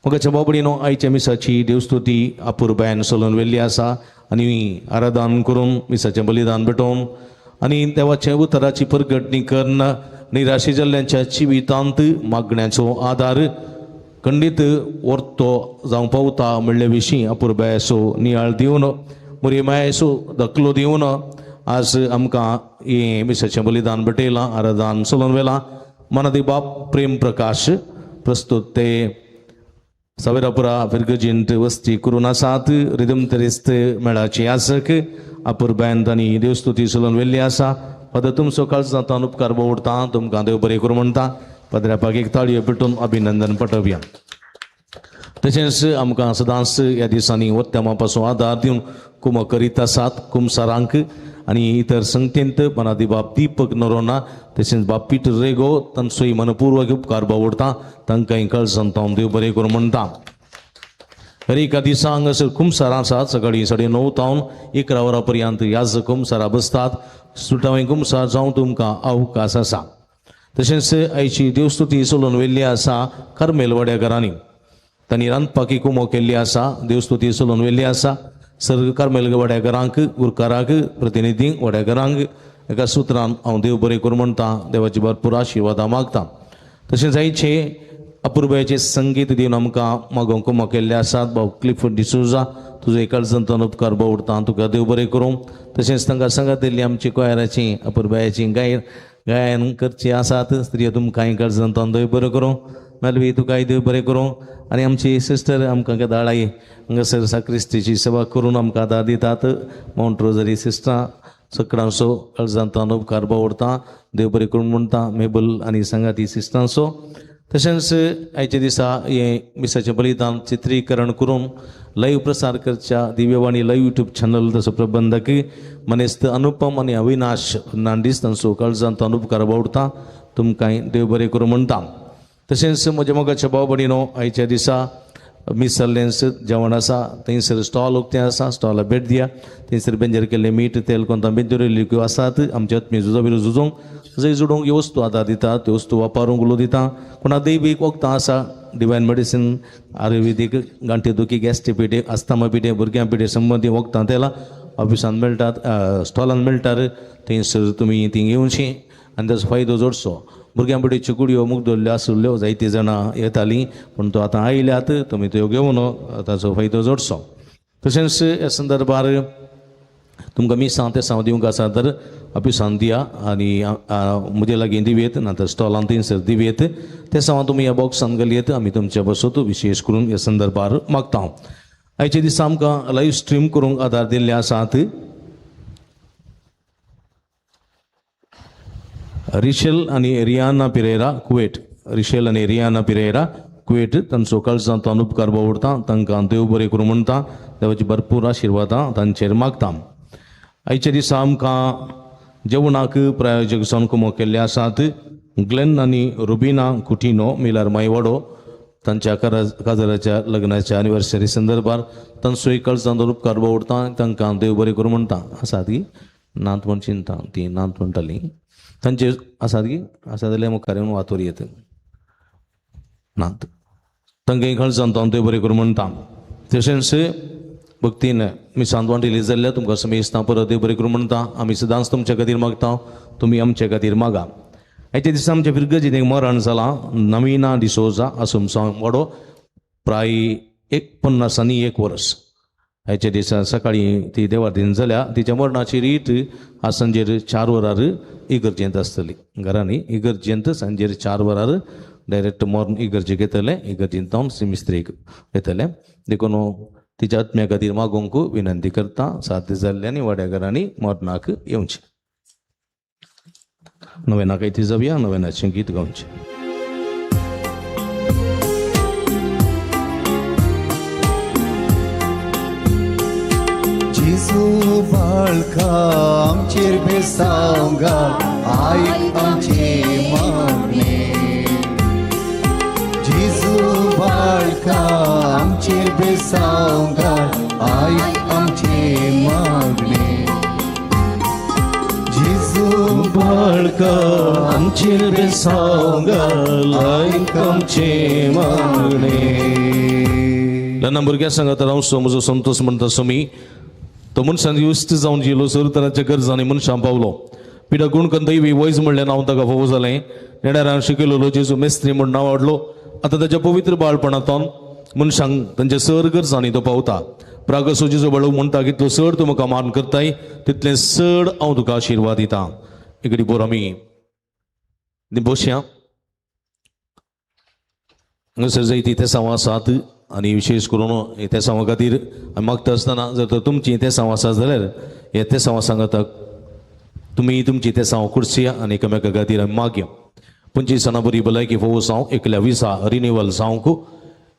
मोगाच्या बाबडीनो आयच्या मिसाची देवस्तुती अपुरबायेन चलून व्हेल्ली आसा आनी आराधन करून मिसाचें बलिदान भेटोवन आनी देवाच्या उतराची परगटणी करून निराशी जाल्ल्यांच्या जिवितांत मागण्याचो आदार खंडीत वर्तो जावंक पावता म्हणले विशीं अपुरबायेचो नियाळ दिवन मोरी मायेचो दखलो दिवन आज आमकां हें मिसाचें बलिदान भेटयलां, आराधन चलोवन व्हेलां. मनादी बाप प्रेम प्रकाश प्रस्तुत ते सावेरापुरा फिरगजींत वस्ती करून आसात. रिदम तेरेस्त मेळाची याजक अपुरबायेन तांणी देवस्तुती चलोवन व्हेल्ली आसा. फादर तुमचो काळजांत उपकार बोवडता, तुमकां देव बरें करूं म्हणटा. पदऱ्यापाक एक ताळयो पेटून अभिनंदन पटोवया. तशेंच आमकां सदांच ह्या दिसांनी वत्यामा पासून आदार दिवन कुमक करीत आसात कुमसारांक आनी इतर संगतींत मनादी बाप दीपक नरोना तशेंच बाप पीटर रेगो तांचोय मनपूर्वक उपकार बावडता, तांकांय काळजांत हांव देव बरें करूं म्हणटा. हर एका दिसा हांगासर कुमसारां आसात. सकाळीं 9:30 तावन 11 वरां पर्यंत याज कुमसारां बसतात. सुटावें कुमसार जावं तुमकां अवकाश आसा. तशेंच आयची देवस्तुती चलोवन व्हेल्ली आसा कार्मेल वाड्याघरांनी. तांणी रांदपाकी कुमो केल्ली आसा, देवस्तुती चलोवन व्हेल्ली आसा. सर्व कार्मेल वाड्याघरांक, गुरकारांक, प्रतिनिधींक, वाड्याघरांक एका सुत्रान हांव देव बरें करूं म्हणटा. देवाची भरपूर आशिर्वादां मागता. तशेंच आयचे अपुरबायेचें संगीत दिवन आमकां मागोवंक कुमक केल्ले आसात. भाव क्लिफर्ड डिसोजा तुजो एकालजंतान उपकार बावडटा, तुका देव बरें करूं. तशेंच तांकां सांगात दिल्ली आमची क्वायराची अपुरबायेची गायन करची आसात स्त्रियो, तुमकां एकालजंतान देव बरें करूं. मेलवी तुकाय देव बरें करूं. आनी आमची सिस्टर आमकां गदाळाई हांगासर साक्रिस्तीची सेवा करून आमकां आदार दितात. मावंट रोजरी सिस्टरां सकडांचो काळजांतान उपकार बावडटा, देव बरें करूं म्हणटा मेबल आनी सांगाती सिस्टरांचो. तशेंच आयच्या दिसा हें मिसाचें बलिदान चित्रीकरण करून लायव्ह प्रसार करच्या दिव्यवाणी लायव्ह युट्यूब चॅनल तसो प्रबंधक मनेस्त अनुपम आनी अविनाश फर्नांडीस तांचो काळजांत उपकार बावडटा, तुमकांय देव बरें करूं म्हणटा. तशेंच म्हज्या मोगाच्या भाव भयणीनो, आयच्या दिसा मीस जाल्लेंच जेवण आसा, थंयसर स्टॉल उक्तें आसा, स्टॉला भेट दिया. थंयसर बेंजर केल्लें मीठ तेल कोंता बेंजोर आसात. आमच्या आत्मीय झुजा विरोध झुजोंक जंय जोडूंक ह्यो वस्तू आदार दिता, त्यो वस्तू वापरूंक उलो दिता. कोणा दैवीक वखदां आसा, डिवायन मेडिसीन, आयुर्वेदीक, गांठी दुखी, गॅस्ट्रिक पिठे, अस्थमा पिठे, भुरग्यां पिठे संबंदी वखदां तेलां ऑफिसान मेळटात, स्टॉलान मेळटात. थंयसर तुमी ती घेवची आनी ताचो फायदो जोडचो. भुरग्यां पिठेच्यो गुडयो मुगदल्ल्यो आसुल्ल्यो जायतीं जाणां येतालीं, पूण तो आतां आयल्यात, तुमी त्यो घेवन ताचो फायदो जोडचो. तशेंच ह्या संदर्भार तुमकां मिसां तेसांव दिवंक आसा तर ऑफिसान दिया आनी म्हजे लागीं दिवयेत, ना तर स्टॉलान थंयसर दिवयेत. तेसांव तुमी ह्या बॉक्सान घालयेत, आमी तुमच्या बसत विशेश करून ह्या संदर्भार मागता. आयच्या दिसा आमकां लायव्ह स्ट्रीम करूंक आदार दिल्ले आसात रिशेल आनी रियाना पिरेरा कुवेट, रिशेल आनी रियाना पिरेरा कुवेट तांचो काळजांत उपकार बावडटा, तांकां देव बरें करूं म्हणटा, देवाची भरपूर आशिर्वादां तांचेर मागता. आयच्या दिसा आमकां जेवणाक प्रायोजक जावन कुमक केल्ले आसात ग्लेन आनी रुबिना कुटिनो मिलार मायवाडो तांच्या काजराच्या लग्नाच्या एनिवर्सरी संदर्भार तांचोय काळजांत उपकार बावडटा, तांकां देव बरें करूं म्हणटा. आसात की नात म्हण चिंता ती नात म्हणटाली तांचे आसात की आसा जाल्यार मुखार येवन वातोर येत नात, तांकां काळजांत देव बरें करूं म्हणटा. तशेंच भक्तीन मिसांत वांटिल्ली जाल्यार तुमकां समेस्तां परत देव बरें करूं म्हणटा. आमी सदांच तुमच्या खातीर मागता, तुमी आमच्या खातीर मागा. आयच्या दिसा आमच्या फिरगजेंत एक मरण जालां, नविना डिसोजा आसुमसांव वाडो, प्राय 51 वर्स. आयच्या दिसा सकाळीं ती देवादीन जाल्या. तिच्या मरणाची रीत आज सांजेर 4 वरार इगर्जेंत आसतली. घरांनी इगर्जेंत सांजेर 4 वरार डायरेक्ट मरण इगर्जेक येतलें, इगर्जेंत जावन सिमिस्त्रीक येतलें. देखून तिच्या आत्म्या खातीर मागोवंक विनंती करता. साध्य जाल्ल्यानी वाड्या घरांनी मरणाक येवचें. नवेनाक इथे जावया, नवेनाचें गीत गावचें. जेजू बाळका आमचेर बेसांव घाल, आयक आमचे मागणे. जेजू बाळका आमचेर बेसांव घाल, आयक आमचे मागणे. जेजू बाळका आमचेर बेसांव घाल, आयक आमचे मागणे. ल्हान भुरग्यां सांगात रावचो म्हजो संतोष म्हणटा स्वामी. तो मनशान युस्त जावन जिलो सर तरांच्या गरजांनी मनशां पावलो. पिडा गुणकन दैवी वैज म्हणलें नांव ताका फावो जालें. नेणारान शिकयलेलो जेजू मेस्त्री म्हूण नांव हाडलो. आतां ताच्या पवित्र बाळपणांतल्यान मनशांक तांच्या सर गरजांनी तो पावता. प्रागसो जेजू बाळू म्हणटा, कितलो चड तूं म्हाका मान करताय तितलें चड हांव तुका आशिर्वाद दितां. इकडे बोर आमी बसया. हांगासर जायतीं तेसांव आसात आनी विशेश करून हे तेसांवा खातीर आमी मागता आसतना जर तर तुमचीं तेसांव आसा जाल्यार हे तेसांवा सांगता तुमी तुमची तेसांव कुर्सया आनी एकामेका खातीर आमी मागया. 25 जाणां बरी भलायकी फोव जावं, एकल्या विसा रिन्युअल जावंक,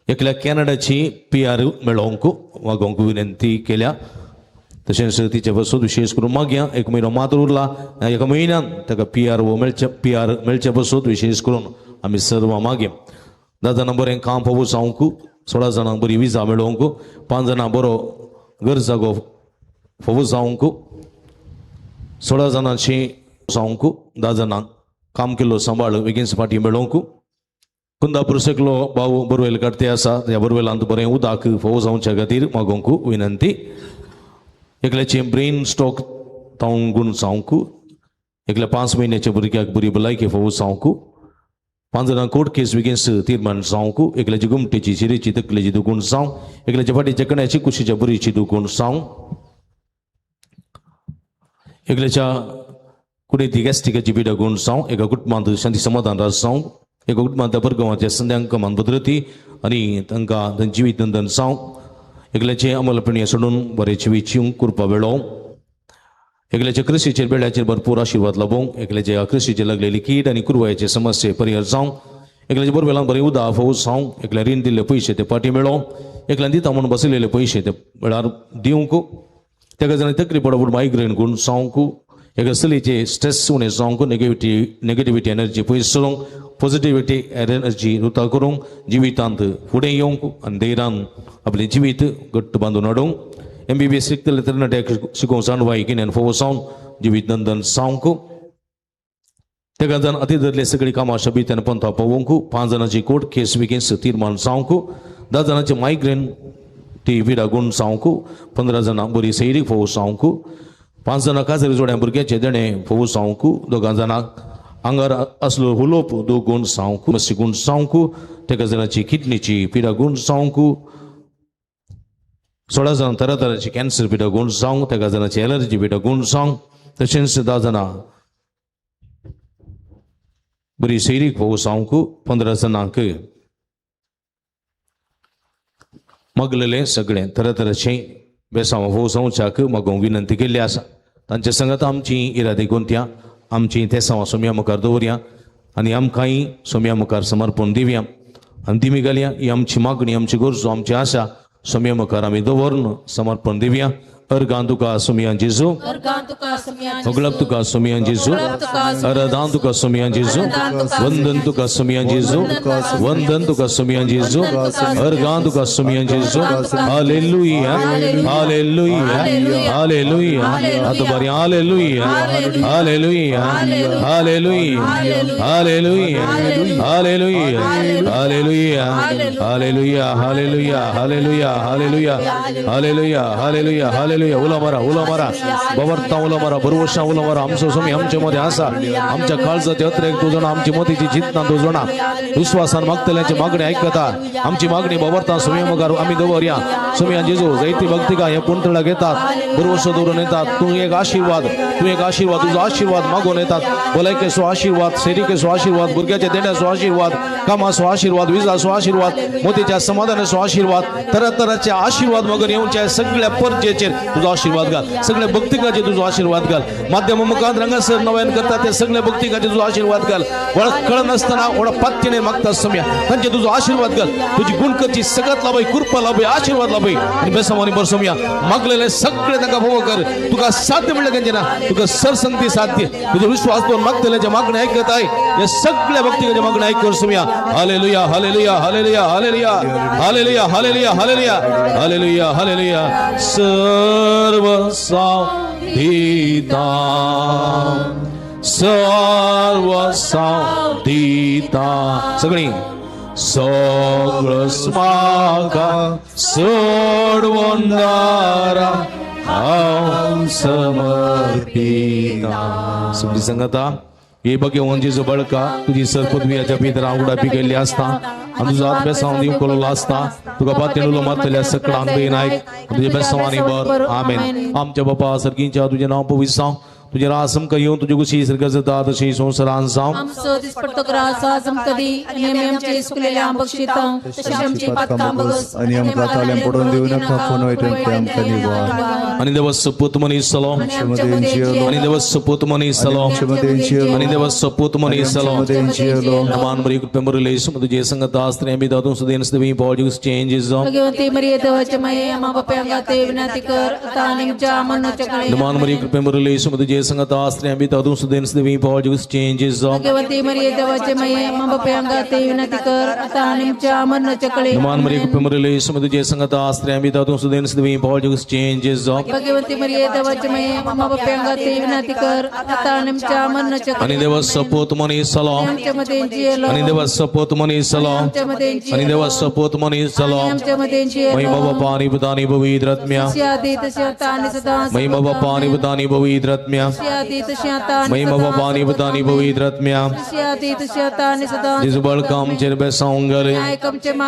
एकल्या कॅनडाची PR मेळोवंक मागोवंक विनंती केल्या. तशेंच तिचे पासून विशेश करून मागया. 1 म्हयनो मात्र उरला, एका म्हयन्यान ताका PR मेळचे पासून विशेश करून आमी सर्व मागया. 10 जाणां बरें काम फोव जावंक, 16 जाणांक बरी विजा मेळोवंक, 5 जाणां बरो घर जागो फोव जावंक, 16 जाणांची जावंक, 10 जाणांक काम केल्लो सांबाळ बेगीन फाटी मेळोवंक. कुंदापूर सेकलो भाव बोरवेल काडते आसा, त्या बोरवेलांत बरें उदक फोव जावच्या खातीर मागोवंक विनंती. एकल्याचे ब्रेन स्ट्रोक तावन गुण जावंक, एकल्या 5 म्हयन्याच्या भुरग्याक बरी भलायकी फोव जावंक, 5 जाणां कोर्ट केस बेगीन तीर्मान जावंक, एकल्याची गुमटेची शिरेची तकलेची दुखून जावं, एकल्याच्या फाटीच्या कण्याची कुशीच्या बुरीची दुखून जावं, एकल्याच्या कुडींतली गॅस्ट्रिकाची पिडा गुण जावं, एका कुटुंबांत शांती समाधान राज जावं, एका कुटुंबांत परगांवाच्या संध्यांक मान भद्रती आनी तांकां तांचें जिवीत नंदन जावं, एकल्याचें अमलपणी सोडून बरें जिवीत जिवंक कृपा मेळोवं, एकल्याच्या कृशीचेर बेड्याचेर भरपूर आशिर्वाद लाबोवंक, एकल्याच्या कृशीचेर लागलेली कीड आनी कुरवायचे समस्ये परिहार जावं, एकल्याच्या बोरवेलान बरें उदक फौज जावं, एकल्या रीण दिल्ले पयशे ते फाटीं मेळोवं, एकल्यान दिता म्हणून बसयलेले पयशे ते वेळार दिवंक, तेका जाणां तकली पडपूड मायग्रेन गुण जावंक, एका चलयेचे स्ट्रेस उणें जावंक, नेगेटिविटी एनर्जी पयस करूंक, पॉझिटिविटी एनर्जी रुता करूंक, जिवितांत फुडें येवंक आनी धैर्यान आपलें जिवीत घट्ट बांदून हाडूंक, MBBS शिकतले तरणाट्याक शिकोवंक जाणवाय गिन्यान फोव जावन जिवीत नंदन जावंक, तेका जाण अती धरले सगळीं कामां शबीत आनी पंथा पावोवंक, 5 जाणांची कोर्ट केस बेगीन तीर्मान जावंक, 10 जाणांची मायग्रेन ती पिडा गुण जावंक, 15 जाणां बरी सैरीक फोव जावंक, 5 जाणां काजरी जोड्या भुरग्याचे देणें फोव जावंक, 2 जाणांक आंगार असलो हुलोप दो गुण जावंक, मस्ती गुण जावंक, तेका जाणांची किडनीची पिडा गुण जावंक, 16 जाणां तरातरांची कॅन्सर पिडा गुण जावंक, तेका जाणांची एलर्जी पिडा गुण जावंक, तशेंच 10 जाणां बरी सैरीक फोव जावंक, 15 जाणांक मागलेलें सगळें तरातराचें बेसांव फोव जावच्याक मागूंक विनंती केल्ली आसा. तांचे संगत आमची इरादे गुंतया, आमची तेसांवां सोम्या मुखार दवरया आनी आमकांय सोम्या मुखार समर्पण दिवया आनी दिमी घालया. ही आमची मागणी, आमची गरजो, आमची आशा सोम्या मुखार आमी दवरून समर्पण दिवया. अर्गां तुका सोमया जेजू, सगळ्याक तुका सोमया जेजू, अरदान तुका सोमया जेजू, वंदन तुका सोमया जेजू, वंदन तुका सोमया जेजू, अर्गां तुका सोमया जेजू. Hallelujah, hallelujah, hallelujah. आतां बरें hallelujah, hallelujah, hallelujah, hallelujah, hallelujah, hallelujah, hallelujah, hallelujah, hallelujah, hallelujah, hallelujah, hallelujah, hallelujah. उलो मारा, उलो मारा, बवरता उलो मारा, बरवशा उलो मारा. आमचो स्वामी आमचे मध्ये आसा, आमच्या काळजाचे अत्रेक तूं जाणा, आमची मतीची चिंतना तूं जाणा. विश्वासान मागतल्यांची मागणी आयकता, आमची मागणी बवरता स्वामी मुखार आमी दवरया. स्वामी जेजू जैती भक्तिका हे पुंतळाक येतात, बरवसो दवरून येतात. तूं एक आशिर्वाद, तूं एक आशिर्वाद, तुजो आशिर्वाद मागून येतात. भलायकेचो आशिर्वाद, सेरिकेचो आशिर्वाद, भुरग्याच्या देण्याचो आशिर्वाद, कामाचो आशिर्वाद, विजाचो आशिर्वाद, मोतीच्या समाधानाचो आशिर्वाद, तरातराचे आशिर्वाद मागून येवच्या सगळ्या परजेचेर तुजो आशिर्वाद घाल. सगळ्या भक्तिकाचे तुजो आशिर्वाद घाल. माध्यम मुखात रंगासर नव्यान करता ते सगळ्या भक्तिकाचे तुजो आशिर्वाद घाल. वळख कळ नसताना वडा पात्तीने मागता सम्या तांचे तुजो आशिर्वाद घाल. तुझी गुणकरची सगळ्यात लाभय, कृपा लाभय, आशिर्वाद लाभय आणि बेसमानी बर सोम्या मागलेले सगळे तांकां भोव कर. तुका साध्य म्हणलं त्यांचे ना, तुका सरसंती साध्य. तुझे विश्वास दवरून मागतल्याचे मागणे ऐकत आहे, हे सगळ्या भक्तिकाचे मागणे ऐक कर सोम्या. Hallelujah, hallelujah, hallelujah, hallelujah, hallelujah, hallelujah, hallelujah, hallelujah, hallelujah. सर्व साधिता, सर्व साधिता, सगळी सगळं स्माका सोडवणारा हांव समर्पिता. सगळी संगता हे बघ जेजू बळका तुजी सर पदवीच्या भितर आवडापी केल्ली आसता आनी तुजो हात बेसांव दिवंक केल्लो आसता. तुका पातेन उलो मारतल्या सकळांक नायक तुजे बेसांवांनी बर. आमेन. आमच्या बापा सर्गींच्या तुजें नांव पवित्र जावं, तुजें राज आमकां येवन, तुजी कुशी सर्गात जाता तशी संवसारांत जावं. आमचो दिसपट्टो ग्रास आज आमकां दी आनी आमी आमचे चुकलेल्यांक बक्षितांव तशें आमची पातकां भोगस आनी आमकां ताळ्यां पडून दिवं नाका, पूण वायटांतल्यान आमकां निवार. आनी देवाचो पूत मनीस जालो, आनी देवाचो पूत मनीस जालो, आनी देवाचो पूत मनीस जालो. नमान मरी कृपे मुरली तुझे संगत आस्त्रे आमी दादूं सुदेन सदवी पॉड्यूस चेंजेस. भगवती मरिये देवाचे माये, आम्हा पाप्यांक ते विनंती कर आता आनी आमच्या मरणाच्या काळी. नमान मरी कृपे मुरली तुझे संगत आस्त्रे आमी दादूं सुदेन सदवी पॉड्यूस चेंजेस. भगवती मरिये देवाचे माये, आम्हा पाप्यांक ते विनंती कर आता आनी आमच्या मरणाच्या काळी. नमान मरी कृपे मुरली तुझे संगत आस्त्रे आमी दादूं सुदेन सदवी पॉड्यूस चेंजेस. भगवती मरिये देवाचे माये, आम्हा पाप्यांक ते विनंती कर आता आनी आमच्या मरणाच्या काळी. आनी देवाचो पूत मनीस जालो, आनी देवाचो पूत मनीस जालो, आनी देवाचो पूत मनीस जालो. महिमा बापा आनी पुता आनी पवित्र आत्म्या, महिमा बापा आनी पुता आनी पवित्र आत्म्या. आत्म्या, महिमा बाबा आनी पुता आनी पवित्र आत्म्या। जेजू बळका आमचेर बेसावंक घाली,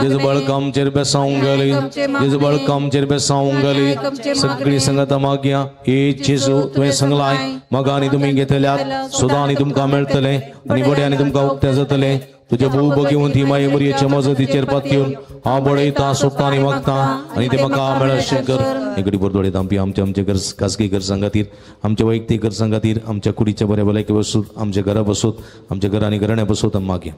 जेजू बळका आमचेर बेसावंक घाली, जेजू बळका आमचेर बेसावंक घाली। सगळी संगता मागया, हे जेजू तुवें सांगलाय म्हाका आनी तुमी घेतल्यात सुदां आनी तुमकां मेळटलें आनी बडें आनी तुमकां उक्तें जातलें। तुजे भोव बघेवन ती माये मुरयेचे मजतीचेर पातयेवन हांव बडयता, सोदता आनी मागता आनी ते म्हाका मेळशें कर। एकडे बरदोडे आमची आमच्या आमच्या घर खाजगी गरजां खातीर, आमच्या वैयक्तीक गरजां खातीर, आमच्या कुडीच्या बऱ्या भलायके बसूत, आमच्या घरा बसूत, आमच्या घरा आनी घराण्या बसूत आमी मागया।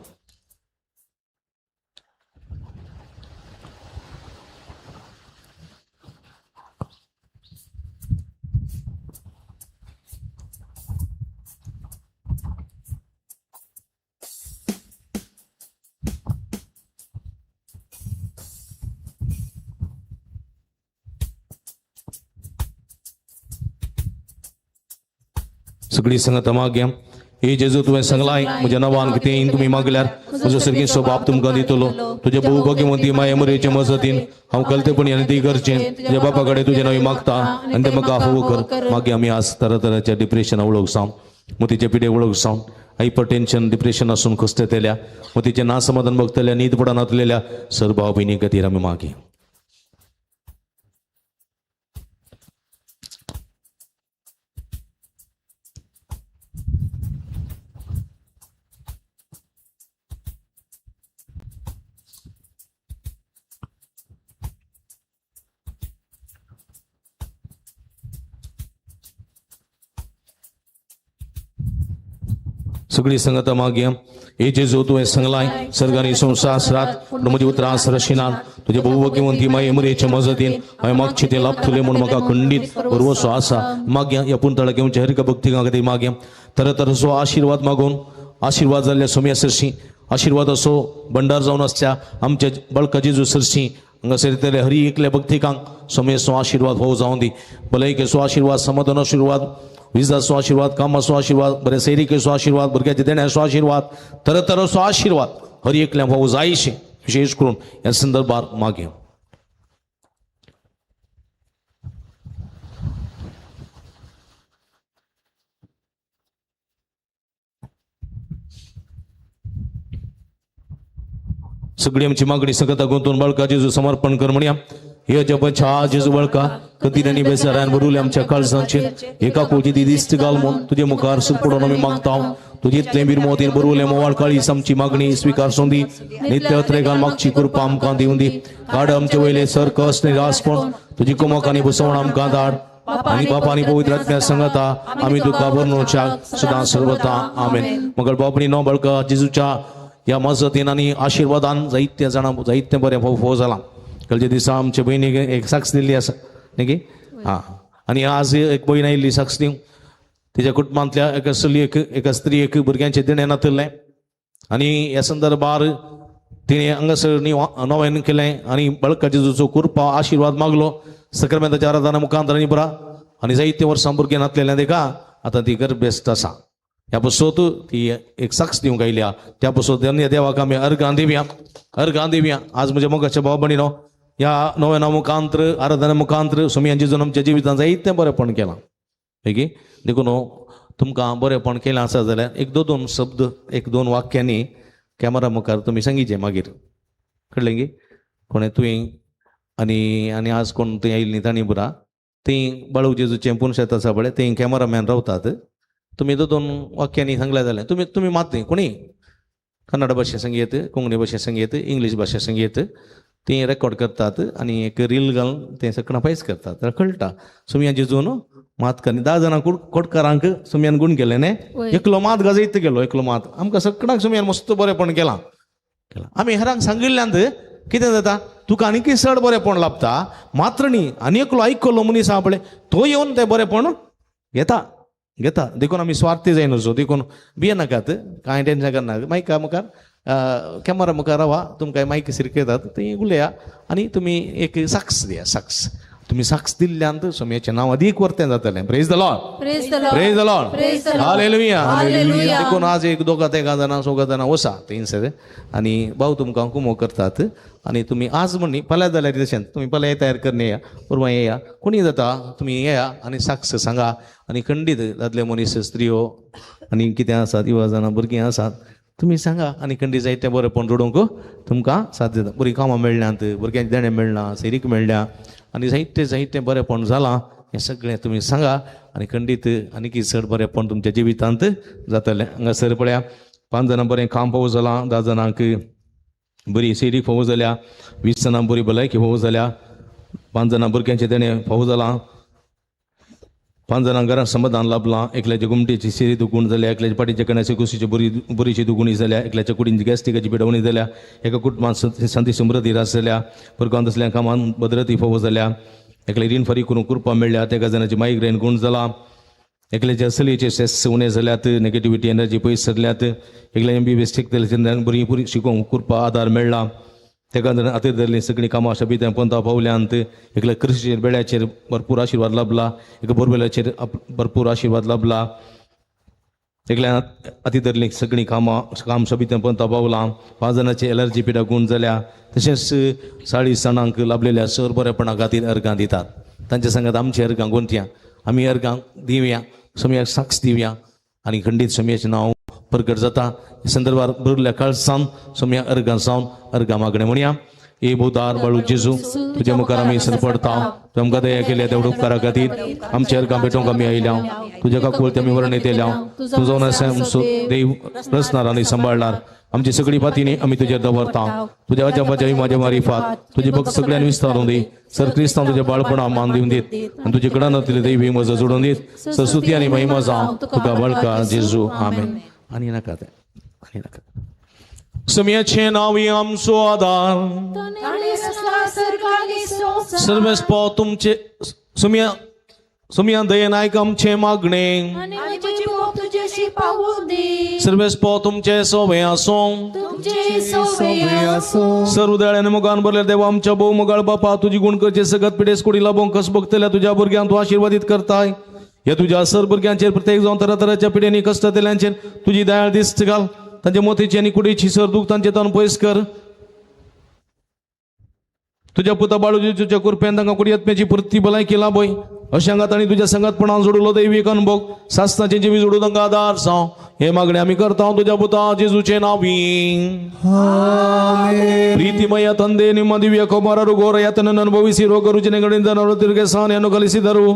सगळी संगत मागया, हे जेजू तुवें सांगलाय म्हज्या नांवान कितें तुमी मागल्यार म्हजो सर्गेचो बाप तुमकां दितलो। तुजे भोव भाग्यवंती माये मुरयेचे मजतीन हांव कलतेपणी आनी ती करचें तुज्या बापा कडेन तुजें नांव मागता आनी तें म्हाका आफोव कर। मागीर आमी आज तरातराच्या डिप्रेशना वळख जावन, मोतीचे पिडे वळख जावन, हायपर टेन्शन डिप्रेशन आसून खस्तेतल्या, मोतीचें नासमाधान बघतल्या, न्हीद पडनातलेल्या सर भाव भयणी खातीर आमी मागया। सगळी संगता मागया, हे जेजू तुवें सांगलाय सर्गानी संवसारात म्हजी उतरां सरशिनान तुजे बहुभाग्यवंती माये मुरयेचे मजतीन हांवें मागचें तें लाभतलें म्हूण म्हाका खंडीत भरवसो आसा। मागया ह्या पुंतळा घेवच्या हर एका भक्तिकां खातीर मागया, तरातराचो आशिर्वाद मागून आशिर्वाद जाल्ल्या सोम्या सरशी, आशिर्वाद असो भंडार जावन आसच्या आमच्या बळका जेजू सरशी हांगासर येतल्या हरी एकल्या भक्तिकांक सोम्याचो आशिर्वाद हो जावं दी। भलायकेचो आशिर्वाद, समाधान आशिर्वाद, विजाचो आशिर्वाद, कामाचो आशिर्वाद, बरे सैरिकेचो आशिर्वाद, भुरग्याच्या देण्याचो आशिर्वाद, तरातराचो आशिर्वाद हर एकल्या भाऊ जायशे विशेष करून ह्या संदर्भार मागया। सगळी आमची मागणी संगता गुंतून बळका जेजू समर्पण कर म्हणया। हे जपच्या जेजू बळका कधीनी बेजारान भरुले आमच्या काळजांचेर एका कुळची ती दिस्त घाल म्हूण तुजे मुखार सुरपडून आमी मागता। तुजे इतलें बिरमोतीन भरुले मोवाळ काळीस आमची मागणी स्विकार सोंदी, नित्य अत्रेगान मागची कृपा आमकां दिवं दी। काड आमचे वयले सर कस निरासपण तुजी कुमक आनी बसवण आमकां धाड आनी बापा आनी पवित्र आत्म्या संगता आमी तुका बरनोच्या सदां सर्वता आमेन। मगळ बापणी नो बळका जेजूच्या ह्या मजतीन आनी आशिर्वादान जायते जाणां जायतें बरें फोव फोव जालां। कालच्या दिसा आमचे भयणीक एक साक्ष दिल्ली आसा न्ही की हां, आनी आज एक भयण आयिल्ली साक्ष दिवंक, तिच्या कुटुंबांतल्या एका चलयेक एका स्त्रियेक भुरग्यांचें देणें नातिल्लें आनी ह्या संदर्भार तिणें हांगासर नवें केलें आनी बळका जेजूचो कृपा आशिर्वाद मागलो सक्रामेंताच्या आराधना मुखांत आनी बरा आनी जायते वर्सां भुरगें नातलेलें तिका आतां ती गर्भेस्त आसा। ह्या पसोत ती एक साक्ष दिवंक आयल्या, त्या पसोत देवाक आमी अर्गां दिवया, अर्गां दिवया। आज म्हज्या मोगाच्या भाव भयणीनो ह्या नव्या मुखांत्र आराधना मुखांत्र सोमयान जेजून आमच्या जिवितांत जायतें बरेंपण केलां की देखून तुमकां बरेंपण केलां आसा जाल्यार एक दोन दोन शब्द एक दोन वाक्यांनी कॅमेरा मुखार तुमी सांगिचें मागीर कळ्ळें की कोणें तुवें आनी आनी आज कोण थंय आयिल्लीं तांणी पुरा थंय बाळू जेजूचें पुनशेत आसा पळय थंय कॅमेरामॅन रावतात, तुमी दोन दोन वाक्यांनी सांगलें जाल्यार तुमी तुमी मात न्ही कोणी कन्नड भाशे सांगयत, कोंकणी भाशे सांगयत, इंग्लीश भाशे सांगयत, ती रेकॉर्ड करतात आनी एक रील घालून तें सगळें फायस करतात जाल्यार कळटा सुमयान जेजून मात कर 10 जाणां कोटकारांक सुमयान गूण केलें न्ही, एकलो मात गाजयत गेलो, एकलो मात आमकां सगळ्यांक सुमयान मस्त बरेंपण केलां केलां। आमी हेरांक सांगिल्ल्यान कितें जाता तुका आनीकय चड बरेंपण लाभता मात्र न्ही आनी एकलो आयकलो मनीस आहा पळय तो येवन तें बरेंपण घेता घेता। देखून आमी स्वार्थी जायना, देखून भियेनाकात, कांय टेन्शन करनाकात, मायका मुखार कॅमेरा मुखार रावा, तुमकां मायक सिरकयतात थंय उलया आनी तुमी एक साक्ष दिया, साक्ष तुमी साक्ष दिल्ल्यान सोमयाचें नांव अदीक वर्तें जातलें. Praise the Lord, praise the Lord, hallelujah. देखून आज एक दोगा तेगा जाणां चौगा जाणां वसा थंयसर आनी भाव तुमकां कुमो करतात. आनी तुमी आज म्हणणी फाल्यां जाल्यार तशेंच तुमी फाल्यां तयार करणे येया, परवां येया, कोणी जाता तुमी येया आनी साक्ष सांगा. आनी खंडीत दादले मनीस स्त्रियो आनी कितें आसात युवा जाणां भुरगीं आसात तुमी सांगा आनी खंडीत जायतें बरेंपण जोडूंक तुमकां साध्य जाता. बरीं कामां मेळ्ळ्यांत, भुरग्यांचें देणें मेळ्ळां, सैरीक मेळ्ळ्या आनी जायतें जायतें बरेंपण जालां, हें सगळें तुमी सांगा आनी खंडीत आनीकी चड बरेंपण तुमच्या जिवितांत जातलें. हांगासर पळया 5 जाणां बरें काम फावो जालां, 10 जाणांक बरी सैरीक फावो जाल्या, 20 जाणां बरी भलायकी फावो जाल्या, 5 जाणां भुरग्यांचें देणें फावो जालां, 5 जाणां घरांत समाधान लाभलां, एकल्याच्या गुमटेची सिरी दुगूण जाल्या, एकल्याच्या पाटीच्या कण्याची कुशीची बरीची दुगुणी जाल्या, एकल्याच्या कुडींची गॅस्टिकाची पिडवणी जाल्या, एका कुटुंबांत शांती समृद्धी रास जाल्या, भुरग्यांत असल्या कामान भद्रती फावो जाल्या, एकले रीण फारीक करूंक कृपा मेळ्ळ्या, एका जाणाची मायग्रेन गूण जाला, एकल्याच्या चलयेचे स्ट्रेस उणें जाल्यात, नेगेटिविटी एनर्जी पयस सरल्यात, एकल्या MBBS शिकतले बरी पुरी शिकोवंक कृपा आदार मेळ्ळा, तेका जाणां आतीर धरलीं सगळीं कामां शबितां पंथा पावल्यांत, एकल्या कृशीचेर बेळ्याचेर भरपूर आशिर्वाद लाभला, एका बोरवेलाचेर भरपूर आशिर्वाद लाभला, एकल्या आती धरलीं सगळीं कामां काम शबितां पंथा पावलां, 5 जाणांची एलर्जी पिडा गूण जाल्या, तशेंच 40 जाणांक लाभलेल्या सर बरेपणा खातीर अर्गां दितात. तांच्या सांगात आमची अर्गां गोंतया, आमी अर्गां दिवया, सोमयाक साक्ष दिवया आनी खंडीत सोमयाचें नांव प्रगट जाता. संदर्भार बरल्या काळसान सोमया अर्गां जावन अर्गां मागणें म्हणया. ए भोवतार बाळू जेजू, तुज्या मुखार आमी सरपडता, तूं आमकां दया केल्या त्या उपकारा खातीर आमच्या अर्गां भेटोवंक आमी आयल्या, तुज्या काकुळती आमी वर्णीत येयल्या, तूं जावन आसा आमचो देव रचणार आनी सांबाळणार. आमची सगळी पातीनी आमी तुजेर दवरता, तुज्या अजापाच्या माझ्या मारिफात तुजे भक्त सगळ्यांनी विस्तारून दी. सर क्रिस्तांव तुज्या बाळपणा मान दिवन दीत आनी तुजे कडानांतली दैवी मजा जोडून दीत. सरस्वती आनी महिमा जावं तुका बळका जेजू, आमेन. आनी नाका तें, आनी नाका. समयाचें नांव आमचो आदार, सर्वेस पाव तुमचे सुमया सुमया दयेन आयक आमचें मागणें, सर्वेस पाव तुमचे सोवे आसूं. सर्व दयाळ्यान मोगान भरल्या देवा आमच्या भोव मोगाळ बापा, तुजी गुण करचे सगत पिडेस कुडी लाभोवंक कस बघतल्या तुज्या भुरग्यांक तूं आशिर्वादीत करताय. ह्या तुज्या सर भुरग्यांचेर प्रत्येक जावन तरातराच्या पिड्यांनी कश्ट जातल्यांचेर तुजी दयाळ दिश्ट घाल. तांच्या मोतीची आनी कुडीची सर दूख तांचे तान पयस कर. तुज्या पुता बाळू जेजूच्या कृपेन तांकां कुडी आत्म्याची पुरती भलायकी लाभय. अशें हांगा तांणी तुज्या संगातपणान जोडलो दैवीक अनुभव सासनाचे जिवी जोडू तांकां आदार जावं. हे मागणें आमी करता तुज्या पुता जेजूचे नांवी. ಪ್ರೀತಿಮಯ ತಂದೆ, ನಿಮ್ಮ ದಿವ್ಯ ಕುಮಾರರು ಘೋರ ಯಾತನನ್ನು ಅನುಭವಿಸಿ ರೋಗ ರುಜಿನಗಳಿಂದ ನರಳುತ್ತಿರುವ ಸಹನೆಯನ್ನು ಕಲಿಸಿದರು.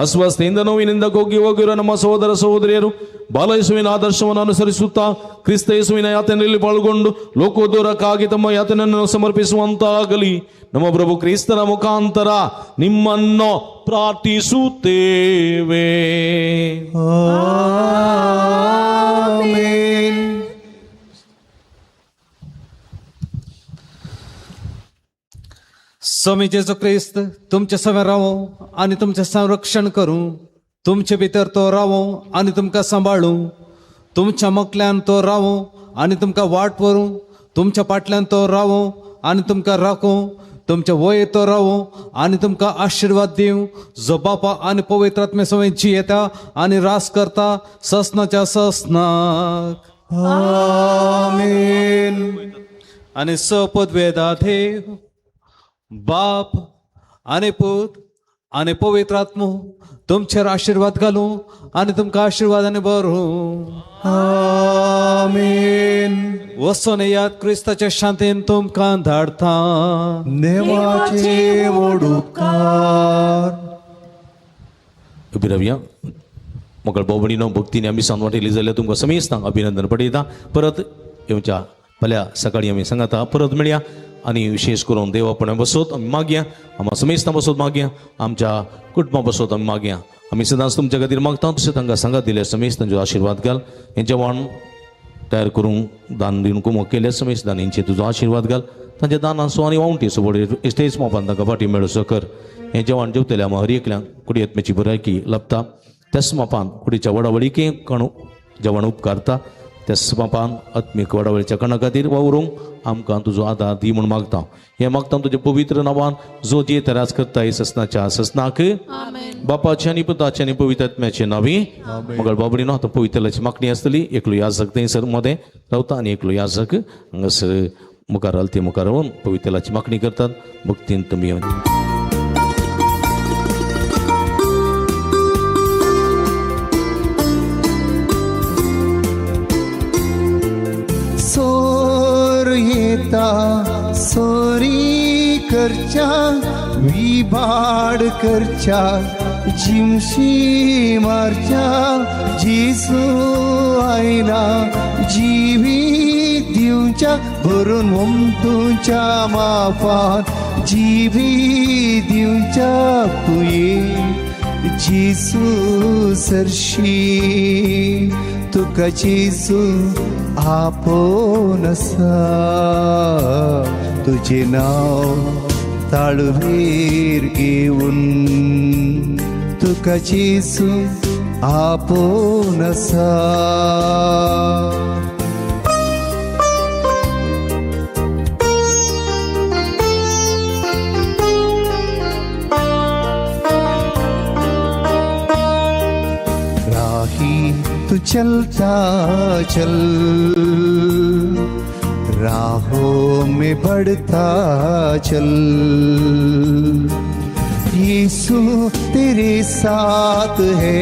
ಅಸ್ವಸ್ಥೆಯಿಂದ ನೋವಿನಿಂದ ಕೊಗ್ಗಿ ಹೋಗಿರುವ ನಮ್ಮ ಸಹೋದರ ಸಹೋದರಿಯರು ಬಾಲಯೇಸುವಿನ ಆದರ್ಶವನ್ನು ಅನುಸರಿಸುತ್ತಾ ಕ್ರಿಸ್ತ ಯೇಸುವಿನ ಯಾತನೆಯಲ್ಲಿ ಪಾಲ್ಗೊಂಡು ಲೋಕೋದ್ಧಾರಕ್ಕಾಗಿ ತಮ್ಮ ಯಾತನೆಯನ್ನು ಸಮರ್ಪಿಸುವಂತಾಗಲಿ. ನಮ್ಮ ಪ್ರಭು ಕ್ರಿಸ್ತನ ಮುಖಾಂತರ ನಿಮ್ಮನ್ನು ಪ್ರಾರ್ಥಿಸುತ್ತೇವೆ. ಆಮೆನ್. स्वामी जेजू क्रिस्त तुमचे सवे रावो आनी तुमचें संरक्षण करूं. तुमचे भितर तो रावो आनी तुमकां सांबाळूं. तुमच्या मोकल्यान तो रावो आनी तुमकां वाट व्हरूं. तुमच्या फाटल्यान तो रावो आनी तुमकां राखूं. तुमच्या वयर तो रावो आनी तुमकां आशिर्वाद दिवं. जो बापा आनी पवित्र आत्मे सवय जियेता आनी रास करता ससनाच्या ससनाक. आमेन. आनी सपदवेदा देव बाप आनी पूत आनी पवित्र आत्मो तुमचेर आशिर्वाद घालूं आनी तुमकां आशिर्वादान भरूं. आमेन. वचोन येयात, क्रिस्ताच्या शांतीन तुमकां धाडता. देवाचे व्हड उपकार. उबी रावया. मोगळ भाव भक्तीने आमी सांग वाटयली जाल्यार तुमकां समेस्तांक अभिनंदन पडयता. परत येवच्या फाल्यां सकाळीं आमी सांगाता परत मेळया आनी विशेश करून देवापणा बसोत आमी मागया, आमकां समेस्तां बसोत मागया, आमच्या कुटुंबा बसोत आमी मागया. आमी सदांच तुमच्या खातीर मागता, तशें तांकां सांगात दिल्या समेस्तांचो आशिर्वाद घाल. हें जेवण तयार करूंक दान दिवन कुमक केल्या समेस्त दानींचे तुजो आशिर्वाद घाल. तांच्या दानांचो आनी वावंटीचो व्हड इश्टेच मापान तांकां फाटी मेळचो कर. हें जेवण जेवतल्या आमकां हर एकल्यांक कुडयेतमेची भलायकी लाभता. त्याच मापान कुडीच्या वडावळीके कणू जेवण उपकारता. त्या बापान आत्मीक वाडावळीच्या कारणा खातीर वावरूंक आमकां तुजो आदार दी म्हूण मागता. हें मागता तुज्या पवित्र नांवान जो जे तरास करता ससनाच्या ससनाक बापाचे आनी पुताचे आनी पवित्र आत्म्याचे नांवी. मगळ बाबडी न्हू आतां पवित्रलाची मागणी आसतली. एकलो याजक थंयसर मदें रावता आनी एकलो याजक हांगासर मुखार आलती मुखार रावन पवित्रलाची मागणी करतात. भक्तीन तुमी सोरी करच्या विबाड करच्या जिमशी मारच्या जिसू आयना जिवी दिवच्या भरून तुमच्या माफान जिवी दिवच्या तुये जिसू सरशी तुका जिसू आपोवन आसा तुजें नांव ताळवेर घेवन तुका जेजू आपोवन आसा. राही तू चलता चल राहों में बढ़ता चल यीशु तेरे साथ है